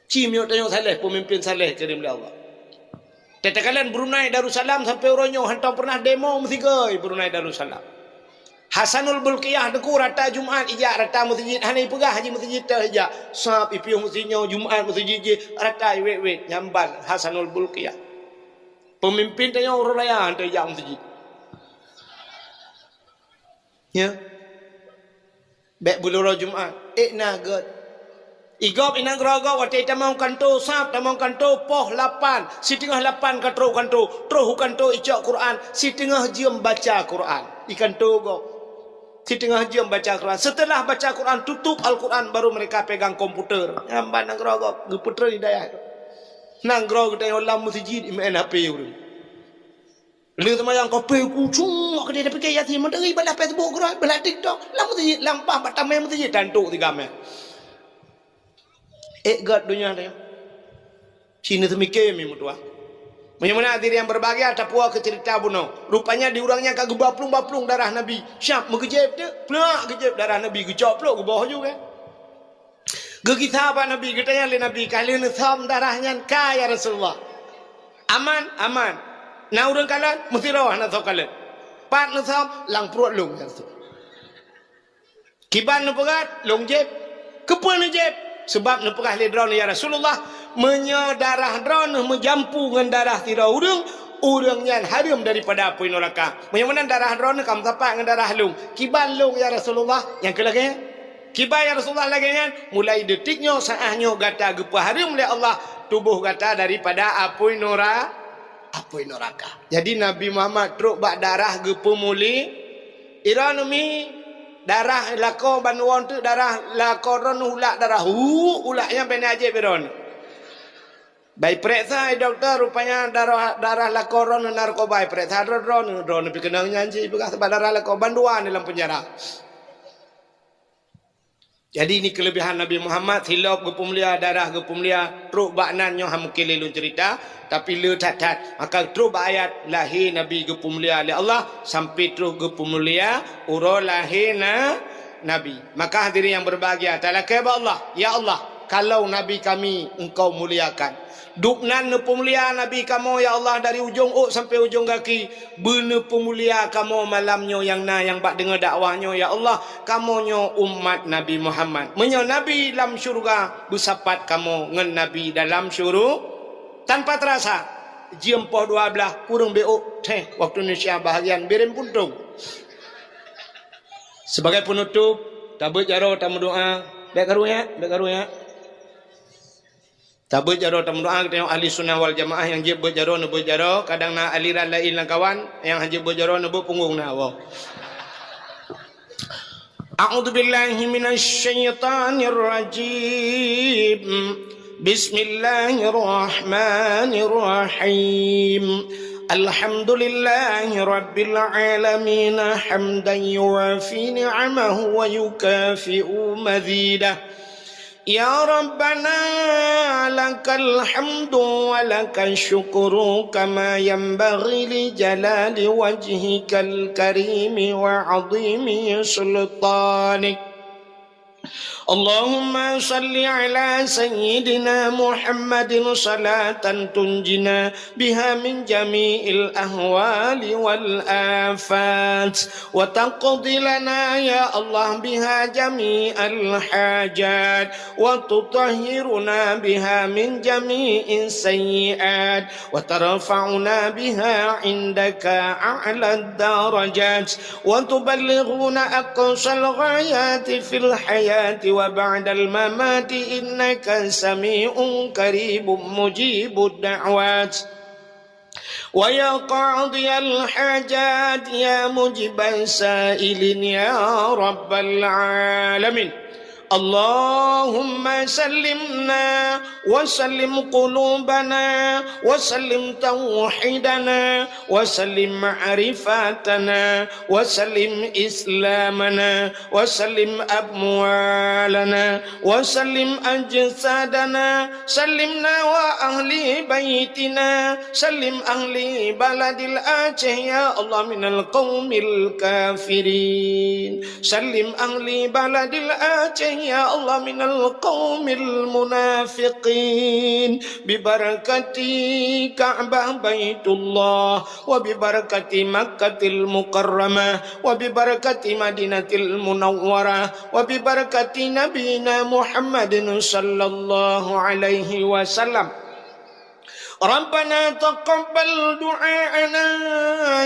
Ci meunyoe tanyoe saléh, peumimpén saléh kirém lé Allah. Takalon Brunei Darussalam sampoe uroe nyoe hantom peureunah demo meusigoe Brunei Darussalam. Hasanul Bulkiah teungku rata Jumat ijak rata meuseujid, hana ipeugah haji meuseujid teuh ijak. Sab ipiôh meuseujid nyoe Jumat meuseujid jih rata iwét-wét nyamban Hasanul Bulkiah. Peumimpén tanyoe uroe raya han teuijak meuseujid. Ya. Bèk beuleurô Jumat, ék na gèt. Igob inan keureugob watèe tamong kanto sab, tamong kanto poh lapan, siteungoh lapan ka trôk kanto, trôh u kanto icok Quran, siteungoh jeuem baca Quran. I kanto gob. Siteungoh jeuem baca Quran. Seuteulah baca Quran, tutup Al-Quran, baru mereka pegang komputer. Nyamban nanggroe gob, geupeutrön hidayah. Nanggroe geutanyoe lam meuseujid, imeu'en H P ureueng. Lheueh seumayang kaphé kucung, wak keudeh tapike Yasin, meudeungi balah Facebook keudroe, balah TikTok, lam meuseujid, lam paih bak tamè meuseujid, tantok sigamèe. Ék gèt donya nyoe. Ci neuseumiké mi meutuah. Meunyoe meunan hadirin yang berbahagia, tapuwoe keu ceurita bunoe. Rupanya di ureueng nyan ka geuba plueng-ba plueng darah Nabi. Siap meugeujép teuk, pluek geujép darah Nabi, geucok pluek geuboh ju kan. Geugisa bak Nabi, geutanyong lé Nabi, "Ka lheueh neusöm darah nyan ka, ya Rasulullah?" "Aman, aman." "Na ureueng kalon?" "Meusidroe hana soe kalon." "Pat neusöm?" "Lam pruet lôn, ya Rasul." "Kiban neupeugah?" "Lôn jép." "Keupeue neujép?" "Seubab neupeugah lé droeneuh, ya Rasulullah, meunyoe darah droeneuh meujampu ngon darah sidroe ureueng, ureueng nyan hareuem daripada apui neuraka. Meunyoe meunan darah droeneuh ka meusapat ngon darah lôn, kiban lôn, ya Rasulullah?" "Nyang keu lagèe nyan." "Kiban, ya Rasulullah, lagèe nyan, mulai detik nyoe, saát nyoe gata geupeuhareuem lé Allah tuboh gata daripada apui nura-, apui neuraka." Jadi Nabi Muhammad trok bak darah geupeumulia. Droeneuh mi darah lakoe bandum teuk, darah lakoe droeneuh, ulak darah, hu, ulak nyan pih na jép droeneuh. Bak ipeuriksa lé dokto, rupanya darah, darah lakoe droeneuh narkoba, ipeuriksa droe-, droeneuh, droeneuh pih keunong nyan cit, peugah sabab darah lakoe bandum lam peunjara. Jadi, ini kelebihan Nabi Muhammad, silop geupeumulia, darah geupeumulia, trok bak nan nyoe han mungken lé lôn ceurita, tapi le that-that. Maka trok bak ayat lahé Nabi geupeumulia lé Allah, sampai trok geupeumulia uroe lahé na-, Nabi. Maka hadirin yang berbahagia, talakèe bak Allah, "Ya Allah, kalau Nabi kami Engkau muliakan, dubnan neupeumulia Nabi kamoe, ya Allah, dari ujong ôk sampai ujong gaki. Beuneupeumulia kamoe malam nyoe nyang na nyang bak deungoe dakwah nyoe, ya Allah, kamoe nyoe umat Nabi Muhammad. Meunyoe Nabi lam syeuruga beusapat kamoe ngon Nabi dalam syuru-," tanpa terasa, jeuem poh dua blaih kureueng beu ôk teh waktu Indonesia bahagian Biren Puntong. Sebagai penutup, tabeuet jaroe tameudoa. Bèk karu nyak, bèk karu nyak. Tabeuet jaroe tameudoa, geutanyoe ahli sunnah wal jamaah, nyang jeuet beuet jaroe, neubeuet jaroe. Kadang na aliran laén lam kawan, nyang han jeuet beuet jaroe, neubeuet punggong na, woe. A'udzubillahi minasyaitonirrajim. Bismillahirrahmanirrahim. Alhamdulillahi rabbil alamin, hamdan yuwafi ni'amahu wa yukafi'u mazidah. يا ربنا لك الحمد ولك الشكر كما ينبغي لجلال وجهك الكريم وعظيم سلطانك. اللهم صل على سيدنا محمد صلاة تنجينا بها من جميع الأهوال والآفات، وتقضي لنا يا الله بها جميع الحاجات، وتطهرنا بها من جميع السيئات، وترفعنا بها عندك أعلى الدرجات، وتبلغنا أقصى الغايات في الحياة وبعد الممات، إنك سميع قريب مجيب الدعوات. ويا قاضي الحاجات، يا مجيب السائلين، يا رب العالمين. اللهم سلمنا وسلم قلوبنا وسلم توحيدنا وسلم معرفتنا وسلم إسلامنا وسلم أموالنا وسلم أجسادنا، سلمنا وأهل بيتنا، سلم أهل بلد الأعشى يا الله من القوم الكافرين، سلم أهل بلد الأعشى يا الله من القوم المنافقين، ببركة كعبة بيت الله، وببركة مكة المكرمة، وببركة مدينة المنورة، وببركة نبينا محمد صلى الله عليه وسلم. ربنا تقبل دعاءنا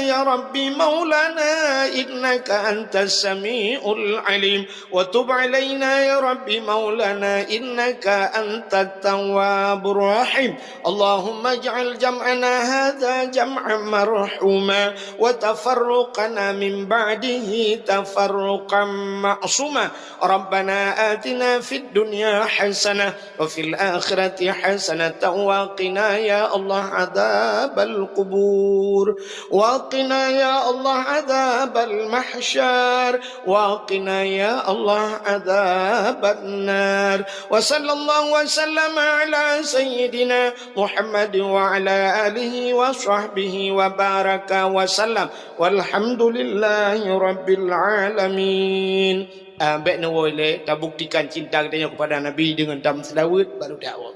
يا رب مولانا إنك أنت السميع العليم، وتب علينا يا رب مولانا إنك أنت التواب الرحيم. اللهم اجعل جمعنا هذا جمعا مرحوما، وتفرقنا من بعده تفرقا معصوما. ربنا آتنا في الدنيا حسنة وفي الآخرة حسنة وقنا يا الله عذاب القبور، وقنا يا الله عذاب المحشر، وقنا يا الله عذاب النار. وصلى الله وسلم على سيدنا محمد وعلى آله وصحبه وبارك وسلم. والحمد لله رب العالمين. Ah, bèk neuwoe lé, tabuktikan cinta geutanyoe kepada Nabi dengan tameuseulaweuet, baru dakwah.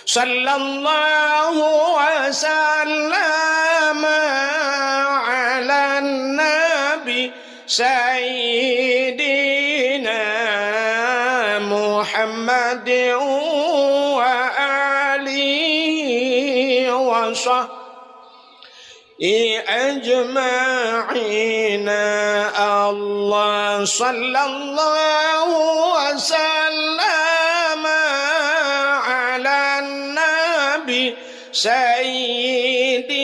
صلى الله وسلم على النبي سيدنا محمد وآله وصحبه أجمعين. الله صلى الله وسلم على النبي سيدنا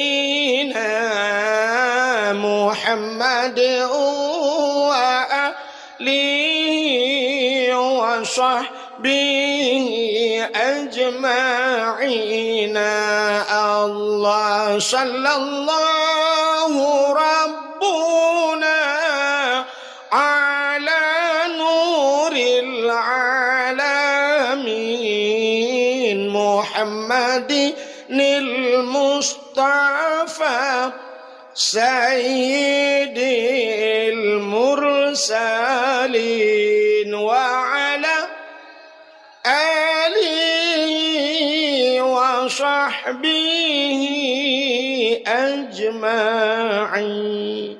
محمد وآله وصحبه به أجمعين. الله صلى الله ربنا على نور العالمين محمد المصطفى سيد المرسلين وعلى آله وصحبه أجمعين.